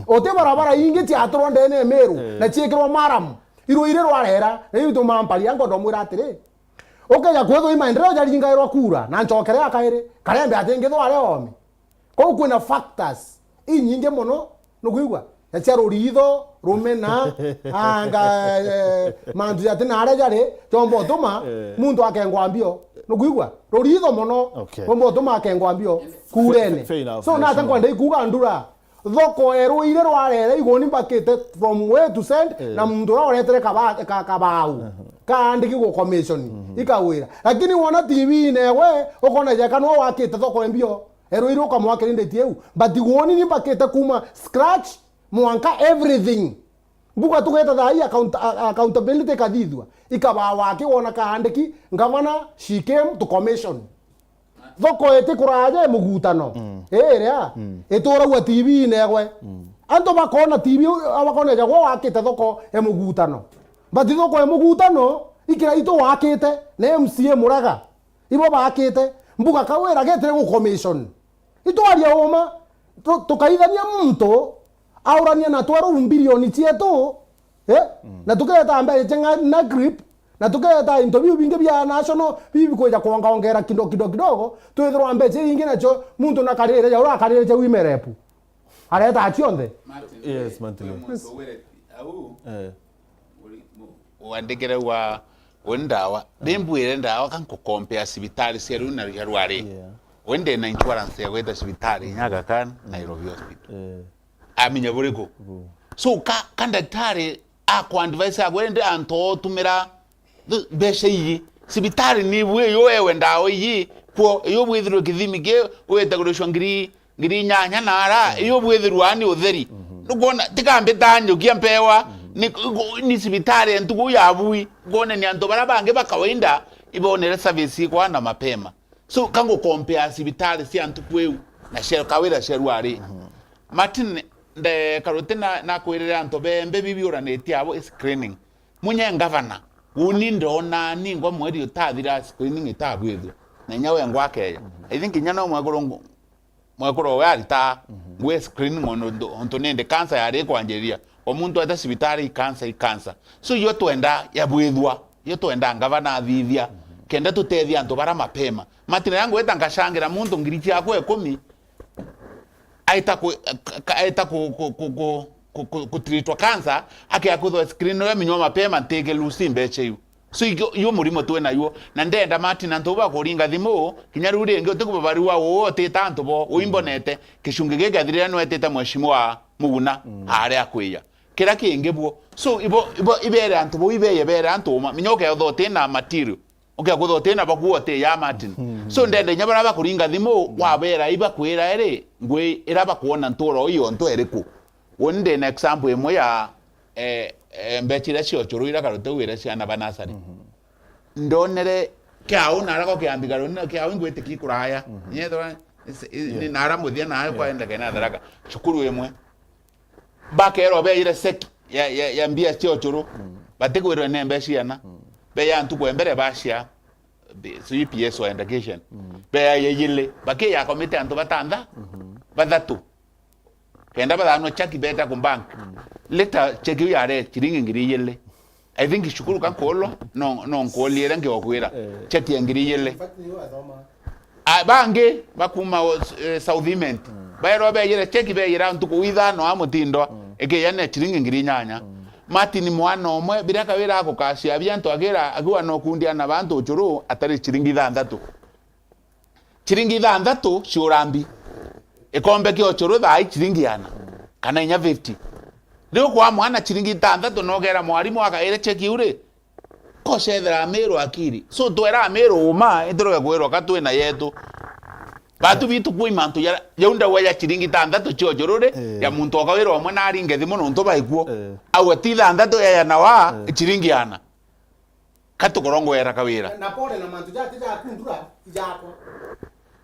Uti barabara ingi ciaturwa ndene ya Miru, eh, na ciikirwa maramu. Iru iri rwarera, na iu ituma mparia, nkwenda umwira atiri, ukeja kwithwa i maendeleo jaringairwa kura, na ncokere ya kairi, karembe ati ngithwa aria ome. Kou kwina factors inyingi mono, nukwigua? na cia ruritho, rumena, anga, eh, mantu jati na aria jari, jomba utuma, eh, muntu akengwa mbio. Nukwigua? Ruritho mono, okay, jomba utuma akengwa mbio, kurene. Fair enough, so, nate nkwenda ikuga ndura. Thoko erwire rwarere iguni mbakite from way to send, eh, na muntu uria uretere kaba-, ka-, kabau. Aha. Kaandiki gu commission, mhm, ikawira. Lakini wona T V-ine we, ukona jeka no wakite thoko embio. Erwire ukamwakirinditi iu. But iguni ni mbakite kuma scratch, mwanka everything. Mbuga tugeta thaa ii account-, a-, accountability ikathithua. Ikabaa waki wona kaandiki, ngavana, she came to commission. Thoko iti kuraja e mugutano. Mm. Iria, mm, ituragua T V-ine egwe. Mm. Antu bakona T V, bakona jagwa wakite thoko e mugutano. But thoko e mugutano, ikira itu wakite, na M C A muraga. Ibo bakite, mbuga kawira getire gu commission. Itwaria uma, tu-, tukaithania muntu, aurania na twelve mbilioni cietu, eh? Mm. Na tukireta mbeca cia nga-, NAGRIP, na tukireta into biu bingi bia national, biu bikwija kwongaongera kido, kido, kidogo, twithirwa mbeca iria ingi nacio, muntu nakarire ja uria akarire ja wimerepu. Areta cionthe. Martin, yes, Martin, we muntu wire au, eh, uri-, mu-, wandikire wa, uri ndawa. Eh. Rimbwire ndawa ka nkukompea cibitari cia riu na cia rwari. Yeah. We ndi na insurance ya gwita cibitari inya Aga Khan, Nairobi Hospital. Eh. Amenya buriku. Gu. So, ka, ka ndaktari akwa advice agwe ndi antu otumira th-, mbeca iyi. Cibitari ni bwi yo ewe ndawa iyi. Kwo, iyo bwithirwe kithimi ki, wite kuricwa ngiri ngiri inyanya na ara, mm, iyo bwithirwa ni utheri. Mhm. Nukwona, tiga mbitanyukia mpewa, mhm, ni, ni cibitari ya ntuku ya bui, kwonania antu bara bangi ba kawaida ibonere service ikwa na mapema. So, ka ngukompea cibitari cia ntuku iu na cia kawira cia rwari. Mhm. Martin, nde karuti na, nakwirire antu bembe bibiuranitie abo screening. Munye ngavana, uni ndona ningwa mweri utathira screening itabwithwa. Na inya wengwa akeja. Mhm. I think inya no mwekuru ngu-, mwekuru we arita, mhm, ngwe screening ontu, ontu nindi cancer yari ikwanjiriria. O muntu eta cibitari i cancer, i cancer. So, iyo twenda yabwithwa, iyo twenda ngavana athithia, mhm, kenda tutethia antu bara mapema. Martin, riria ngwita ngashangira muntu ngiri ciakwa ikumi, aita ku-, ka-, aita ku-, ku-, ku-, ku-, ku-, ku-, kutreatwa cancer, akea kwithwa screen uria minywa mapema, ntike lusi mbeca iu. So, ikio, iyo murimo twi nayo. Na ndenda Martin antu bakuringa thimu, kinya riu ringi utikubabarua uu utita antu bo, uimbonete, kicungi giki athirire nwetite mheshimiwa Muguna, mm, aria akwiya. Kira kingi buo. So, ibo, ibo, ibere antu bo, ibeye bere antu uma. Minya ukethwa utina material. Ukekutha utina baku uti ya Martin. Mhm. So, ndenda inya bara bakuringa thimu, mm, wabera ibakwira iri, ngwi ira bakwona ntura uyu ontu eriku. Uni ndina example imwe ya, eh, eh, mbeca iria cia ucuru iria karute wira ciana ba nasari. Mhm. Ndonere kiau na arako kiambi karuni na kiau ingwitiki kuraya. Mhm. Nyethwa, is-, i-, yeah, ni nara muthia na, yeah, kwa endeke na Tharaka. Cukuru imwe. Bakerwa beyire seki ya, ya, ya mbia cia ucuru. Mm. Batikwirwa ni mbeca ciana. Mm. Beya ntuku ya mbere bacia, be-, sijui P S or education. Mm. Beya ya igili. Bakiya komite antu batantha, mhm, bathatu. Kenda bathanwa cheki beta ku bank. Mm. Later cheki iu yare ciringi ngiri igili. I think cukuru ka nkuulwa, no, no nkuulie iria nkigokwira. Eh. Cheki ya ngiri igili. In fact, niyo athoma. A, bangi bakuma o, eh, South Imenti. Mm. Baerwa beyire cheki, beyira ntuku ithano a mutindwa, mm, ikiya ni ciringi ngiri inyanya. Mm. Martin mwana umwe, biria kawira agukacia bia antu agira, akiwa no kundia na bantu ucuru atari ciringi ithanthatu. Ciringi ithanthatu cia urambi. Ikombe kia ucuru thaa ii ciringi ana. Kana inya fifty. Riu kwa mwana ciringi ithanthatu, nogera mwarimu akaire cheki iu ri, kocethera Amiru akiri. So, twera Amiru uma, ituroge kwirwa ka twina yetu. Batu bitu kwi mantu ya, yau ndawa ya ciringi ithanthatu cia ucuru ri, eh, ya muntu okawira umwe na aringe thimu nontu baikuo. Eh. Au ati ithanthatu ya yana wa, eh, ciringi ana. Ka tukurongwera kawira. Na pole na mantu jati jaku ndura, ijakwa.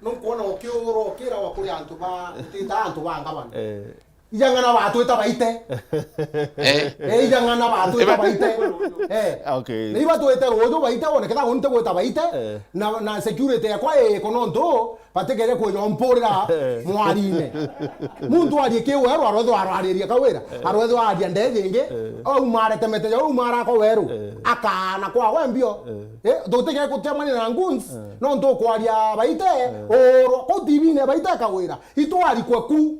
Nunkwona ukiurwa ukirawa kuri antu ba, utita antu ba ngavana. Eh. Ijang'ana batwita baite. Eh. Eh, ijang'ana batwita baite. Eh. Okay. Na iba twite ruju baite, wone ketha gunte gwita baite. Eh. Na, na security yakwa iko nontu, batikere kwinya umpurira mwarine. Muntu arie kiu weru, arwethwa arwariria kawira. Eh. Arwethwa aria ndege ingi. Eh. Au maretemete jau, au marako weru. Eh. Akaana kwa we mbio. Eh. Eh, tutikere kutemania na goons, eh, nontu ukwaria baite, eh, urwa. Kuu T V-ine baite kawira. Itwarikwe ku.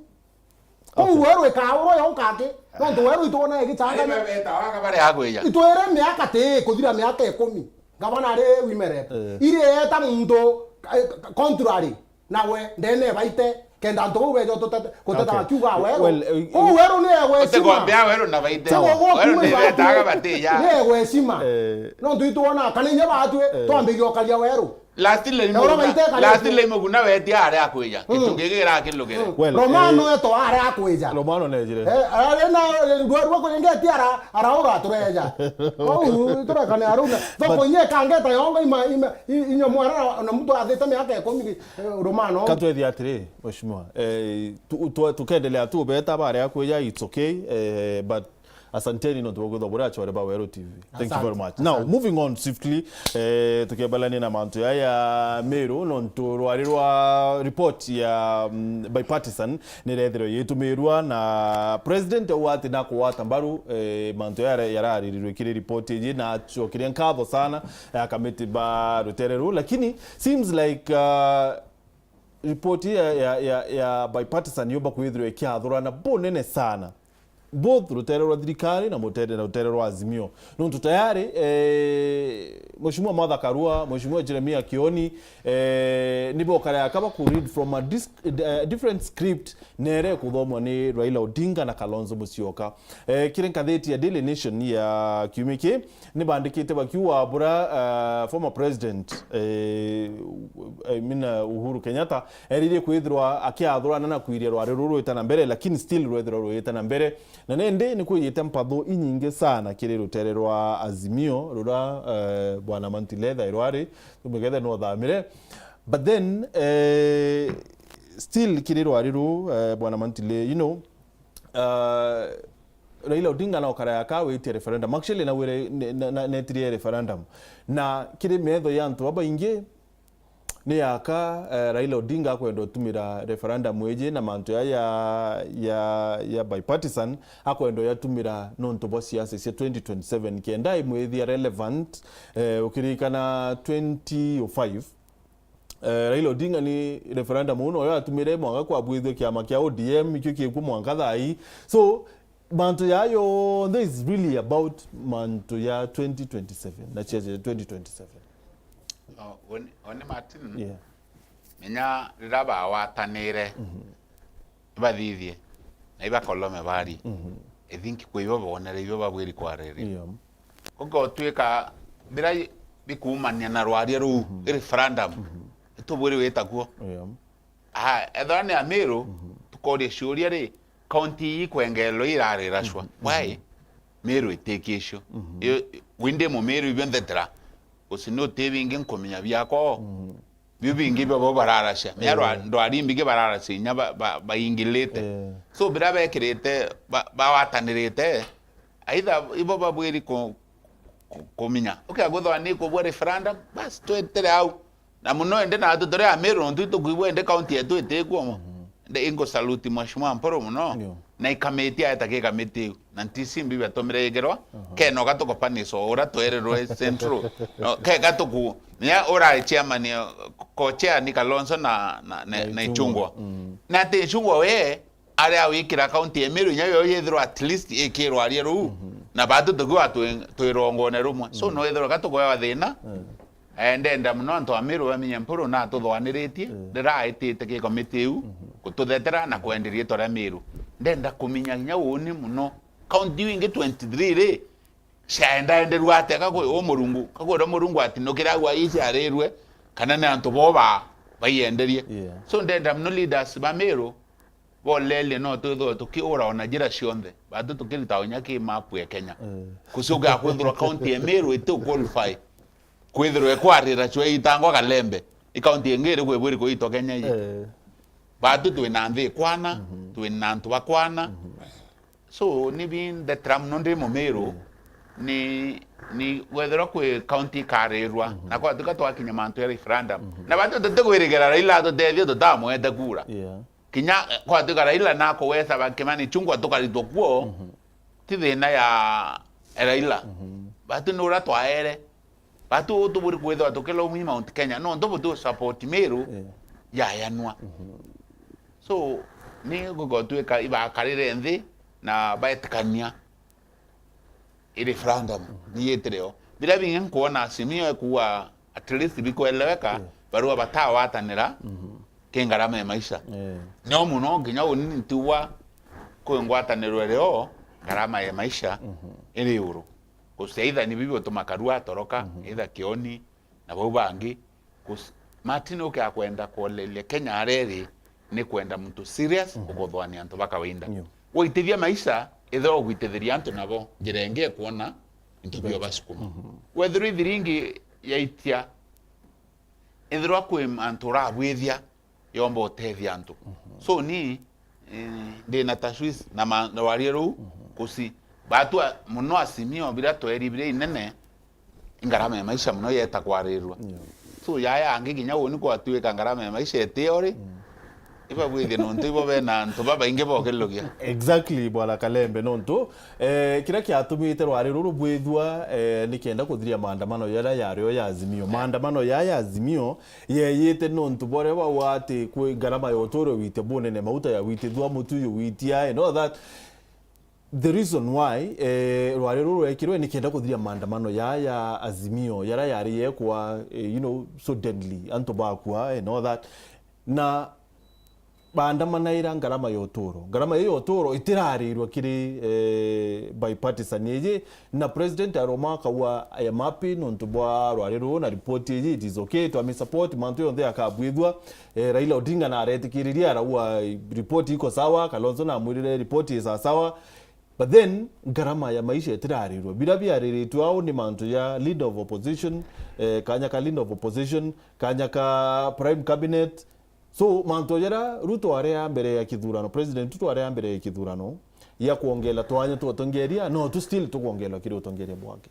Kou weru ikaurwa yonka aki. Nontu weru itwona igichanganya. Aime betawa kabare akwija. Itwire miaka ti kuthira miaka ikumi. Gavana ari women rep. Eh. Iri eta muntu, eh, contrary. Nawe ndene baite, kenda antu bau beja utete-, guteta. Okay. Bakiuga weru. Well, eh, kou weru ni egwecima. Utegombea weru na baite. Sawa. Weru ni betaga batija. Ni egwecima. Eh. Nontu itwona kana inya batwi, eh, twambiria ukaria weru. Last time Muguna, last time Muguna wetia aria akwija. Mm. Kitu giki girakirugire. Mm. Well, Romano eh, eto aria akwija. Romano nejire. Eh, ari na rua rwa kuringetia ara, araura tureja. Kou turekane aruna. Thoko inye kangeta yongo ima, ima, i-, inyo mwana na mtu athite miaka ikumi, eh, Romano. Katwethia atiri, Mheshimiwa. Eh, tu, tu, tukendelea tu beta baria akwija, it's okay. Eh, but asanteni nontu bwa kwithwa buri achore ba Weru T V. Thank you very much. Asante. Now, asante. Moving on swiftly, eh, tukiambalania na mantu ya, ya Meru, nontu rwari rwa report ya, mm, bipartisan nirethirwe yitumirwa na president au ati nakugwata mbaru, eh, mantu ya yararirirwe kiri report iji na acokeria nkatho sana, eh, akamiti ba rutere ruu, lakini seems like, uh, report ya, ya, ya, ya bipartisan yumba kwithirwa ikiathurana bunene sana. Both rutere rwa thirikari na mutere-, na rutere rwa Azimio. Nontu tayari, eh, Mheshimiwa Martha Karua, Mheshimiwa Jeremiah Kioni, eh, nibo kare akaba ku read from a dis-, eh, different script nere kuthomwa ni Raila Odinga na Kalonzo Musyoka. Eh, kiri ngatheti ya Daily Nation ya kiumia ki, nibandikite bakiuga bura, eh, former president, eh, I mean, eh, Uhuru Kenyatta, eririe kwithirwa akiathurana na kwiria rwari ruru rwita na mbere, lakini still rwethirwa rwita na mbere. Na nindi ni kwijite mpathu inyingi sana kiri rutere rwa Azimio, rura, eh, Bwana Mantile thairwa ari, tumwigete no thamire. But then, eh, still kiri rwari ru, eh, Bwana Mantile, you know, uh, Raila Odinga na okara yaka witie referendum. Actually, na wire, ne-, na, na, netirie referendum. Na kiri metho ya antu babaingi, ni yaka, eh, Raila Odinga akwenda utumira referendum iji na mantu ya, ya, ya, ya bipartisan, akwenda yatumira nontu bwa siasa cia twenty twenty-seven, kenda imwithia relevant, eh, ukirikana twenty oh five, eh, Raila Odinga ni referendum uu noyo atumire mwanka kwabwithua kiama kia O D M, ikio kiekua mwanka thaa ii. So, mantu ya yonthe is really about mantu ya twenty twenty-seven, na ciaca cia twenty twenty-seven. Oh, oni, oni Martin, yeah, menya rira bawatanire, mhm, ibathithie, na ibakolome bari. Mhm. I think kwi ibo bonere ibo babwiri kwariri. Yeah. Ukotwika bira i-, bikuumania na rwaria ruu, mhm, i referendum, mhm, itubwiri wita kuo. Yeah. Aha, ethira ni Amiru, mhm, tukoria ciuria ri, kaunti ii kwengererwa irarira cua. Mhm, why? Mhm. Miru itikicio. Mhm. I-, windi Mumiru ibio nthetera. Uci ni uti bingi nkumenya biakwa. Mhm. Biu bingi biobo bararacia. Menya, eh, rwa-, ndwari imbingi bararacia inya ba-, ba-, baingilite. Eh. So, bira bekirite, ba-, bawatanirite, either ibo babwiri ku-, ku-, kumenya. Ukia kwithwa ni kubua referendum, basi twetere au. Na muno indi natu turi Amiru, nontu itukwigua indi kaunti yetu itikuo mo. Mhm. Indi ingusaluti Mheshimiwa Mpuru muno. Ndio. Na ikamiti aeta ki kamiti iu. Na ntisi mbi biatumire igirwa, aha, keno gatuko paniso, ura twerirwe Central. No, ke gatuku, nya urari chairman, eh, co-chair ni Kalonzo na, na, na, na Ichung'wa. Ichung'wa. Mm. Na ati Ichung'wa we, aria awikira kaunti ya Meru, inya yo yethirwa at least ikirwa aria ruu. Mhm. Na batu tukiwa twi-, twirongone rumwe. So, mm, no ethirwa gatukoewa thina. Mm. Eh, ndenda muno antu a Meru bamenye Mpuru na atuthoaniritie, mm, rira aitite ki komiti iu, mhm, gututhetera na kwenderia riitwa ria Meru. Ndenda kumenya kinya uuni muno. Kaunti iu ingi twenty-three ri, ciaendaenderua atia? Kakwi u Murungu, kakwira Murungu ati nukira agwa ii ciarirwe, kana ni antu bo ba-, baienderie? Yeah. So ndenda muno leaders ba Meru, bolerie no twithirwe tukiura ona njira cionthe. Batu tukirita onya ki map ya Kenya. Eh. Kucuka kwithirwa kaunti ya Meru itu qualify. Kwithirwe kwarira cua itangwa Kalembe. I kaunti ingi iriku ibwiri kuitwa Kenya ii? Eh. Batu twina nthi ikwana, mhm, twina antu bakwana. Mhm. So, ni bindetera muno ndi Mumiru, mm, ni, ni wethirwa kwi kaunti ikarirwa, mhm, na kwatuika twakinya mantu ya referendum. Mhm. Na batu tutikwirigira Raila atutethie tutamwete kura. Yeah. Kinya, eh, kwatuika Raila nakuwesa ba Kimani Chungwa tukaritwa kuo, mhm, ti thina ya Raila. Mhm. Batu ni uria twaere. Batu tuburi kwithirwa tukilaumu Mount Kenya, nontu butu support Meru, yeah, yayanwa. Mhm. So, ni gugotwika ibakarire nthi na baetikania i referendum ni yitire o. Biria bingi nkwona Azimio ekuuga at least bikweleweka, barua batawatanira ki ngarama ya maisha. Eh. Nio muno nginya uni ntiwa kwi ngwataniro irio ngarama ya maisha iri iguru. Guciaitha ni bibi utuma Karua atoroka, either Kioni na bau bangi. Kus-, Martin ukia kwenda kuoleria Kenya areri ni kwenda muntu serious ukuthwania antu ba kawaida. Waitithia maisha, ethira ugwitithiria antu nabo njira ingi ekuona into bio basukuma. Wethirwa ithiringi yaitia, ethirwa kwi antu urabwithia, yomba utethia antu. So ni, eh, ndi na tashwishi na ma-, na rwaria ruu, kusi batua muno Azimio biria tweri biria inene, ngarama ya maisha muno yeta kwarirwa. So yaya angi kinya uni kwatuika ngarama ya maisha etiori, ibabwithie nontu ibo bena antu babaingi bokilugia. Exactly, Bwana Kalembe, nontu, eh, kiria kiatumite rwari ruru bwithua, eh, ni kenda kuthiria maandamano yaria yario ya Azimio. Maandamano yaya ya Azimio yeyite nontu bwa uria bauga ati kwi ngarama ya uturo witia bunene, mauta ya witithua, mutu yu witia, and all that. The reason why, eh, rwari ruru rwekirwe ni kenda kuthiria maandamano ya, ya Azimio, yara yari yekwa, eh, you know, suddenly, antu bakua, and all that. Na baandamanaira ngarama ya uturo. Ngarama iyo ya uturo itirarirwa kiri, eh, bipartisan iji, na president aroma akauga, "I am happy nontu bwa rwari ruru na report iji, it is okay, twami support, mantu yonthe akabwithua." Eh, Raila Odinga na aretikiriria, arauga, "Report iko sawa," Kalonzo na amwirire, "Report is sawa." But then, ngarama ya maisha itirarirwa. Biria biariritwe au ni mantu ja leader of opposition, eh, kanya ka leader of opposition, kanya ka prime cabinet. So, mantu jara Ruto aria mbere ya kithurano, President Ruto aria mbere ya kithurano, ya kwongela twanya twa utongeria, no tu still tukwongelwa kiri utongeria bwake.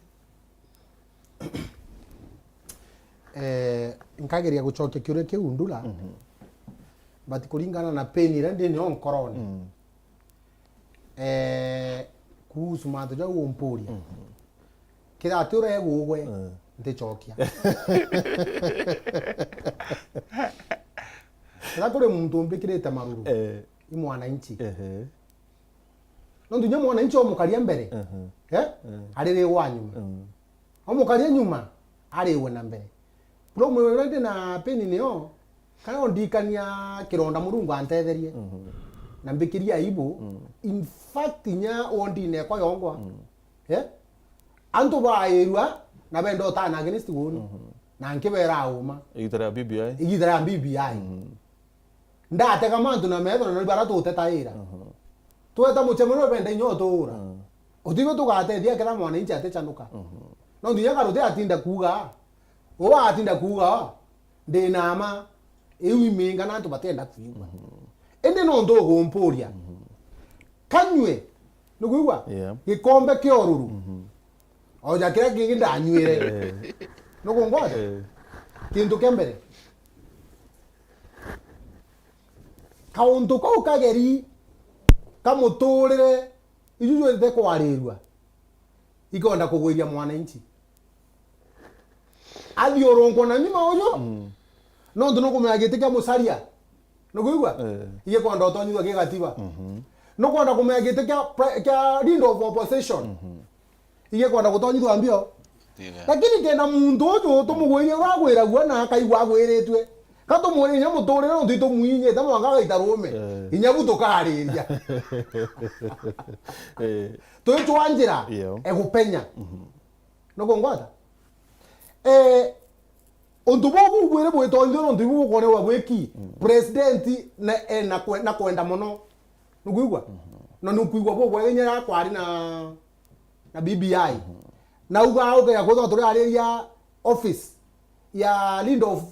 Eh, nkageria gucokia kiuria kiu Ndula, but kuringana na pain iria ndi nayo nkorone, eh, kuhusu mantu jau umpuria. Kethira ti uregugwe, nticokia. Kethira kuri muntu umbikirite maruru, i mwananchi. Nontu inya mwananchi omukaria mbere, eh? Aririgwa nyuma. Omukaria nyuma, arigwe na mbere. Problem iria ndi na pain niyo, kana ondikania kironda Murungu antetherie. Na mbikiria aibu. In fact, inya wondine ekwa yongwa. Eh? Antu bairua, na benda utana against woni. Na nkibera uma. Igita ria B B I. Igita ria B B I. Ndatega mantu na metho na ni bara tutetaira. Tweta mucemanio benda inya utuura. Utibio tugatethia kira mwananchi atichanuka. No nginya karuti atinda kuuga, uga atinda kuuga, ndi na ma, iu iminga na antu batienda kuigua. Indi nontu ugumpuria. Kanyue, nukwigua? Yeah. Gikombe kia ururu. Oja kiria kingi ndanyuire. Eh. Nukungwata? Eh. Kintu kia mbere. Kauntu kau kageri ka muturire, iju jwete kwarirua, ikonda kugwiria mwananchi. Athiurungwa na nyuma uju, nontu nukumenya giti kia Musalia. Nukwigua? Eh. Igikwenda utonyithua kigatiba. Nukwenda kumenya giti kia pre-, kia leader of opposition. Igikwenda gutonyithua mbio. Lakini kenda muntu uju tumugwirie ura agwiragua na akaigua agwiritue. Ka tumwire inya muturire nontu itumwinyite mwanka agaita rume. Eh. Inya bu tukariria. Eh. Twitwa njira egupenya. Nukungwata? Eh, untu bubu bwiri bwitonyithua nontu ibu bukonewa bwiki. President na, eh, na kwe-, na kwenda mono. Nukwigua? Na nukwigua bubwega inya riria kwari na, na B B I. Na uga ukeja kwithirwa turiariria office ya leader of,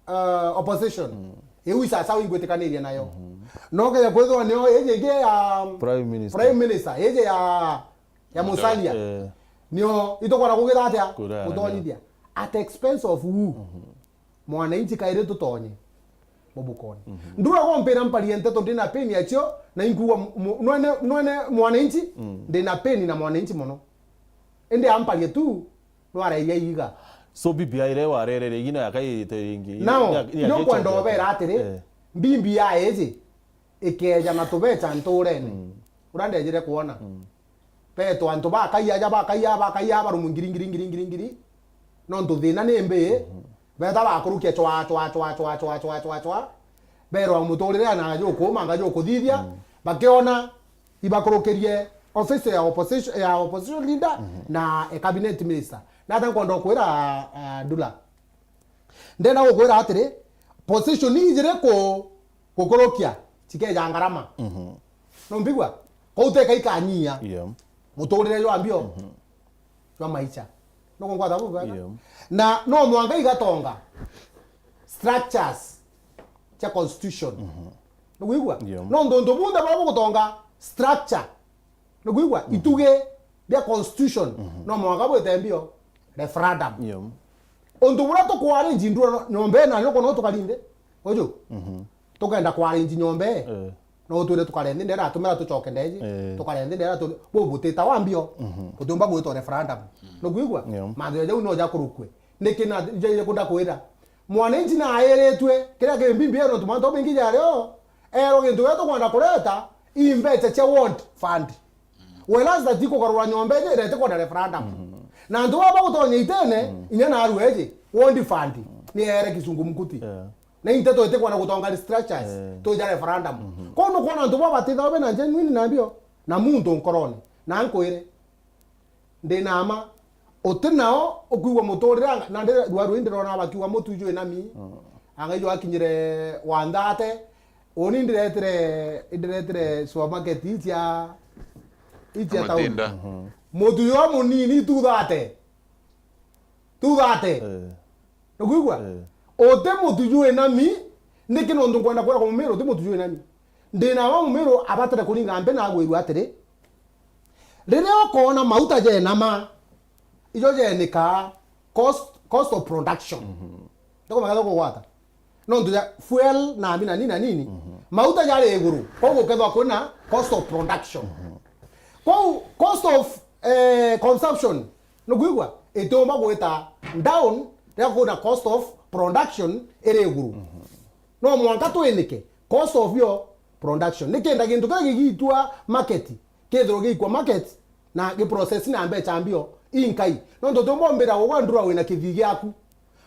uh, opposition. Iu isasawa ingwitikanirie nayo. No ukeja kwithirwa niyo iji ingi ya Prime Minister. Prime Minister, iji ya ya Musalia. Eh. Nio itukwenda kugitha atia? Kura, gutonyithia. At expense of who? Mwananchi kairi tutonye mubukoni. Ndura gompira mparie nteto ndina pain yacio, na inkuwa mu-, nwene, nwene mwananchi, ndina pain na mwananchi mono. Indi amparie tu, nwarairia iga. So B B I ire warerere igina yakaite ringi. Nao, ndio kwenda obera atiri, eh, B B I iji, ikeeja na tubecha ntuurene. Mm. Uria ndejire kwona. Mm. Beetwa antu bakaia aja, bakaia, bakaia, barumwe ngiri, ngiri, ngiri, ngiri, ngiri. Nontu thina ni mbii. Mhm. Beeta bakurukia chwa, chwa, chwa. Beerwa muturire na jukuuma, nga jukuthithia. Mm. Bakiona ibakurukirie office ya opposition, ya opposition leader, mhm, na a cabinet minister. Na ata nkwenda kwira, ah, Ndula. Ndenda gukwira atiri, position ijiri ku-, gukurukia, cikeja ngarama. Mhm. Numbigua? Kou teka ikanyia. Yeah. Muturire jwa mbio. Mhm. Jwa maicha. Nukungwata bubwega? Yeah. Na no mwanka igatonga structures cia constitution. Mhm. Nukwigua? Yeah. No ntu bunthe buria bugutonga structure. Nukwigua? Mhm. Itugi bia constitution, mhm, no mwanka bwite mbio referendum. Yeah. Untu buria tukwarinji ndura nyombe na nyoko no tukarinde. Uju? Mhm. Tukenda kwarinji nyombe. Eh. No twire tukare nthi ndera atumira tucoke ndeji. Eh. Tukare nthi ndera tu-, bu butita wa mbio. Mhm. Utiumba gwitwa referendum. Mm. Nukwigua? Yeah. Mantu ja jau no jakurukue. Niki na jaire kunda kwira? Mwananchi na airitwe, kiria kimbi mbio nontu mantu maingi jario, erwa gintu gia tukwenda kureta, i mbecha cia ward fund. Whereas that ikugarura nyomba iji, irete kwenda referendum. Mhm. Na antu baba gutonya itene, mhm, inya na arua iji, ward fund, ni ere kisungu mkuti. Yeah. Na inteto itikwenda gutonga restructures, eh, tuja referendum. Mhm. Kwou nukwona antu baba batithagwa bena genuine na mbio, na muntu nkorone. Na nkwire, ndi na ma, uti nao ukwigua muturire anga-, na ndi rua rui ndirona bakiuga mutu jwi na mi. Mm. Anga ijo akinyire wa nthate, uni ndiretire, ndiretire supermarket icia, icia town. Matinda. Mhm. Mutu jwa munini two thirty. Two thirty. Eh. Nukwigua? Eh. Uti mutu jwi na mi, niki nontu nkwenda kwira kwa Mumiru, uti mutu jwi na mi. Ndi na wa Mumiru abatire kuringa mbe na agwirua atiri, riria ukoona mauta jenama, ijo jenika cost, cost of production. Mhm. Ndio kwa magana kugwata. Nontu ya fuel na mbi na nini na nini, mhm, mauta jari iguru, kwou gukethwa kwina cost of production. Mhm. Kwou cost of, eh, consumption, nukwigua, itiumba gwita down riria kwina cost of production iri iguru. Mhm. No mwanka twinike cost of your production. Nikenda gintu kiria gigitwa market, kethirwa giikwa market na giprocess na mbecha mbio inkai. Nontu utiumba umbira ugwa ndura wina kithii giaku.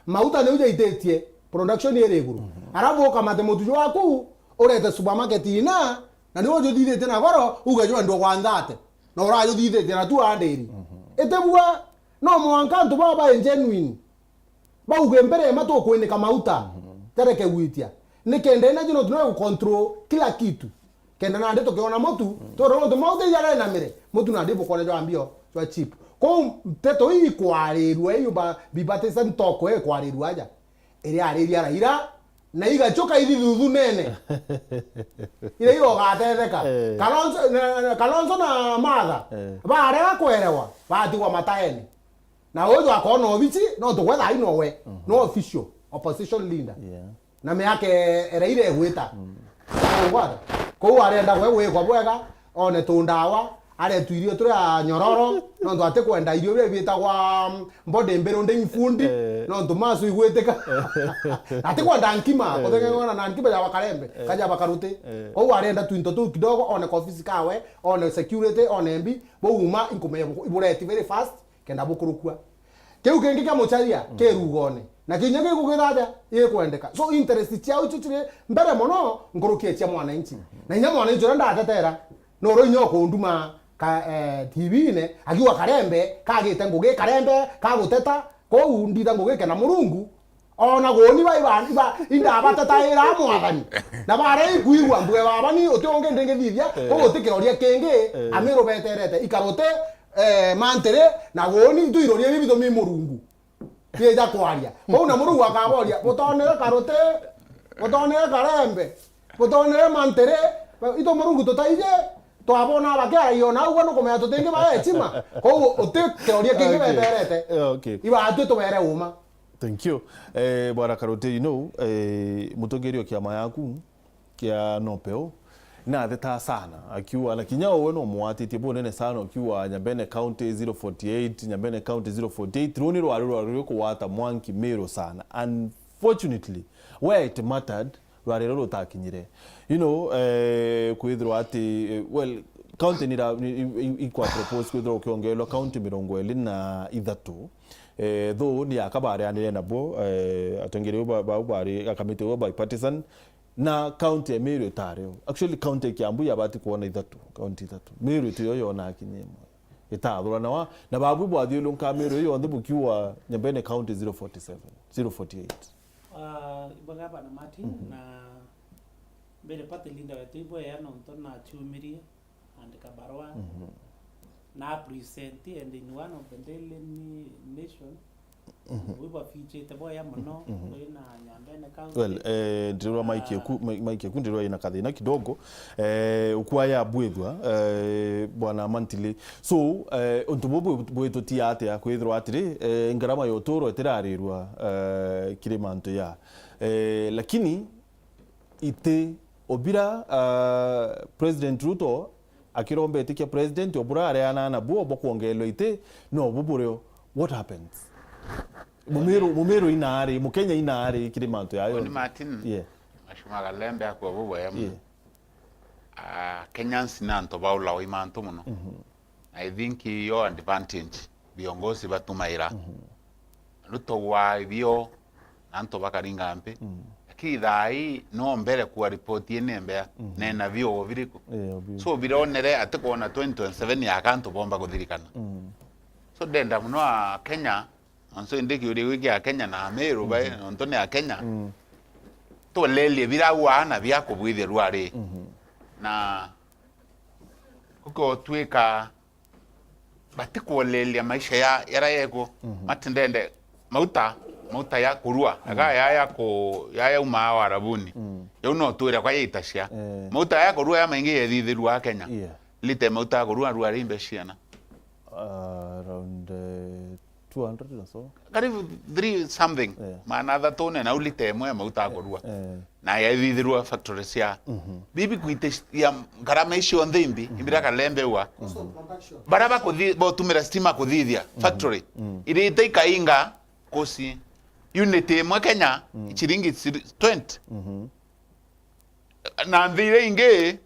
Mauta niu jaititie, production iri iguru. Mhm. Arabu ukamate mutu jwaku, urete supermarket ina, na niwe ujuthithitie na goro, uga jwendwa gwa nthate. Na urajuthithitie na tu andiri. Mhm. Itibua, no mwanka antu baba ba genuine. Bauge mbere ma tukwinika mauta, mhm, jareke gwitia. Nikenda energy no tunawe control kila kitu. Kenda nandi tukiona mutu, mm, twirwa nontu mauta ijarenamire, mutu nandi bukone jwa mbio, jwa cheap. Kwou nteto ii ikwarirua, iu ba, bibatisa ntoko ikwarirua aja. Iria ariria Raila, na igachoka ithithuthu nene. Iria irogatetheka. Eh. Kalonzo, na, na, Kalonzo na Martha, eh, barega kwerewa, batigwa mataene. Na uju akoona obici, no tugwe thaa ino we, mhm, no official, opposition leader. Yeah. Na miaka e-, era ire igwita. Mm. Ugwata? Kou arenda gwe gwikwa bwega, one tundawa, aretwa irio turia nyororo, nontu atikwenda irio biria biitagwa, mm, body building food, eh, nontu masu igwitika. Atikwenda nkima, eh, kutheng'eng'ana na nkima ya Bakarembe, eh, kaja Bakaruti. Eh. Kou arenda twinto tuu kidogo, one ka ofisi kawe, one security, one mbi, bouma inkumenya buku-, ibureti very fast, kenda bukurukua. Kiu kingi kia mucharia, mm, ki rugone. Na kinya gigukithaja, gikwendeka. So, interest ciao icio ciri mbere mono nkuruki cia mwananchi. Na inya mwananchi uria ndatetera, noro inya ukunduma ka, eh, T V-ine, akiuga Karembe, kagite ngugi, Karembe, kaguteta, kou ndita ngugi kena Murungu, ona guni ba, iba, iba, indabatetaira mwathani. Na baria ikwigua, mbue baba ni uti ungi ndingithithia, eh, kou uti kiroria kingi, eh, Amiru beterete, ikarute, eh, mantiri, na guni, itu iroria ibi bithumi Murungu. Biija kwaria. Kou na Murungu akaboria, butonere Karuti, butonere Karembe, butonere mantiri, itu Murungu tutaiji, twabona bakiaragia ona ugwe nukumenya tutingi ba heshima. Kou uti kiroria kingi, okay, beterete. Eh, okay. Ibatwi tubere uma. Thank you. Eh, Bwana Karuti, you know, eh, mutongeria wa kiama yaku, kia Nopeo, nathetaa sana, akiuga, na kinya we no mwatitie bunene sana, ukiuga Nyambene County zero forty eight, Nyambene County zero forty eight, ruu ni rwari rwari rwikugwata mwanki Meru sana. Unfortunately, where it mattered, Rwari ruru rutakinyire. You know, eh, kwithirwa ati, eh, well, county ni ra-, i, i, i, ikwa propose kwithirwa ukiongererwa county mirongo iri na ithatu. Eh, though ni aka barianire nabo, eh, atongeri ba, ba, bari, a committee ba bipartisan, na county ya Meru itari o. Actually, county ya Kiambu yabati kuona ithatu, county ithatu. Meru itiyo yona kinya imwe. Itathuranawa, na babu bwathiurunka Meru iyo yonthe bukiuga Nyambene county zero forty seven, zero forty eight. Ah, ibwega bana Martin, mhm, na mbere party leader wetu ibwea nontu naciumirie andika barua, mhm, na present and in one of the Daily Ni-, Nation, mhm, bwi bwa featurete bwea mono, mhm, bwi na Nyambene County. Well, eh, ndirwa mic, ah, eku, mi-, mic eku ndirwa ina kathina kidogo. Eh, ukwaya bwithwa, eh, bwana Mantili. So, eh, untu bubu bwitutia atia kwithirwa atiri, eh, ngarama ya uturo itirarirwa, eh, kiri mantu ya. Eh, lakini iti obira, ah, President Ruto akirombete kia President obura areana nabuo bwa kwongererwa iti, no buburio. What happens? Mumiru, mumiru inaari, Mukenya inaari kiri mantu yayo. Boni Martin, yeah, Mheshimiwa Kalembe akwa bubwega mono. Yeah. Ah, Kenyans ni antu baulawa i mantu mono. Mhm. I think iyo advantage viongozi batumaira. Mhm. Ruto wa ibio na antu bakaringa mpi. Mm. Lakini thaa ii no mbere kuwa ripoti ii ni mbea, mhm, nena bio biriku. Eh, obio. So bironere ati kwona twenty twenty-seven yaka antu bomba kuthirikana. Mm. So ndenda mono a Kenya, nontu indi kiuria giki a Kenya na Ameru bae, mhm, nontu ni a Kenya. Mm. Tulelie biraua na bia kubwithia rwari. Mhm. Na gukotwika batikwolelia maisha ya, yara yeko. Mhm. Mati ndende mauta, mauta ya kurua, mhm, aga ya, ya ku, ya, ya uma Arabuni. Mm. Yau no twire kwa yaitacia. Eh. Mauta ya kurua ya maingi yethithirua Kenya. Yeah. Lite mauta ya kurua rua ri mbeca ciana? Ah, around, eh, two hundred or so. Karibu three something. Eh. Maana athatu ne nau lita imwe ya mauta ya kurua. Eh. Na yaithithirwa factory cia. Mhm. Bibi kwitithia ngarama icio nthe imbi, mhm, imbira Kalembe wa. Mhm. Bara bakuthi-, botumira stima kuthithia, mhm, factory. Mhm. Irite ikainga kusi unit imwe Kenya, mhm, ciringi siri-, twenty. Mhm. Na nthi iria ingi,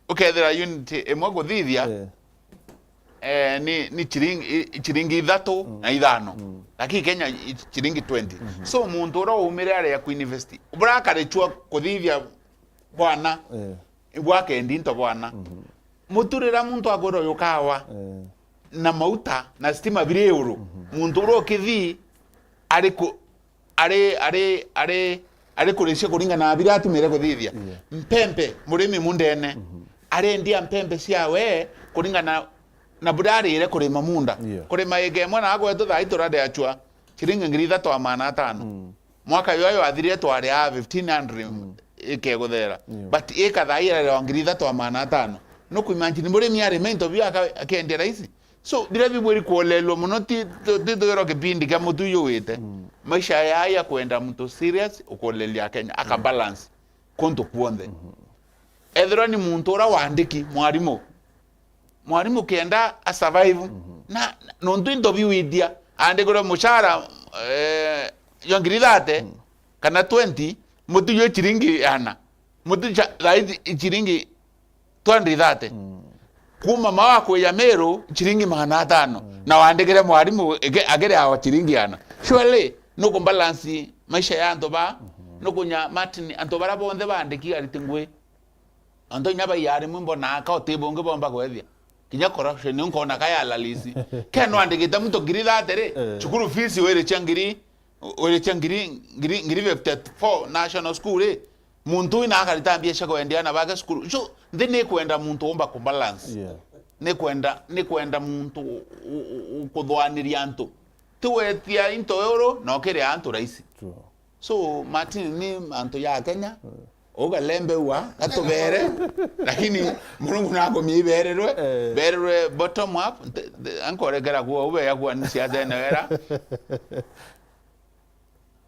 ukethira unit imwe kuthithia, eh, eh, ni, ni chiringi, i-, chiringi ithatu, mm, na ithano. Mm. Lakini Kenya i chiringi twenty. Mhm. So, muntu uria uumire aria kuinvest, burakarichwa kuthithia bwana, eh, ibwakendi into bwana. Mhm. Mutu riria muntu akwira uyu kawa, eh, na mauta, na stima biri iguru, mhm, muntu uria ukithii ari ku-, ari, ari, ari, ari kuricia kuringana na biria atumire kuthithia. Yeah. Mpempe, murimi mundene, mhm, arendia mpempe ciawe kuringana na buria arire kurima munda. Yeah. Kurima eka imwe na agwetu thaa ii turariachwa chiringi ngiri ithatu na magana atano. Mm. Mwaka juju jwathirire twari a fifteen hundred, mm, eka iguthera. Yeah. But eka thaa ii irariwa ngiri ithatu na magana atano. Nukuimagine murimi arima into biu aka-, akendia raisi? So, biria bibwiri kuolelwa mono ti, ti, ti twirwa kipindi kia mutu juwite. Mm. Maisha yaya ya kwenda muntu serious, ukuolelia Kenya, aka, mm, balance kuntu kuonthe. Mhm. Ethirwa ni muntu uria wandiki, mwarimu. Mwarimu kenda a survive, mhm, na, na nontu into biu idia, andikirwe muchara, eh, jwa ngiri thate, mm, kana twenty, mutu jwi chiringi ana. Mutu cha, thaa ii chiringi two hundred thirty. Mm. Kuma mawa kwija Meru, chiringi magana atano. Mm. Na wandikire mwarimu ege-, agere awa chiringi ana. Surely, nuku balance maisha ya antu ba, mhm, nukunya Martin, antu bara bonthe bandiki ariti ngui. Antu inya baiya rimwe mbona aka uti bungi bomba kwethia. Kinya corruption, nkona ka ya lalisi. Ke no andikite muntu ngiri thate ri, eh, cukuru fees wiri cia ngiri, wiri cia ngiri, ngiri, ngiri fifty-four national school ri. Muntu uyu na akarita mbia cia kwendia ana bake cukuru. So, nthi ni kwenda muntu umba ku balance. Yeah. Ni kwenda, ni kwenda muntu u-, u-, u-, ukuthwaniria antu. Ti wetia into uru, na ukiria antu raisi. True. So, Martin, ni antu ya Kenya, mm, ugalembe ua, gatubere, lakini Murungu nakumia ibererwe, eh, bererwe bottom up, nte-, nte-, ankorekera kuo, ubeya kuo ni siasa ene wera.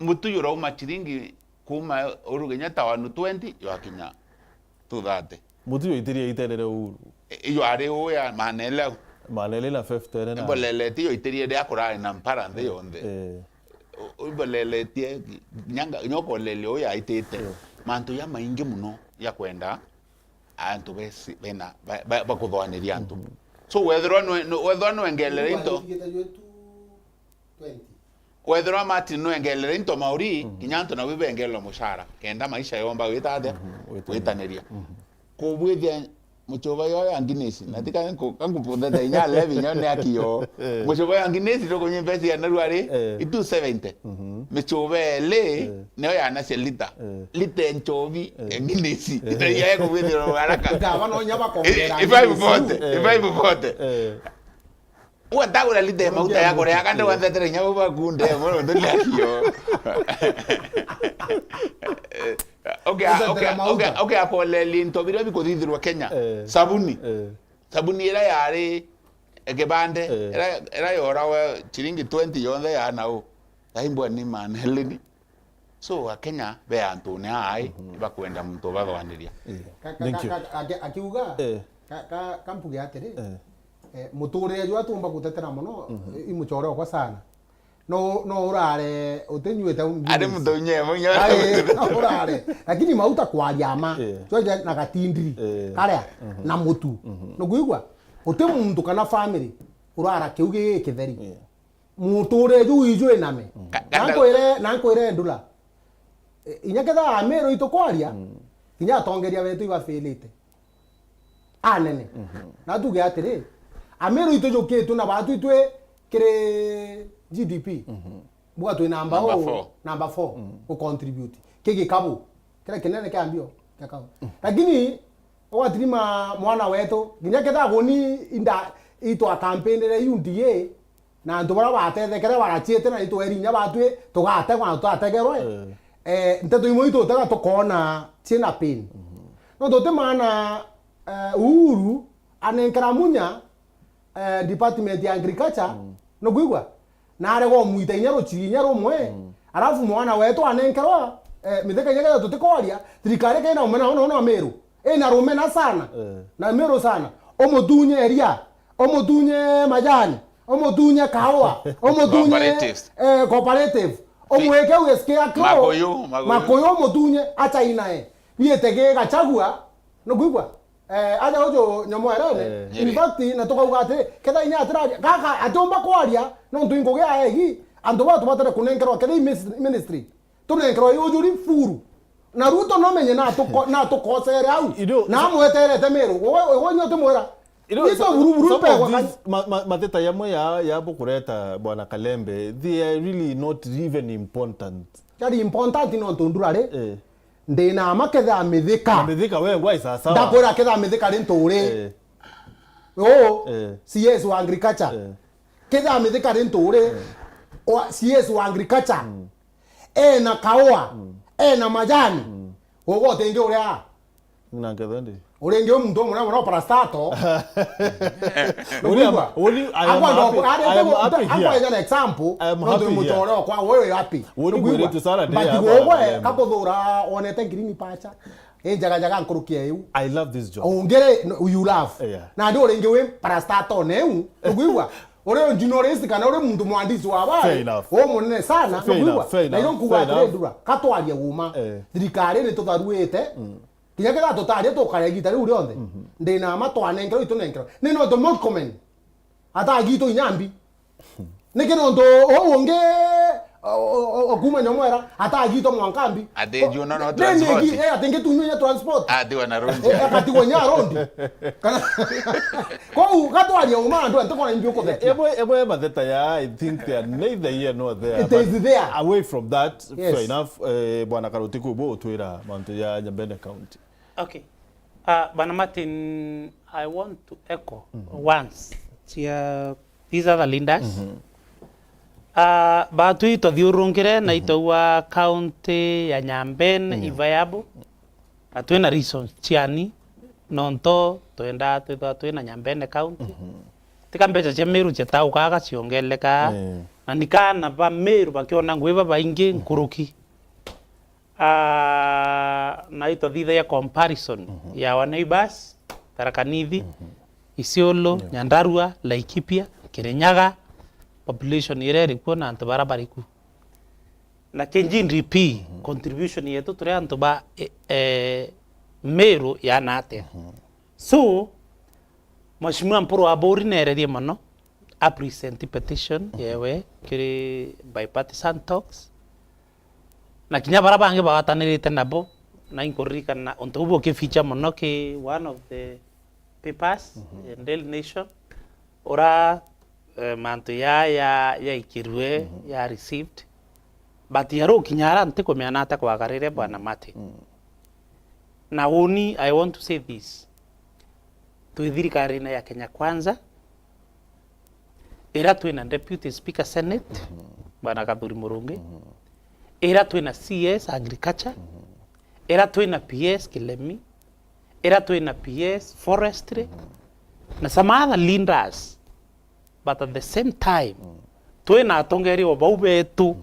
Mutu jurauma chiringi kuma uru kinya ta one twenty, jwakinya two thirty. Mutu jwaitirie itenere uru. I-, iyo ari uya manele au. Manele na fifty ene na. Imboleleti yo itirie ria kurari na mpara nthi yonthe. Eh. U-, imboleletie nyanga, nyokolele uya aitite. Eh. mantu jamaingi muno ja kwenda antu besi-, bena, ba-, ba-, bakuthoaniria antu. So, wethirwa nwe-, nwe-, wethirwa nwengelere into, wethirwa Martin nwengelere into mauri, kinya antu nabo ibengererwa mucara, kenda maisha yomba gwita atia? Gwitaniria. Kubwithia muchuba yoyo ya Guinness, na tika nku-, kankuputhete inya levi inya ni akio. Muchuba yoyo ya Guinness ndukunyi mbeca ya narua ri, i two seventy. Michuba eli, niyo yanacia lita. Lita ya nchobi ya Guinness. Ita ya kubwithirwa haraka. Ndawa no nyaba kongera. I five forty, i five forty. Ugatagura lita ya mauta ya kuria, kandi wanthetere inya bau bakunde, mono ndo ni akio. Okay, okay, okay, okay, akolelia into biria bikuthithirwa Kenya. Sabuni. Sabuni ira yari kibande, ira, ira yoragwa chiringi twenty yonthe ya nau. Yaimbwa ni man heleni. So, Akenya be antune aa, ibakwenda muntu ubathwaniria. Ka-, ka-, Thank you. Ka-, ka-, aki-, akiuga, Eh. ka-, ka-, kampuge atiri, Eh. eh, muturire jwa tumba gutetera mono, i muchore okwa sana. No, no urare, utinyuite Ari Guinness. Muthunye, munya. Ai, no urare. Lakini mauta kwaria ma. Eh. Jwaja na gatindiri. Eh. Karia, na mutu. Nukuigua? Uti muntu kana family urara kiu gikitheri. Eh. Muturire juu iju iname. Ka-, na kanda- nkwire, na nkwire ndula. E, inya ketha Amiru itu kwaria, kinya atongeria betu ibafilite. Anene. Na tuge atiri, Amiru itu jukitwe na batu itwe kiri G D P. Buga twi namba Namba o, four. Namba four, ku contribute. Ki gikabu. Kira kinene kia mbio, kia kabu. Lakini, ugatirima mwana wetu, kinya ketha guni inda itwa campaign ire U D A, na antu baria batethekere barachiite na itweri inya batwi tugategwa na tutategerwe. Eh. Eh, nteto imwe itutega tukoona ciina pain. Nontu uti maana, eh, Uhuru anenkera Munya, eh, department ya agriculture, nukwigua? Na arega umwita inya ruchiri inya rumwe, alafu mwana wetu anenkerwa, eh, mithika inya ketha tutikoria, thirikari kaina umena ona ona Meru. Ina rumena sana. Eh. Na Meru sana. Umutunye eria, umutunye majani, umutunye kaua, umutunye, Cooperatives. Eh, cooperative. Fi- Umwike uge scarecrow. Makuyu, makuyu. Makuyu umutunye, acha inae. Biete gi Gachagua, nukwigua? Eh, aja uju nyomo erene. Eh. In fact, na tukauga ati, ketha inya atiraria, gaka atiumba kwaria, nontu ingugi ya egi, antu baa tubatire kunenkerwa ketha i mis-, ministry. Tunenkerwa yujuri furu. Na Ruto nomenye na tuko-, na tukosere au. Irio- Na amweterete Meru. Wewe, wewe nyo tumwira. Irio- Nito some, buruburu some of pegwa these kan- ma-, ma-, mateta yamwe ya, ya bukureta Bwana Kalembe, they are really not even important. Jari important nontu ndurari. Eh. Ndina ma ketha mithika. Na mithika we ngwa isasawa. Ndakwira ketha mithika ri nturi. Eh. Oo, Eh. C S wa agriculture. Eh. Ketha mithika ri nturi. Eh. Wa C S wa agriculture. Ena kaua, ena majani. Ugo utingi uria. Na ngetha ndi. Uringi u muntu umwe na parastato. Uri am-, uri, I am happy. I am happy here. Akwa ina example. I am happy here. Muchore okwa wewe happy. Uri ngwiritu sana ndi. But ya wewe kakuthura onete green pacha. Injaga jaga nkuruki iu. I love this job. Ungire, no, you love. Yeah. Na ndi uringi wi parastato neu. Ugwigua? Uri journalist kana uri muntu mwandisi wa habari. Fair enough. U munene sana, fair enough, fair enough. Na ino nkuga atiri ndura, katwarie uma. Eh. Thirikari ni tutharuite. Kinya ketha tutaria tukare igita riu rionthe. Ndina ma twanenkerwa itunenkerwa. Ni no to Murkomen. Atagitwo inyambi. Niki nontu uu ungi, o, o, o, o, kuma Nyomwera, atagitwo mwanka mbi. Athinjwo no, no transport. Eh, atingitunywa inya transport. Atigwa na rondi. Eh, akatigwa inya rondi. Kana, kou gatwaria uma andu antu kona imbi ukuthekia. Emwe, emwe matheta ya, I think they are neither here nor there. It is there. But away from that, yes, fair enough. Eh, Bwana Karoti Kubo utwira mantu ya Nyambene County. Okay. Uh, Bwana Martin, I want to echo once cia these other leaders. Uh, batwi twathiurungire na itwaua county ya Nyambene ivayabo. Na twina reasons ciani, nonto twenda twithwa twina Nyambene county. Tika mbeca cia Meru ciataukaga ciongeleka. Eh. Na nikana ba Meru bakiona ngwi babaingi nkuruki. Ah, na itwathithagia comparison ya our neighbors, Tharaka Nithi, Isiolo, Nyandarua, Laikipia, Kirinyaga, population iria iri kuo na antu baria bari kuo. Na K G D P, contribution yetu turi antu ba, e, e, Meru yana atia? So, Mheshimiwa Mpuru Aburi nererie mono, a present petition yewe kiri bipartisan talks. Na kinya bara bangi bagwatanirite nabo, na inkuririkana untu buu bukifeature mono ki one of the papers, eh, Daily Nation, ura, eh, mantu ya, ya, yaikirue, ya received. But ya rukinya ara ntikumeana ata kwagarire Bwana Martin. Na uni, I want to say this. Twi thirikarine ya Kenya Kwanza, ira twina Deputy Speaker Senate, Bwana Kathuri Murungi, ira twina C S Agriculture, ira twina P S Kilemi, ira twina P S Forestry, na some other leaders. But at the same time, twina atongeria o bau betu,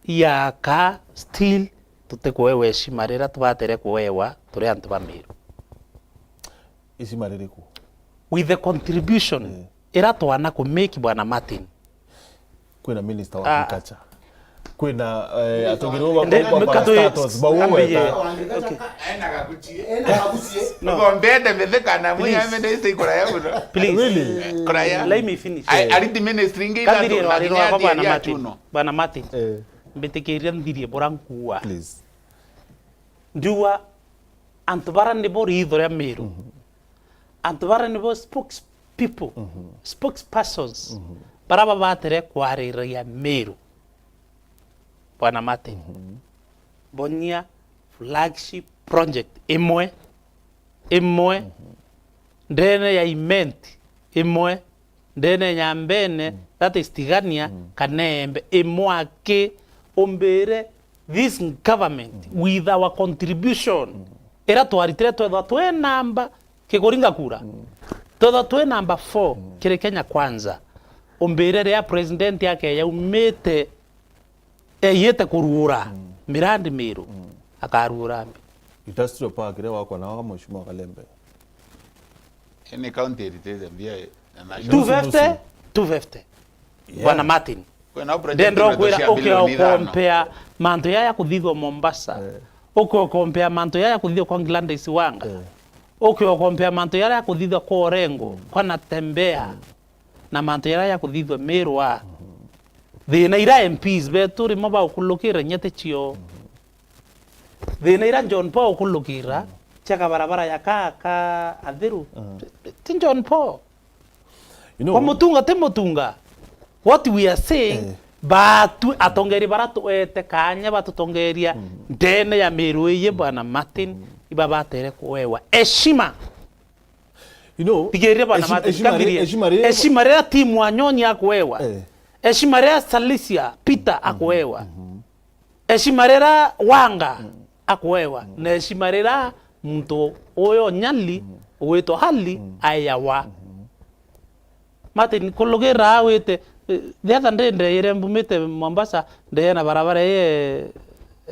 yaka still tutikuewa heshima rira tubatere kuewa turi antu ba Meru. Heshima ririku? With the contribution ira twana ku make, Bwana Martin. Kwina minister wa agriculture. Kwina, eh, atongeria ba, ba, ba, ba, status, bau ambiye weta. Okay. No. Thondete mithika na mwiya. Please. Mende ise ikora ya buno. Please. Really? Kora ya. Let me finish. Ai, ariti ministry ingi. Kathiri itatu, rwari rwakwa, Bwana Martin. Bwana Martin. Eh. Mbitikiria nthirie bura nkuua. Please. Ndiuga antu bara nibo riitho ria Meru. Antu bara nibo spokespeople, spokespersons, bara babatere kwaririria Meru. Bwana Martin, bonyia flagship project imwe, imwe, ndene ya Imenti, imwe, ndene ya Nyambene, that is Tigania, kana Embe, imwe aki, umbire this government with our contribution, ira twaritire twethwa twi namba, kikuringa kura, twethwa twi namba four kiri Kenya Kwanza, umbire ria president akeya umite, eyite kuruura mirandi Meru, akaruura mbi. Industrial park iria wakwa na waka Mheshimiwa Kalembe. Any county iritite mbia na national. Two fifty, nusu. Two fifty. Yeah. Bwana Martin. Kwina project ndenda kwira, ukiokompea mantu yaya kuthithwa Mombasa. Eh. Ukiokompea mantu yaya kuthithwa kwa Gladys Wanga. Eh. Ukiokompea mantu yaya kuthithwa kwa Orengo, kwa Natembeya. Na mantu jaria jakuthithua Meru a, thina ira M Ps betu rimo baukulukira inya ti cio. Thina ira John Paul ukulukira cia kabarabara ya ka, ka Athiru, ti John Paul. You know, kwa Mutunga ti Mutunga. What we are saying, eh, batu atongeria bara tuete kanya batutongeria ndene ya Meru iyi, Bwana Martin, ibabatere kuewa heshima. You know, thigiria bwana Martin, heshima ri-, kathirie. Heshima ri-, heshima riria timu Wanyonyi akuewa. Eh. Heshima riria Salisia Peter akuewa. Heshima riria Wanga akuewa. Na heshima riria muntu uyo Nyali ugwitwa Hali aeawa. Martin, kulugira wite, eh, the other day ndeyire mbumite Mombasa, ndeyena barabara ye,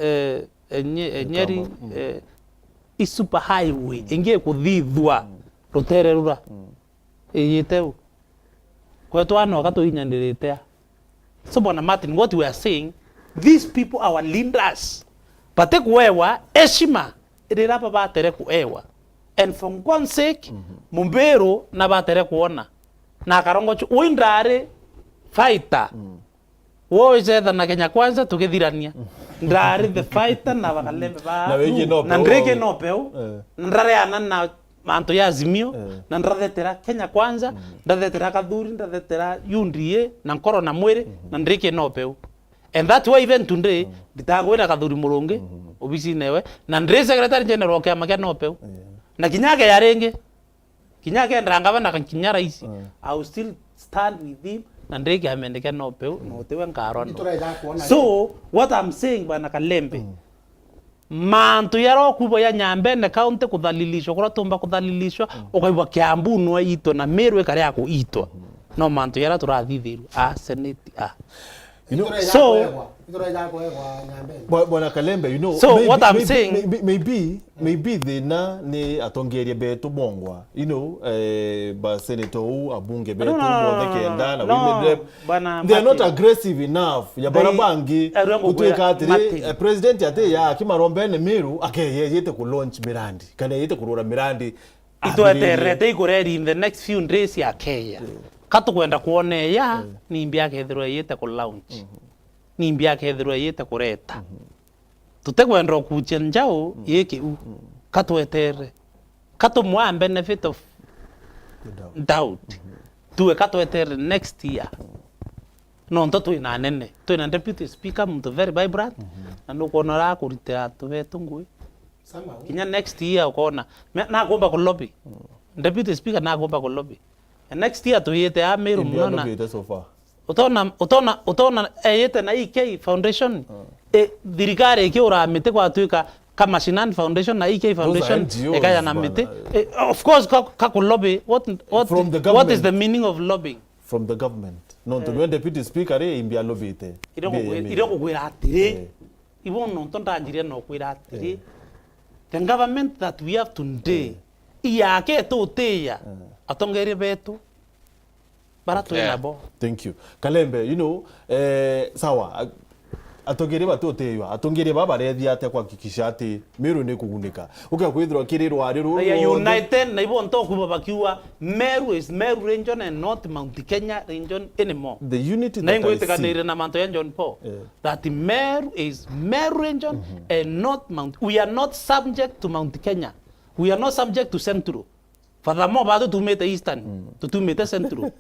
eh, enye-, enyeri, eh, i super highway ingi ikuthithua rutere rura. Iyite u. Kwetu ana oka tuinyanirite a. So, Bwana Martin, what we are saying, these people, our leaders, bati kuewa heshima riria babatere kuewa. And for God's sake, Mumbiru nabatere kuona. Na akarongochwa, ui ndari fighter. Wo wicetha na Kenya Kwanza tukithirania. Ndari the fighter na bakalembe ba. Na wiki no peu. Na ndriki no peu. Eh. Na ndareana na mantu ya Azimio, eh, na ndathetera Kenya Kwanza, mm, ndathetera Kathuri, ndathetera U D A, na nkoro na mwiri, mm, na ndriki no peu. And that's why even today, mm, nditagwira Kathuri Murungi, mm, obisine ewe, na ndri secretary general wa kiama kia no peu. Yeah. Na kinya ake ya ringi. Kinya akenda ngavana, kinya rais, mm, I will still stand with him, na ndi kiamene kia no peu, no tiwe nkarwa no. Nitureja kuona. So, what I'm saying, Bwana Kalembe, mm, mantu yaria ukuigua ya Nyambene County kuthalilishwa, kuria tumba kuthalilishwa, mm, ukaigua Kiambu nwe itwe na Meru ikari ya kuitwa. Mm. No mantu yaria turathithirua, a, Senate, a. You know, Ithurai So- jakwegwa, ithurai jakwegwa Nyambene. Bwa- Bwana Kalembe, you know, So, maybe, what I'm maybe, saying- maybe, maybe, maybe thina ni atongeria betu bongwa, you know, eh, ba senator u, abunge betu, No, no, no, bothe no, no, kenda na no, women rep. bwana They are not Martin. aggressive enough ya bara They- bangi arua ngugwira gutwika atiri, Martin. Eh, president ati ya akimarombene Meru akeyeyite ku launch mirandi kana yeyite kurura mirandi. Itweterete ikureri in the next few days ya Kenya. Katukwenda kuona ya nimbi akethirwa yeyite ku launch. Nimbi akethirwa yeyite kureta. Tutekwenda kuchia njau yiki u. Katwetere. Katumwa benefit of doubt. Tuwe katwetere next year. Nontu twina anene. Twina deputy speaker, muntu very vibrant. Na nukwona urakuritira antu betu ngui. Somehow. Kinya next year ukona. Me- nakumba ku lobby. Deputy speaker nakumba ku lobby. And next year tuyite a Meru Imbi munona. alobbyite so far. Utona, utona, utona eyite na E K Foundation. E, thirikari ikiura miti gwatuika ka Mashinani Foundation na E K Foundation N G Os, ikaya na bwana. Miti. E, of course, ka, ka ku lobby, what, what, From the what is the government. Meaning of lobbying? From the government. Nontu nwe deputy speaker ri imbi alobbyite. Ire Mbi kugwira- ya ire kugwira atiri, Eh. ibo nontu ndanjire no kwira atiri, Eh. the government that we have today, iyake tutiya atongeria betu bara twi Yeah. nabo. Thank you. Kalembe, you know, eh, sawa, a- atongeria batutiywa, atongeria baba barethia atia kuhakikisha ati Meru ni kugunika? Ukia kwithirwa kiri rwari ruru They are rwothe. United, na ibo ntokuba bakiuga Meru is Meru region and not Mount Kenya region anymore. The unity Na that I see. ingwitikanire na mantu ya John Paul, Yeah. that Meru is Meru region and not Mount. We are not subject to Mount Kenya. We are not subject to Central. Furthermore, bado tumite Eastern, tutumite Central.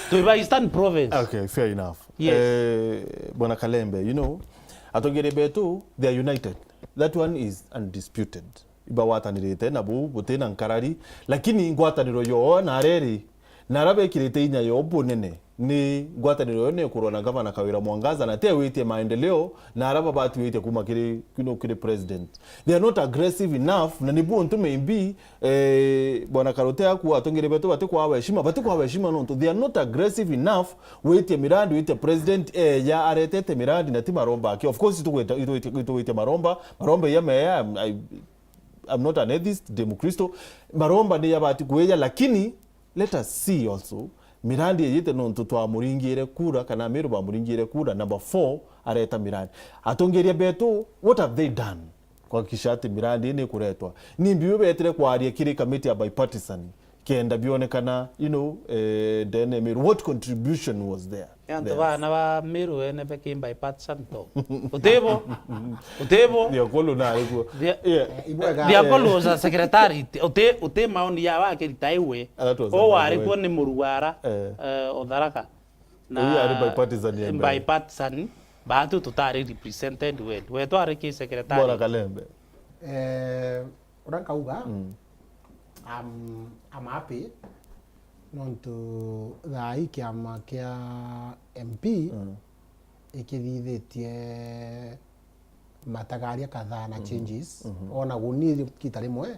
Twiba Eastern province. Okay, fair enough. Yes. Eh, Bwana Kalembe, you know, atongeria betu, they are united. That one is undisputed. Ibagwatanirite na buu butina nkarari, lakini ngwataniro yoo na areri, na ara bekirite inya yoo bunene, ni ngwataniro yoo ni kurwa na Gavana Kawira Mwangaza, na te witie maendeleo, na ara babati witie kuma kiri, you know, kiri president. They are not aggressive enough, na ni buntu maybe, eh, Bwana Karote aku atongeria betu bati kwa heshima, bati kwa heshima nontu they are not aggressive enough witie mirandi, witie president, eh, ya aretete mirandi na ti maromba aki. Of course, itugwita, itugwita, itugwita maromba, maromba ya meya, I, I'm not an atheist, ndi Mukristo. Maromba ni yabati kueja, lakini let us see also, mirandi ejite nontu twamuringire kura, kana Meru bamuringire kura, number four, areta mirandi. Atongeria betu, what have they done kuhakikisha ati mirandi ni kuretwa? Ni mbiu betire kwaria kiri committee ya bipartisan, kenda bionekana, you know, eh, ndene Meru. What contribution was there? Antu Yes. bana ba Meru ene beki bipartisan to. Utibo. Utibo. Thiakulu na arikuo. Thia- Yeah. Ibwega. Thiakulu was a secretary. Uti, uti maoni ya wakirita iwe. Ara twaza O na wari we. Kuo ni Murugara. Eh. Eh, Utharaka. Uyu ari bipartisan ya mbere. Bipartisan. Batu tutari represented well. We twari ki secretary. Bwana Kalembe. Eh, uria nkauga, Mm. I'm, I'm happy nontu thaa ii kiama kia M P Mm. ikithithitie matagaria kadhaa na changes. Ona guni kita rimwe,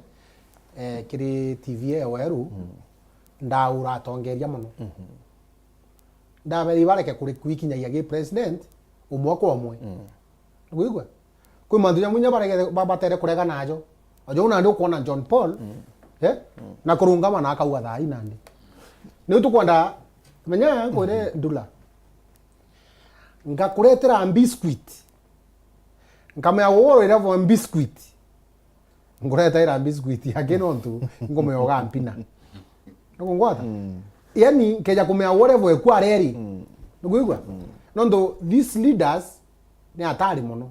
eh, kiri T V ya Weru, ndaura atongeria mono. Ndabere ibareke kuri-, kwikinyagia gi president umwe kwa umwe. Niguigua? Kwi mantu jamwe inya barege-, ba-, batere kurega najo. Ojo nandi ukwona John Paul, eh? Na kurungama na akauga thaa ii nandi. Niu tukwenda, menya nkwire Ndula. Ngakuretera biscuit. Nkamenya gugurira vo biscuit. Nguretaira biscuit yake nontu ngumenya ugampina. Nukungwata? Yani, nkeja kumenya whatever ekwa reri. Nukwigua? Nontu these leaders ni hatari mono.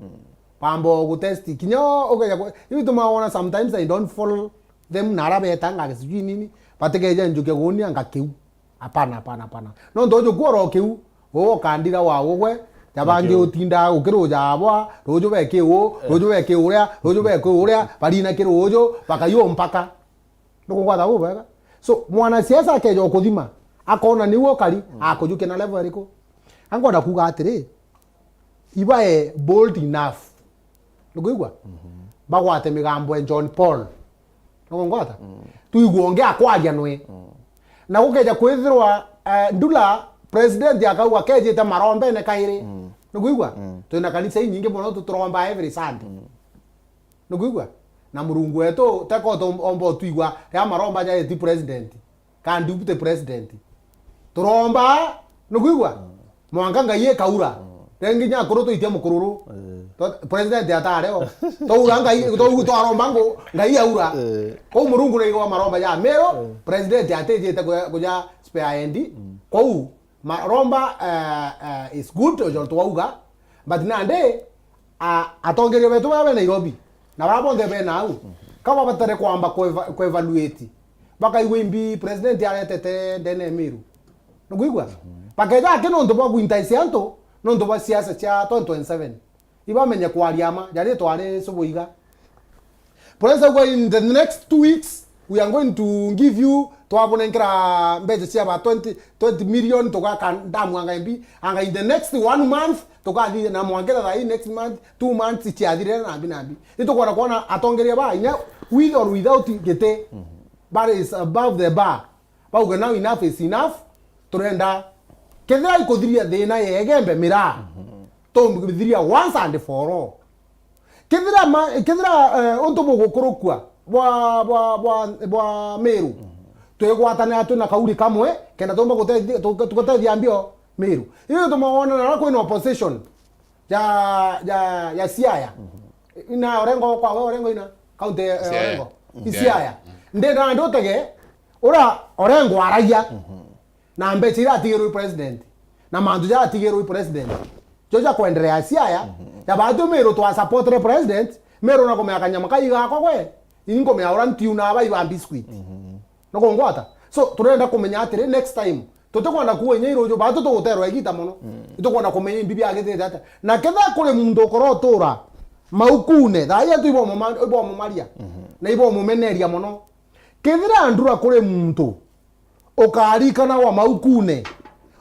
Bamba gutest. Kinya ukeja ku-, iu ituma wona sometimes I don't follow them, na ara betanga sijui nini, batikeja njuke gunia ngakiu. Hapana, hapana, hapana. Nontu uju kuoro kiu, uu ukandira wa ugwe, ja bangi utinda ukiruja abwa, ruju beki uu, ruju beki uria, ruju beki uria, barina kiruju, bakayumpaka. Nukungwatha bubwega? So, mwanasiasa akeja ukuthima, akona niu ukari, akujukia na level iriku? Ankwenda kuuga atiri, ibae bold enough. Nukwigua? Bagwate migambo ya John Paul. Nukungwata? Tuigua ungi akwaria nwe. Na gukeja kwithirwa, eh, Ndula President akauga kejite marombene kairi. Mm. Nukwigua? Mm. Twina kanisa inyingi mono tuturomba every Sunday. Mm. Nukwigua? Na Murungu wetu teko omba utwigua ria maromba ja eti president. Ka deputy president. Turomba, nukwigua? Mm. Mwanka Ngai ikaura. Mm. Ringi nginya akuru twitia mukururu. Eh. To-, president atari o. Twaura Ngai, twa-, twaromba ngo, Ngai aura. Eh. Kou Murungu naigua maromba ja Meru, eh, president atijite kuja, kuja spare end. Mm. Kou, maromba, eh, eh, is good, ojo twauga. But nandi, a-, atongeria betu baba be Nairobi, na bara bonthe be nau, ka babatare kwamba kweva-, kwevaluate. Bakaigua imbi president aretete ndene ya Meru. Nukwigua? Mhm. Bakeja aki nontu bwa kuintaisia antu, nontu bwa siasa cia twenty twenty-seven. Ibamenye kwaria ma, jari twari subu iga. President, in the next two weeks, we are going to give you, twabunenkera mbeca cia ba twenty, twenty million, tugaka ndamu anga imbi, anga in the next one month, tukathi na mwankera thai next month, two months ciathire na mbi na mbi. Nitukwona kwona atongeria ba inya, with or without giti, mhm, but is above the bar. Bauga, "Now enough is enough." Turenda kethira ikuthiria thina ya Igembe miraa, mhm, tumbithiria once and for all. Kethira ma-, kethira, eh, untu bugukurukua bwa, bwa, bwa, bwa Meru, mhm, twigwatanira twina kauri kamwe, kenda tumba gutethia, tu-, tugutethia mbio Meru. Iyo ituma wonana na kwina opposition ya, ya, ya Siaya. Mhm. Ina Orengo kwa we, Orengo ina? County, eh, Siaya. Orengo. Mm. Isiaya. Mm. Ndenda nandi utege, ura Orengo aragia. Mhm. Na mbeca iria atigirwe i president. Na mantu jaria atigirwe i president. Jo ja kwenderea Siaya, mhm, ya batu Meru twa supportire president, Meru na kumenya kanyama kai gakwa gwe. Inkumenya ura ntiuna aba iba biscuit. Mhm. Nukungwata? So, turenda kumenya atiri, next time, tutikwenda kuua inya iruju, batu tuguterwa igita mono. Mm. Itukwenda kumenya imbi biagithite atia. Na ketha kuri muntu ukorotura maukune, thaa ii antu ibomuma-, ibomumaria, mhm, na ibomumeneria mono. Kethira ndura kuri muntu ukarikanagwa maukune,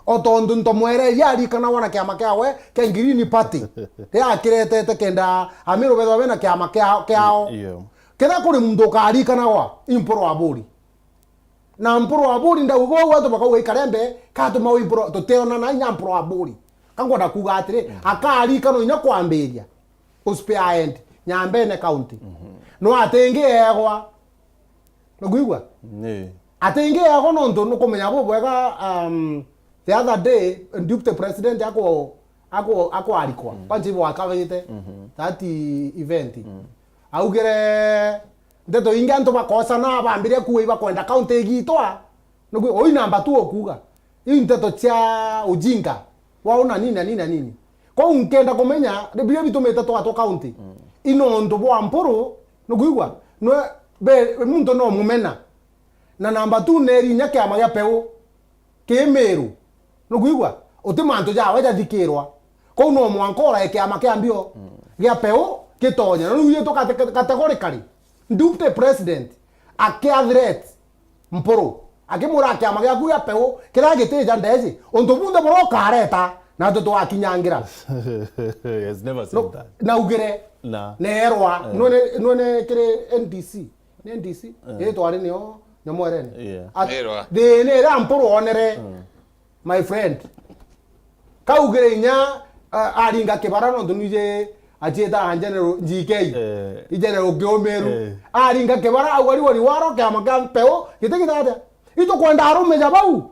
o tontu ntomwereria arikanagwa na kiama kiawe kia Green Party, riria akiretete kenda Amiru bethwa bena kiama kia-, kiao. Iyo. Ketha kuri muntu ukarikanagwa, i Mpuru Aburi. Na Mpuru Aburi ndauga uu, antu bakauga ikare mbee, katuma uu Mpuru, tutionana inya Mpuru Aburi. Ka ngwenda kuuga atiri, mm, akarikanwa inya kwambiria, uspare end, Nyambene County. Mhm. No atingiegwa. Nukwigua? Ni. Atingiegwa nontu nukumenya bubwega, um, the other day, deputy president aku-, aku-, akwarikwa. Mm. Kwanza ibo akabite, mhm, that event. Mm. Augire, nteto ingi antu bakosana, bambiria kuuga ibakwenda county igitwa. Nukwigua? Uu i namba two ukuuga. Iu nteto cia ujinga. Wau na nini na nini na nini. Kwou nkenda kumenya, biria bitumite twatwa county. Mm. I nontu bwa Mpuru, nukwigua? Nwe, be, muntu no mumena. Na namba two neri inya kiama gia Peu. Ki Miru. Nukwigua? Uti mantu jawe jathikirwa. Kou no mwanka urae kiama kia mbio, mm, gia Peu gitonya. Na riu itu kate-, categorically, deputy president akia threat Mpuru, akimwira kiama giaku gia Peu kiria gitija ndeji, untu bunthe buria ukareta, na tu twakinyangira. He has never said that. No, naugire, na, neerwa, eh, nwene, nwene kiri N D C. Ni N D C? Eh. Ii twari nio Nyamwerene. Yeah. At-, neerwa. Thina iria Mpuru onere, mm, my friend. Kaugire inya, a-, aringa kibara nontu nwiji acieta General G K. Eh. I General Kiumiru. Eh. Aringa kibara, au ari wari waro kiama kia Peu, giti gitata. Itukwenda arume ja bau.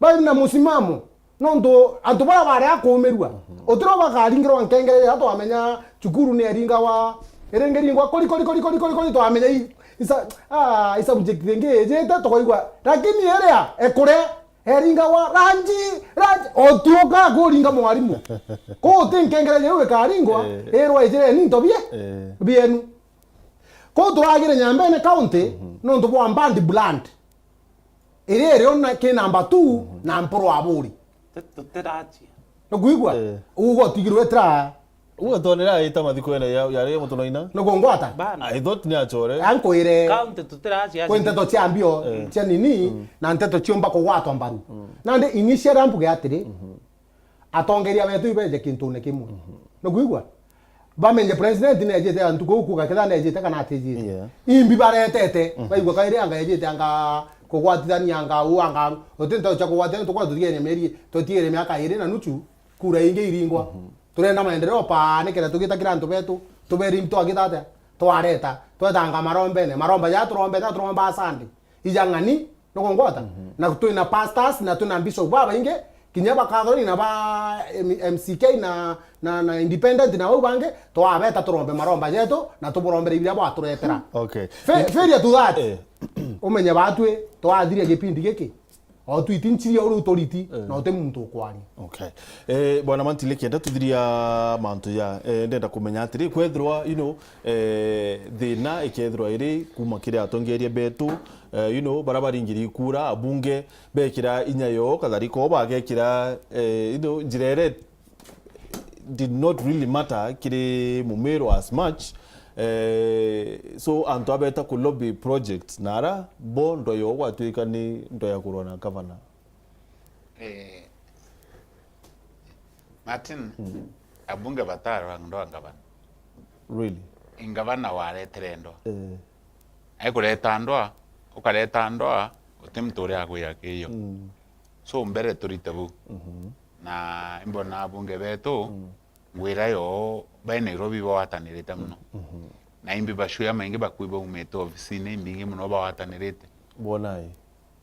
Bari na musimamo. Nontu antu bara bari a kuumirua. Mhm. Utiro bakaringirwa nkengere iria twamenya cukuru ni eringagwa, iringiringwa kuri, kuri, kuri, twamenya i, isa-, ah, i subject ingi ijite, tukaigua. Lakini iria ekure, eringagwa, "Ranji, ranji," otuuka kuringa mwarimu. Kuu ti nkengere jiu ikaringwa, eh, irwa ijire ni into bie, eh, bienu. Kuu turagire Nyambene County, mhm, nontu bwa bad blood. Iria irio na, ki namba two, mhm, na Mpuru Aburi. Ti-, tutirachia. Nukwigua? Eh. Ugo tigirwe tira. Ugo tonera aita mathikwene ya, yari mutunoina. Nukungwata? Bana. I thought ni achore. Ankwire. County tutirachia. Kwi nteto cia mbio, eh, cia nini, mm, na nteto ciumba kugwatwa mbaru. Mm. Nandi initial mbuge atiri, mhm, atongeria betu ibeje kintune kimwe. Mhm. Nukwigua? Bamenye president nejite antu kuu kuga ketha nejite kana atijite. Yeah. Imbi baretete, mhm, baigua kairi anga ejite anga kugwatithania ngau, anga, uti nteto cia kugwatithania, tukorwa tutigene mieri, twetigere miaka iri na nusu, kura ingi iringwa. Mhm. Turenda maendeleo paa, nikenda tugitakira antu betu, tuberi twagita atia? Twareta, twetanga marombene, maromba ja turombete, turomba Sunday. Ija ng'ani, nukungwata? Mhm. Na twina pastors, na twina bishop babaingi, kinya ba Catholic na ba M-, M C K na, na, na independent na bau bangi, twabeta turombe maromba jetu, na tuburombere biria bwaturetera. Okay. Fa-, failure to that. Eh. Umenye batwi, twathiria gipindi giki, o twiti nchiria uri uturiti, eh, na uti muntu ukwaria. Okay. Eh, Bwana Mantile, kenda tuthiria mantu ja, eh, ndenda kumenya atiri, kwethirwa, you know, eh, thina ikethirwa iri kuma kiri atongeria betu, eh, you know, bara baringiri kura, abunge, bekira inya yo, kadhalika o bagekira, eh, you know, njira ere did not really matter kiri Mumiru as much. Eh, so antu abeta ku lobby project, na ara bo ndo yo gwatuika ni ndo ya kurwa na governor. Eh, Martin, mm, abunge batarwa ndo a ngavana. Really? Ingavana waretere ndo. Eh. Aikureta ndoa, ukareta ndoa, uti muntu uria akwira kiyo. Mm. So mbere turite bu. Mhm. Na imbona abunge betu, mm, ngwira yo, bai Nairobi bagwatanirite muno. Mhm. Na imbi bacwea maingi bakui baumite ofisini imbingi muno bagwatanirite. Bwona ii?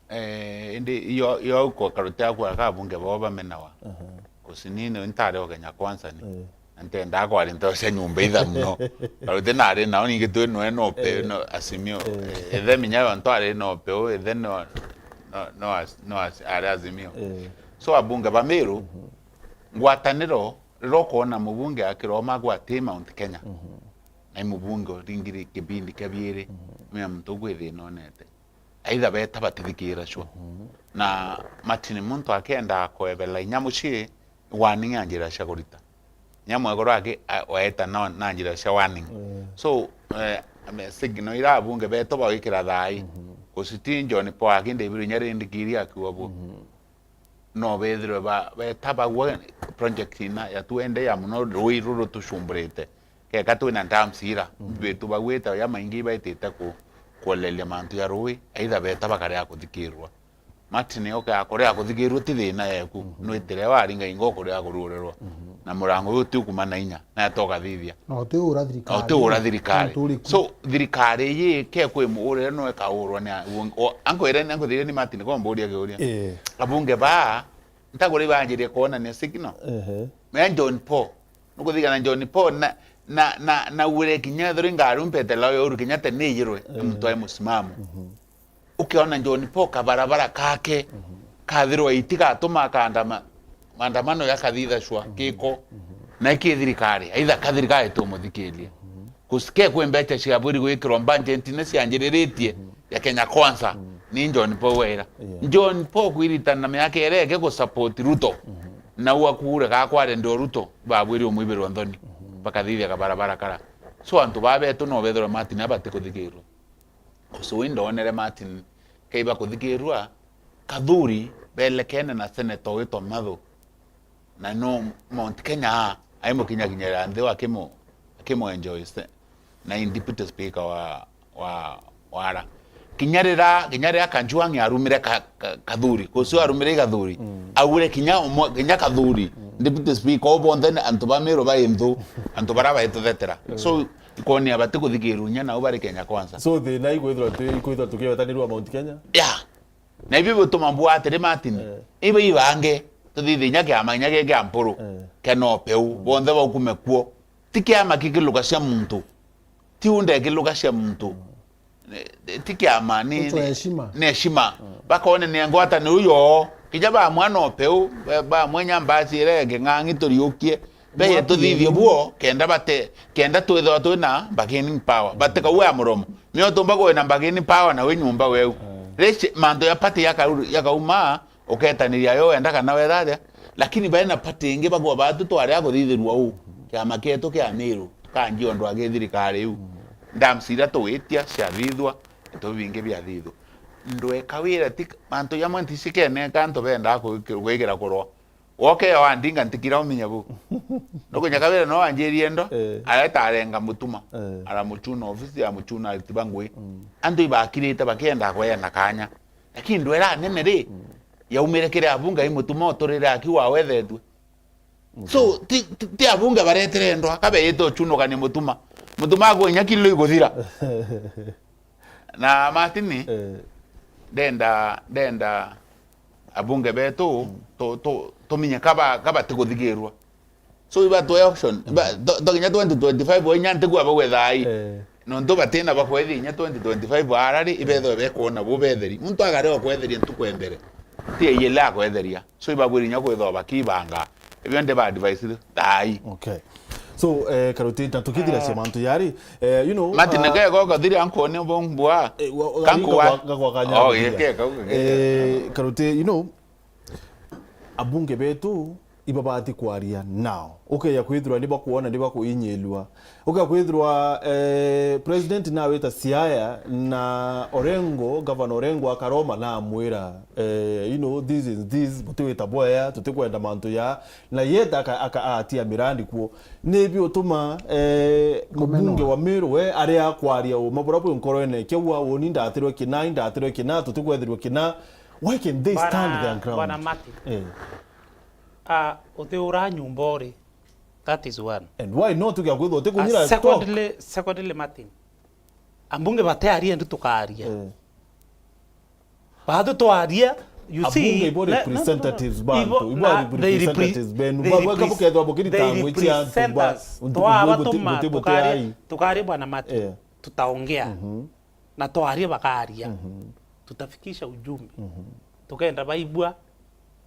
Eh, indi iyo, iyo au kwa karuti aku aka abunge bao bamenawa. Aha. Kusinini ntari o Kenya Kwanza ni. Eh. Na ntendaa kwaria nteto cia nyumba itha muno. Karuti nari nao ningi twi noe no pe, eh, no Azimio. Eh. Eh, ithe minya yo ntwari no pe, ithe no, no, no, as-, no as-, ari Azimio. Eh. So abunge ba Meru, mhm, ngwataniro, riria ukoona mubunge akiroma gwa ti Mount Kenya. Mhm. Na i mubunge uringiri kibindi kia biiri, mhm, menya muntu ugwi thina onete. Aitha beta batithikira cua. Mhm. Na Martin muntu akenda kwebela inya mucii warning ya njira cia kurita. Inya mwekuru aki, a-, waeta na, na njira cia warning. Mm. So, eh, ame-, signal ira abunge betu bagwikira thaai. Mhm. Guciti John Paul aki David inya rindikiri akiwa bu. Mhm. No bethirwe ba-, beta bagua project ina ya twende ya muno rui ruru tucumburite. Keka twina dams ira, mhm, bitu bagwite ya maingi baitite ku-, kuoleria mantu ya rui, aitha beta bakarea kuthikirwa. Martin, ukeakorea kuthikirwa ti thina yeku, mhm, nwitire waringa ingo kurea kururirwa. Mhm. Na murango uyu ti ukuma na inya, na atokathithia. Na uti ura thirikari. Na uti ura thirikari. Ntu uriku. So, thirikari iyi ke kwi muurire no ikaurwa ni a-, o-, ankwire ni, ankwire ni Martin, ko mburia kiuria. Eh. Abunge ba, ntaguri banjirie kuonania signal. Ehe. Mea John Paul. Nukuthigana John Paul na, na, na, na ure kinya thuri ngarumpete lao ya Uhuru Kenyatta ni ijirwe, eh, mtu ai musimamo. Mhm. Ukiona John Paul kabarabara kake, mhm, kathirwa iti gatuma akandama-, maandamano yakathithacwa, mhm, kiko, mhm, na iki thirikari, aitha ka thirikari tumuthikirie. Mhm. Kusike kwi mbeca ciabwiri gwikirwa budget-ini cianjiriritie, mhm, ya Kenya Kwanza, mhm, ni John Paul wira. Yeah. John Paul kwiritana miaka iria eke gusupport Ruto, mhm, na ua kuure gakware ndo Ruto, babwiri umwibirwa nthoni, mhm, bakathithia kabarabara kara. So antu baa betu no bethirwa Martin abati kuthikirwa. Ucio wi ndonere Martin kaiba kuthikirua, Kathuri belekene na senator witwa Mathu. Na no Mount Kenya aa, aimukinyakinyira nthi akimu-, akimu enjoy se-, na i deputy speaker wa, wa, wa ara. Kinya rira, kinya rira Kanjuang'i arumire ka, ka, Kathuri, kucio arumire i Kathuri. Mm. Aure kinya umwe, kinya Kathuri. Mm. Deputy speaker, o bonthe ni antu ba Meru bai nthu, antu bara baituthetera. Mm. So, Ikoni abati kuthikirwa inya nau bari Kenya Kwanza. So, thina ikwithirwa tu-, ikwithirwa tukiwetanirua Mount Kenya? Yeah. Na ibi bituma mbua atiri, Martin. Eh. Ibi ibange, tuthithe inya kiama inya kia, kia Mpuru, eh, kia Nopeu, mm, bonthe baukume kuo. Ti kiama kikiluga cia muntu. Ti unda ikiluga cia muntu. Mm. Ni, ti kiama, ni, ni, ni heshima. Ni heshima. Mm. Bakone ni ngwataniro yo. Kinya bamwe Nopeu, ba-, bamwe nyambasi iria ingi ng'ang'i turiukie. Beye tuthithie buo, kenda bate, kenda twithwa twina bargaining power. Batikauga ya muromo. Nio tumba kwina bargaining power na wi nyumba weu. Eh. Rici mantu ya party ya kau-, ya kauma, uketaniria yo wenda kana wetharia. Lakini baina party ingi bagwa batu twari a kuthithirua u. Kiama kietu kia Meru, kanjio ndwagi thirikari iu. Dams iria tugwitia ciathithua, into bingi biathithua. Ndweka wira ti mantu jamwe nticikeneka antu bendaa ku-, gwikira kurwa. Woke ya wandinga ntikira umenye bu. Nukunya kabira no anjirie ndo, eh, areta arenga mutuma. Eh. Aramuchuna ofisi ya muchuna aritiba ngui. Mm. Antu ibakirite bakienda kweana kanya. Lakini ndwera nene ri, yaumire kiri abunge i Mutuma uturire aki wawethetue. So, ti, ti, ti abunge baretere ndwa, kabeite uchunukania Mutuma. Mutuma akwinya kilo iguthira. Na Martin, Eh. ndenda, ndenda abunge betu, tu, tu, tuminye kaba, kaba tiguthigirwa. So, iba twe option. Iba, to, to kinya twenty twenty-five, inya ntiku aba gwetha ai. Eh. Nontu batina bakwethia inya twenty twenty-five arari, ibethwe bekwona bu betheri. Muntu agare okwetheria ntuku ya mbere. Ti eyele akwetheria. So, ibabwiri inya kwithwa bakibanga. Ibio ndi ba advice thai. Okay. So, eh, Karuti, na tukithira Ah. cia mantu yari, eh, you know, Martin, ah, kego kathiri ankone bo mbua. Eh, wa, wa, Kankuwa. Gakwa, gakwa kanya Oh, kathira. Ye, ke, kau, ke, ke. Eh, Karuti, you know, abunge betu ibabati kwaria now. Ukeya kwithirwa ni bakwona, ni bakuinyilua. Ukeya kwithirwa, eh, president nawita Siaya na Orengo, Governor Orengo akaroma na amwira, eh, you know, this is this, butiwita bwea, tutikwenda mantu ya, na yeta aka, aka, atia mirandi kuo. Ni biutuma, eh, Kumenwa. Mubunge wa Meru we aria akwaria uma buria bwi nkorene, kiu wa uni ndatirwe kina, ndatirwe kina, tutikwethirwa kina. Why can they stand Bwana, their ground? Bwana Martin. Eh. Ah, utiura nyumba uri. That is one. And why not tukia kwithwa Ah, utikunyira stock? Secondly, secondly, Martin. Ambunge batearia ndi tukaria. Eh. Bathu twaria, you Abunge see, ibo na, na, representatives bantu, ibo, ibo na, ari they repre-, representatives benu. They Ba-, bwa-, repres-, kabukethwa bukiri they tangwe cia antu represent ba-, us. Untu Twabatuma, buti-, buti-, buti tukaria, ai. Tukaria Bwana Martin. Eh. Tutaongea. Mhm. Na twaria bakaria. Mhm. Tutafikisha ujumbe. Mhm. Tukenda baibua.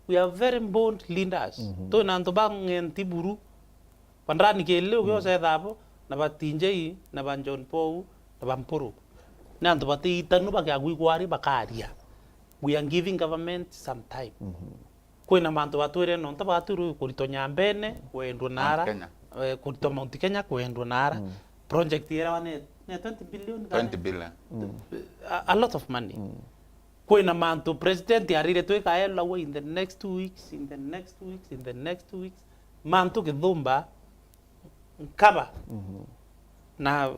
We are very bold leaders. Mhm. Twina antu ba ng'enti buru. Bandani kili ugiocetha abo, na ba T J, na ba John Paul, na ba Mpuru. Ni antu batiitanu bakiagwigwa ari bakaria. We are giving government some time. Mhm. Kwina mantu batwire nontu batwirwe kuritwa Nyambene, kwendwa nara, Mount Kenya. Eh, kuritwa Mount Kenya, kwendwa nara. Mm. Project irawa ni, ni twenty billion kana? Twenty billion. Mm. A, a lot of money. Mm. Kwina mantu president arire twikaelwa in the next two weeks, in the next two weeks, in the next two weeks. Mantu kithumba nkaba. Mhm. Na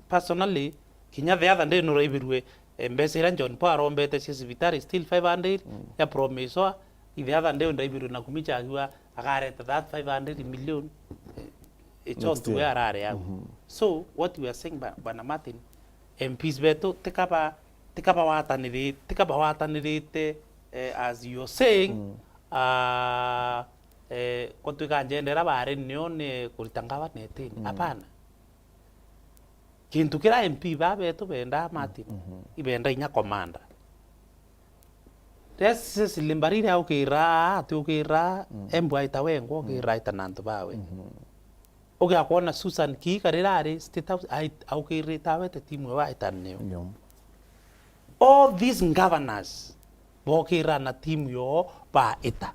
personally, kinya the other day nuraibirue, eh, mbeca iria John Paul arombete cia civitari, still five hundred, mm, ya promiswa, the other day ndaibirue na kumicha akiwa akareta that five hundred million, eh, it's all Next to year. Where arare au. Mhm. So, what we are saying, ba-, Bwana Martin, M Ps betu, tikaba, tikaba wataniri-, tikaba watanirite, eh, as you're saying, mm, ah, eh, gutwika njendera bari nio ni kurita ngavana etini. Mm. Hapana. Kintu kiria M P baa betu bendaa, Martin, mhm, ibenda inya commander. Riria Cecily Mbarire aukira, atiukira, mm, embu aita wengwa, mm, ukira aita na antu bawe. Mhm. Ugiakwona Susan Kihika riria ari State House, ai-, aukirite awete timu yo aita nio. Nio. All these governors bokira na timu yo baita.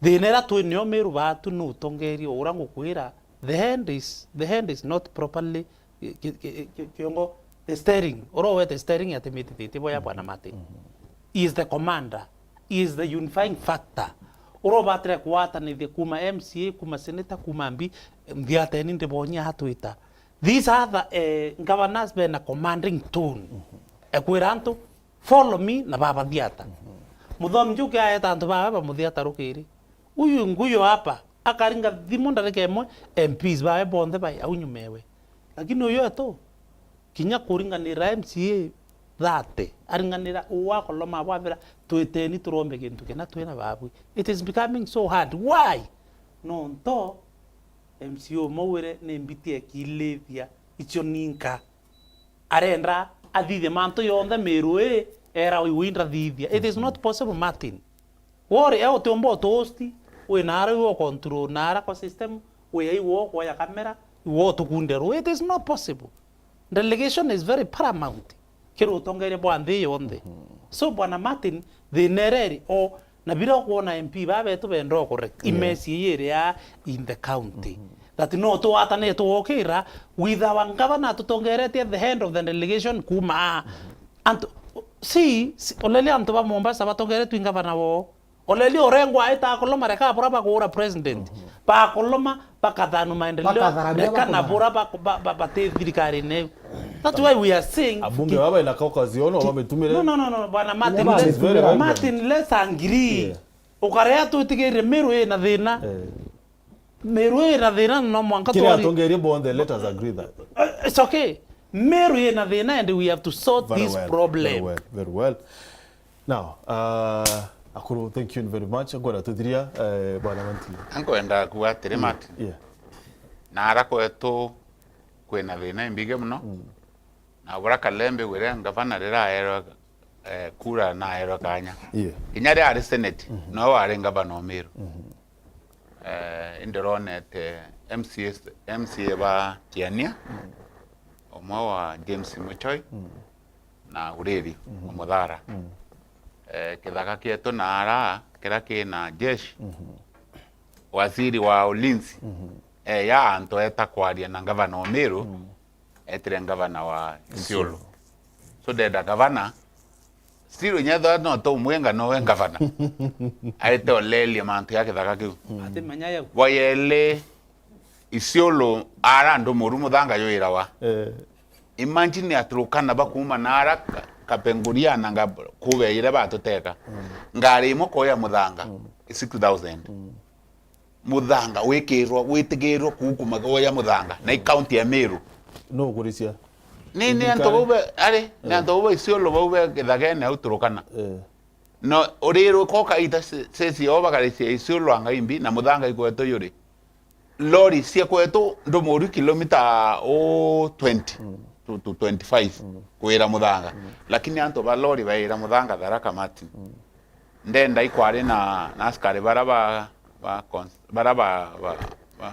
Thina iria twi nio Meru batu ni utongeria uria ngukwira, the hand is, the hand is not properly ki-, ki-, ki-, ki-, kiongo, the steering, uria uwete steering atimitithitie boya, mhm, Bwana Martin. Mhm. He is the commander. He is the unifying factor. Uria ubatire kugwatanithia kuma M C A, kuma senator, kuma M P, nthiateni ndibonyia atwita. These are the, eh, governors bena commanding tone. Mhm. Ekwira antu, "Follow me," na babathiata. Mhm. Muthomi juke aeta antu bawe bamuthiata rukiri. Huyu nguyo hapa, akaringa thimu ndarika imwe, M Ps bawe bonthe bai au nyuma ewe. Lakini uyu etu, kinya kuringanira M C A thirty, aringanira uu akoloma abwabira, "Twiteni turombe gintu kina twina babwi." It is becoming so hard. Why? Nonto M C A umwe wire ni mbiti ekilithia icio ninka. Arenda athithie mantu yonthe Meru ii, era iwe indathithia. It is not possible, Martin. Wore, eh, utiumba utuhost, wi naara iwe ucontrol naara kwa system, wi iwe ukwoya kamera, iwe utukunde ruu. It is not possible. Delegation is very paramount kiri utongeria bwa nthi yonthe. Mhm. So, Bwana Martin, thina ireri o, na biria ukwona M P baa betu benda o correct, yeah, imesi ii iria in the county. Mhm. That no twatanite wokira, with our governor atutongeretie the head of the delegation kuma aa. Mhm. Antu, si, si, oleli antu ba Mombasa batongeretwe i ngavana woo. Oleli Orengo aita akoloma reka bura bakuura president. Mhm. Bakoloma, bakathanu maendeleo. Bakathara biria reka na bakuthara. Bura bak-, ba, ba, bati thirikari-ini iu. That's why we are saying abunge baba ina caucus yono bametumire. No, no, no, no, bwana Martin, let's, very vibrant. Martin, let's agree. Yeah. Ukarea twitigirire Meru ina thina. Eh. Meru ina thina, no mwanka twari atongeria bonthe, let us agree that. Uh, it's okay. Meru ina thina and we have to sort this problem. Very well, very well. Now, uh, akuru, thank you very much. Ngwenda tuthiria, eh, bwana Martin. Ankwenda kuga atiri, Martin. Yeah. Na ara kwetu kwina thina imbige muno. Mm. Na bura Kalembe wire ngavana rira aerwe, eh, kura na aerwe kanya. Yeah. Kinya ria ari senate, no wari ngavana o Meru. Eh, indironete M C A, M C A ba Tiania, umwe wa James Muchoi, na Uriri, Muthara. Eh, kithaka kietu na ara, kira kina jeshi, waziri wa ulinzi, eh, ya antu eta kwaria na ngavana o Meru, etire ngavana wa Isiolo. So ndenda ngavana, still nyethwa no tumwenga nowe ngavana. Aite olelie mantu ya kithaka kiu. Atimenya yau. Boyele Isiolo ara andu muru muthanga yuyirawa. Eh. Imagine aturukana bakuma na ara ka-, Kapenguria na nga-, kubeire batuteka. Ngari imwe koya muthanga, six thousand. Muthanga wikirwa, witigirwe kuu kumagoya muthanga, na i county ya Meru. No ukuricia. Ni, ni antu bau be, ari, ni antu bau be Isiolo bau be githagene au Turukana. Eh. No, urirwe ko kaita se-, sesi o bakaricia Isiolo anga imbi, na muthanga ikwetwe yuri. Lori cia kwetu ndumuri kilomita o twenty to, to twenty-five kwira muthanga. Lakini antu ba lori baira muthanga Tharaka Martin. Ndenda ikwari na, na askari bara ba, ba cons-, bara ba, ba, ba,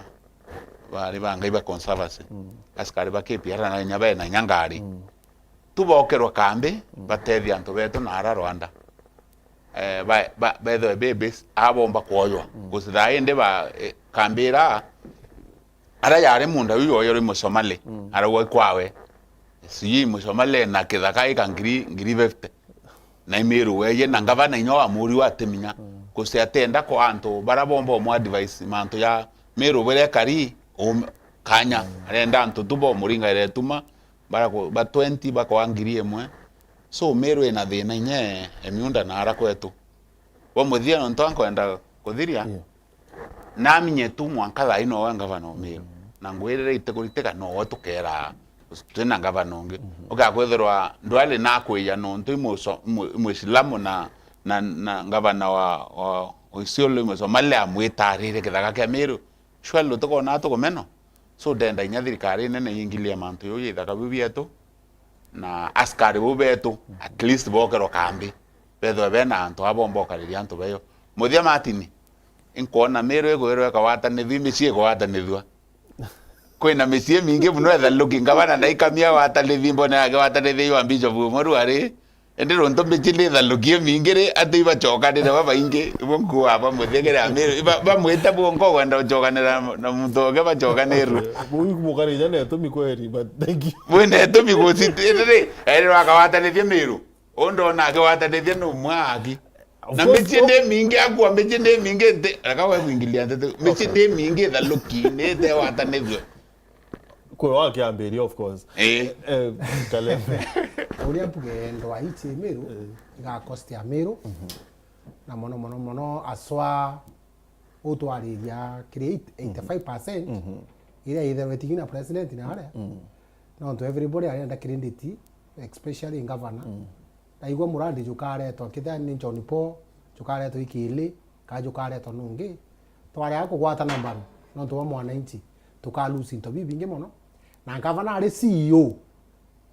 bari ba ngai ba conservancy. Askari ba K P R na inya bena inya ngari. Tu bokerwa kambi, batethia antu betu na ara Rwanda. Eh, ba, ba, bethwe babies, abomba kwoywa. Gusi thaa indi ba, eh, kambi ira, ara yari munda uyu yoyerwe Musomali, araua kwawe. Sijui Musomali na kithaka ika ngiri, ngiri fifty. Na imiru weye na ngavana inya wa muri wa timinya. Gusi atenda kwa antu bara bomba omu advice mantu ya miru bere kari, um, kanya. Arenda antu tu bo muringa ire tuma, bara ku-, ba twenty bakwa ngiri imwe. So, Meru ina thina inya e miunda na ara kwetu. Bo muthia nontu ankwenda kuthiria, yeah, naminye tu mwanka thaa ino we ngavana o Meru. Na ngwirire itikuritika nowe tukera twina ngavana ungi. Ukakwithirwa ndwari nakwija nontu i muso-, mu-, Muislamu na, na, na ngavana wa, wa, wa Isiolo i Musomali amwitarire kithaka kia Meru. Surely tukoona tukumeno. So, ndenda inya thirikari nene yingilie mantu jau ya ithaka biu bietu, na askari bau betu, at least bokerwa kambi, bethwe bena antu a bomba ukariria antu bayo. Muthia Martin, inkwona Meru igwirwe ikagwatanithua, imicii igwatanithua. Kwina micii imingi muno ethaluki, ngavana ndaikamia agwatanithie, mbone agigwatanithia wa Bishop Umoru ari, Indi nontu micii ni ithalukie mingi ri, ati ibacokanire babaingi, ibo nkuuga bamuthigire Amiru, iba-, bamwite bwonka ukwenda gucokanira na muntu ungi bacokanirwe. Buu ikumukariria na itumi kweri, but thank you. Bwina itumi gucitiri ri, eri rwakawatanithia Miru. Uu ndona akiwatanithia ni umwe aki. Of course, micii ni mingi akua, micii ni mingi nti, reka we kwingilia nteto. Micii ni mingi ithaluki, ni itewatanithua. Kwi wa kiambiria, of course. Eh. Eh, Kalembe. Uria mbuge ndwaa ici Miru, eh, igakosti Amiru. Mhm. Na mono, mono, mono, aswa utwariria kiri eight, mhm, eighty-five percent, mhm, iria itherwe tigi na president na aria. Mhm. Nontu everybody arenda credit, especially governor. Mhm. Ndaigua murandi jukaretwa, kethira ni John Paul, jukaretwa ikili, ka jukaretwa nungi, twarega kugwatana mbaru, nontu bwa mwananchi, tuka lose into bibingi mono. Na ngavana ari C E O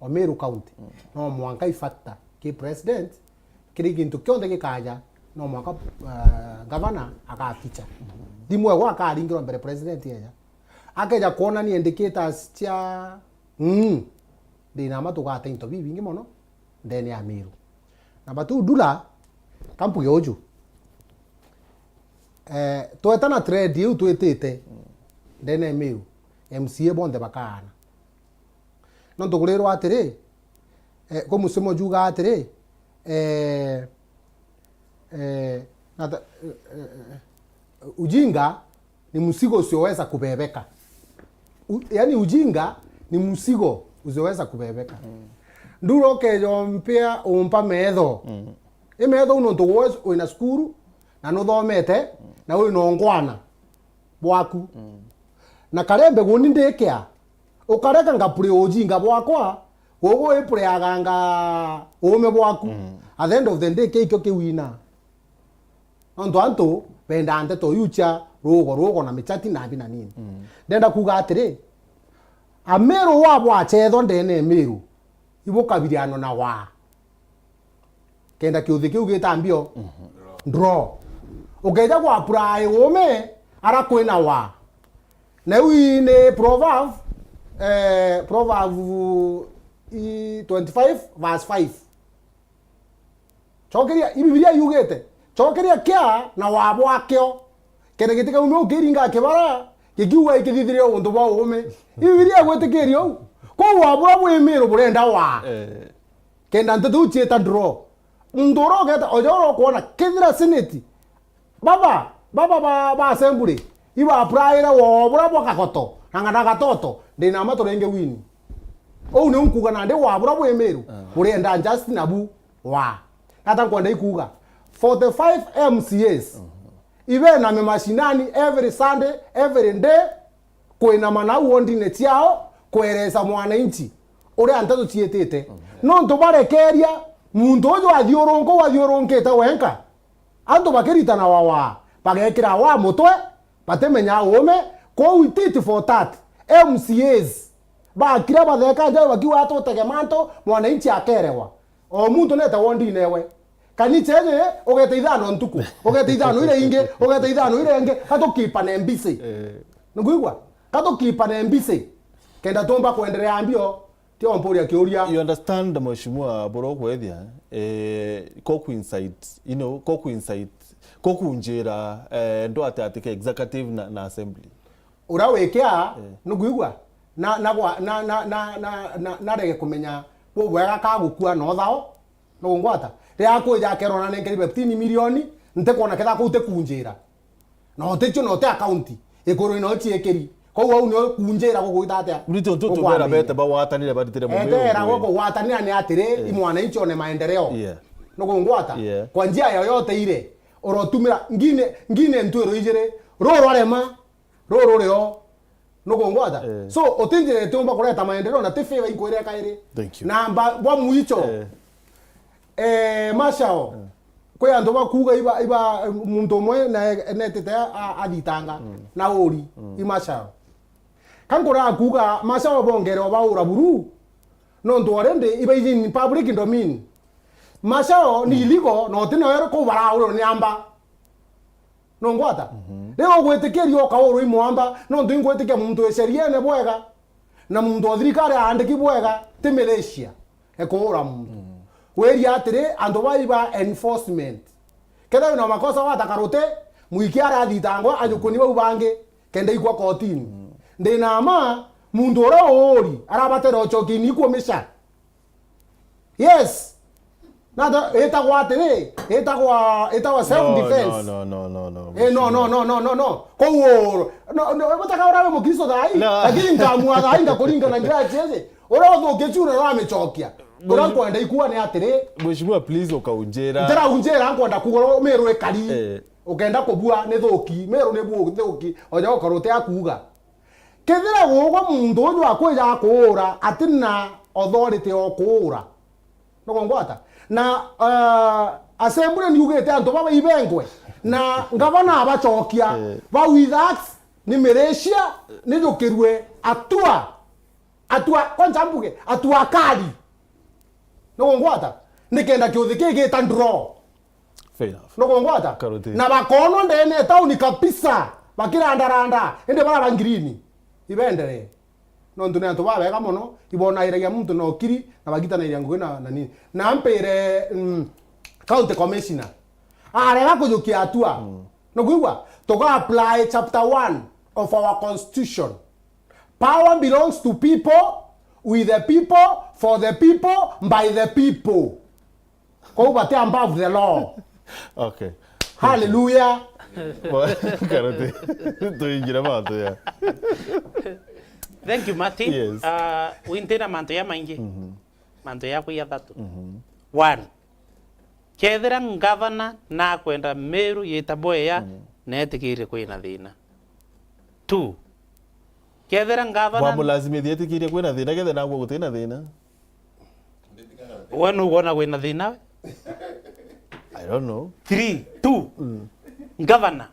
o Meru County, mm, no mwanka ifactor ki president, kiri gintu kionthe gikaja, no mwanka, eh, ngavana agaficha. Thimu egwa akaringirwa mbere president eja. Akeja kwonania indicators cia, mm, ndina ma tugate into bibingi mono ndene ya Miru. Namba two, Dula, kampuge uju. Eh, tweta na trend iu twitite ndene ya Miru, M C A bonthe bakaana. Nontu kurirwa atiri, eh, kwi musemo jugaa atiri, eh, eh, nata-, eh, eh, eh, ujinga ni mzigo usioweza kubebeka. U-, yani ujinga ni mzigo Usiweza kubebeka. Ndura ukeja umpia umpa metho. I metho u nontu woe wina cukuru, na nuthomete, na wina ungwana bwaku. Na karia mbeguni ndikia, ukareka ngapure ujinga bwakwa, ugu ipureaganga uume bwaku. At the end of the day, kii kio kiwina. Nontu antu bendaa nteto iu cia rugo, rugo na michati na bi na nini. Ndenda kuuga atiri, Ameru wa bwachetho ndene Meru, ibukabirianwa na waa. Kenda kiuthi kiu gita mbio, draw. Ukeja gwa apply uume, ara kwina waa. Na iu i ni Proverb, eh, Proverb i twenty-five verse five. Cokeria, i Bibilia yugite, cokeria kia na waa bwakio. Kenda gitikaume ukiringa kibara, gikiuga ikithithiria untu bwa uume. I Bibilia igwitikiria uu. Kwou waa bura bwi Meru burenda waa. Eh. Kenda nteto iu ciita draw. Muntu uria ugeta, oja uria ukwona, kethira Senate, baba, baba ba, ba assembly, iba applyire waa bura bwa Kagoto, na ng'ana Gatoto, ndina ma turenge wini. Uu niu nkuuga nandi waa bura bwi Meru, burienda just nabu waa. Nata nkwenda ikuuga, forty-five M C As, ibe na mashinani every Sunday, every day, kwinama nau wondine ciao, kweresa mwananchi uria nteto ciitite. Nontu barekeria muntu uju athiurunka, uu athiurunkite wenka, antu bakiritana waa, bagekira waa mutwe, batimenya uume, kwou tit for tat. M C As bakira batheka njau bakiuga, "Tutege mantu, mwananchi akerewa." O muntu nete wondine ewe. Kanicha iji, ugeta ithano ntuku, ugeta ithano iria ingi, ugeta ithano iria ingi, ka tukipane mbisi. Eh. Niguigua? Ka tukipane mbisi. Kenda tumba kwenderea mbio, tio mpuria kiuria. You understand, Mheshimiwa, buru kwethia, eh, ko ku incite, you know, ko ku incite, ko kunjira, eh, ndo ati ati ke executive na, na assembly. Uria wikia, eh, niguigua? Na, na gwa, na, na, na, na, na, narege kumenya bubwega ka gukua na uthao. Nugungwata? Riria akwija akerwa na nenkeri fifteen milioni, ntikwona ketha kuu tikunjira. Na uticio na uti akaunti. Ikurwi no ciikiri. Kwou au nio kunjira gugwita atia? Ni tontu tubera bete bagwatanire baritire mumiru. Etera gukugwatanira ni atiri, eh, i mwananchi one maendeleo. Yeah. Nugungwata? Yeah. Kwa njia yoyote ile, urotumira ngine, ngine ntwiro ijiri, ruru rwarema, ruru rio. Nugungwata? Eh. So, uti njira itiumba kureta maendeleo na ti favor inkwire kairi. Thank you. Namba bwa mwicho. Eh. Eh, Machao. Eh. Kwi antu bakuuga iba, iba, muntu umwe na, netite a, athitanga, mm, na uri, mm, i Machao. Ka nkuraa kuuga Machao bongere obaura buru, nontu already iba in public domain. Machao ni, mm, illegal, na uti noyo kuu baraurwa ni amba. Nungwata? Mhm. Riu ugwitikiria ukaurwa i mwamba, nontu ingwitikia muntu e sheriene bwega, na muntu o thirikari aandiki bwega, ti militia, ekuura muntu. Mhm. Wiria atiri, antu bai ba enforcement. Kethira wina makosa wataka ruti, mwiki aria athitangwa, ajukuni bau bangi, kenda ikwa kotini. Mhm. Ndina ma, muntu uria uuri, arabatera ucokia ini ikumisha. Yes. Nata, itagwa atiri, itagwa, itagwa self defense. No, no, no, no, no, no. Eh, no, no, no, no, no, no. Kou, no, no, bataka urawe Mukristo thai, no, lakini nkamua thai, ngakuringa na njira ciaje. Uria uthukitie una uramicokia. Uria nkwenda ikua ni atiri. Mheshimiwa, please, ukaunjira. Ntiraunjira, nkwenda kuuga uria Meru ikari. Eh. Ukenda kubua ni thuki, Meru ni bu thuki, oja ukarutea kuuga. Kethira gugwa muntu uju akwija akuura, ati na authority o kuura. Nugungwata? Na, uh, assembly niugite antu baba ibengwe. Na ngavana abacokia. Eh. Bau ithax ni militia, ni jukirue atua. Atua, kwanza mbuge, atua kali. Nugungwata? Nikenda kiuthi kigita draw. Fair enough. Nugungwata? Karuti. Na bakonwa ndene ya tauni kabisa, bakirandaranda, indi bara ba ngirini, ibenderee. Nontu ni antu babega mono, ibonairagia muntu na ukiri, na bagitanairia ngugi na, na nini. Na mpire, mm, county commissioner. Arega kujukia atua. Mm. Nukwigua? Tuga apply chapter one of our constitution. Power belongs to people, with the people, for the people, by the people. Kou bati above the law. Okay. Hallelujah. Karate. Tuingira mantu ya. Thank you, Martin. Yes. Ah, wintina mantu ya maingi. Mhm. Mantu ya kuya thatu. Mhm. One, kethira ngavana nakwenda Meru yita bwea, mhm, neetikirie kwina thina. Two, kethira ngavana bwamulazimithia etikirie kwina thina, kethira nagwa gutina thina. We nugwona kwina thina we? I don't know. Three, two. Mm. Ngavana,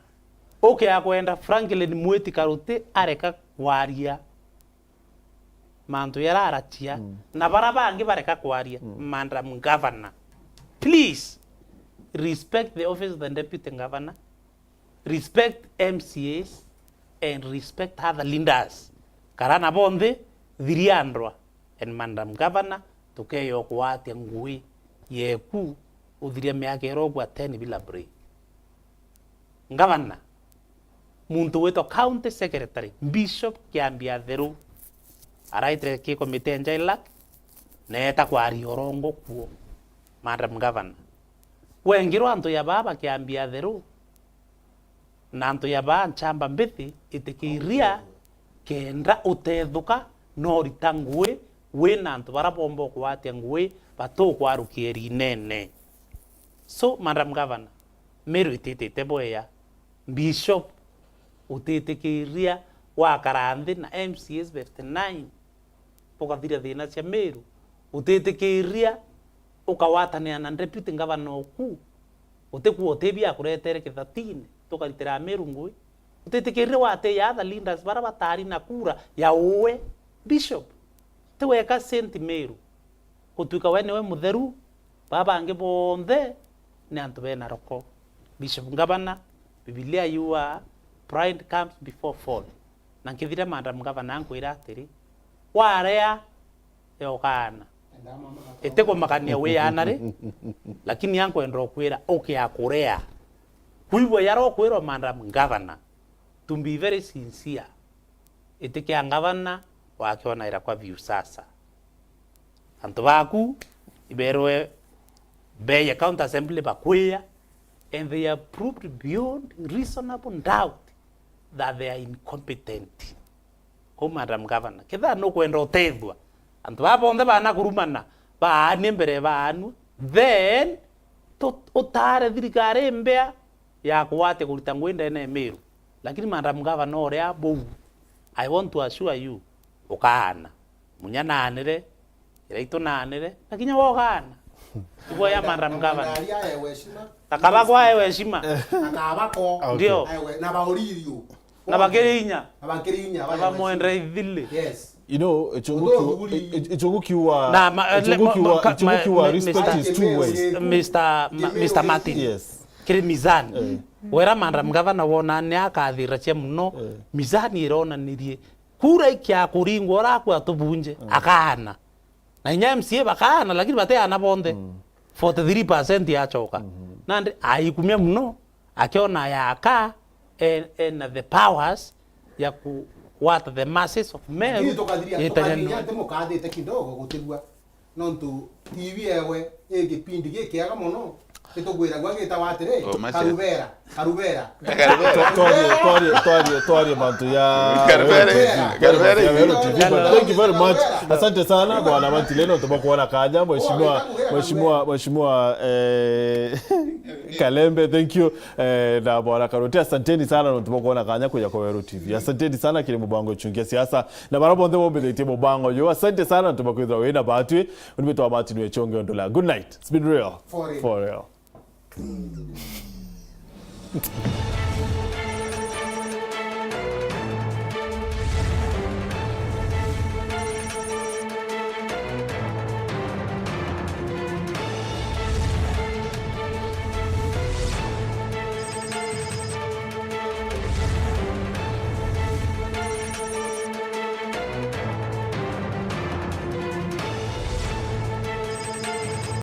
uke akwenda Franklin Mwiti Karuti areka kwaria mantu yara aratia, mm, na bara bangi bareka kwaria. Mm. Madam Governor, please respect the office of the Deputy Governor, respect M C As, and respect other leaders. Kara na bonthe, thiria ndwa, and Madam Governor, tukeyo kugwatia ngui yeku uthiria miaka iroku ten bila break. Ngavana, muntu witwa County Secretary, Bishop Kiambi Atheru, araitire ki komiti ya Jailak, neeta kwaria urongo kuo. Madam Governor, wengirwa antu ya baba Kiambi Atheru, na antu ya baa nchamba mbithi, itikiria kenda utethuka, no rita ngui, wina antu bara bomba ukugwatia ngui, batukwarukia rinene. So, Madam Governor, Meru ititite bwea. Bishop, utitikiria wakara nthi na M C As fifty-nine, ukathiria thina cia Meru, utitikiria ukagwatanira na deputy governor oku, utikua utibia akuretere kithatine, tukaritira Meru ngui, utitikiria watiya other leaders bara batari na kura ya uwe. Bishop, ti weka Saint Meru, gutwika we niwe mutheru, baa bangi bonthe ni antu bena roko. Bishop Ngavana, Bibilia yuaa, "Pride comes before fall." Na nkithiria, Madam Ngavana, nkwira atiri, warea, yokaana. Itikumakania wi ana ri, lakini ankwenda ukwira, ukia kurea. Kwigua yara ukwirwa, Madam Ngavana, to be very sincere, itikia ngavana wakionaira kwa Viusasa. Antu baku iberwe beye county assembly bakwiya, and they have proved beyond reasonable doubt that they are incompetent. Kou, Madam Governor, kethira nukwenda utethua, antu baa bonthe bana kurumana, baanie mbere baanua, then tu-, utare thirikari imbea ya kugwatia kurita ngui ndene ya Meru. Lakini Madam Governor, uria buu, I want to assure you, ukaana. Munya naanire, iraitu naanire, na kinya we ukaana. Igua ya Madam Governor. Takaba kwa ewe heshima. Akabako. Okay. Ndio. Ewe, na bauririo. Na bakiri inya. Na bakiri inya, na bamwendere ithili. Yes. You know, ichungu kiu-, i-, i-, ichungu kiwa, na ma-, ichungu le-, ma-, kiwa, ma-, ichungu ma-, kiwa mi-, respect Mister is two ways. Mister Ma-, Mister Martin. Yes. Kiri mizani. Eh. Wera Madam Governor wona ni akathira cia muno. Eh. Mizani ironanirie. Kura ikia kuringwa uraku atubunje. Mm. Akaana. Na inya M C A bakaana, lakini batiana bonthe. Mm. Forty three percent yachoka. Mm-hmm. Nandi aikumia muno, akiona yaka, e-, ena the powers ya kugwata the masses of Meru. Lakini tukathiria, yitanywe tukathiria nti mukathite kidogo gutigua. Nontu T V ewe i gipindi gikiega muno, gitugwiragua gitawa atiri, oh, Masia. Karubera. Karubera. Karubera. Twarie, twarie, twarie, twarie mantu ya Karubera. Weru T V. Twarie mantu ya Weru T V, but thank you very much. Asante sana, Bwana Matile, no tuba kuona kanya, Mheshimiwa, Mheshimiwa, Mheshimiwa, eh, Kalembe, thank you. Eh, na Bwana Karoti, asanteni sana, no tuba kuona kanya kuja kwa Weru T V. Asanteni sana, kiri mubango uchungia siasa. Na bara bonthe bombithitie mubango uyu, asante sana, no tuba kwithirwa wina batwi. Uni bitwa Martin Wechonge Ondola. Good night. It's been real. For real. For real.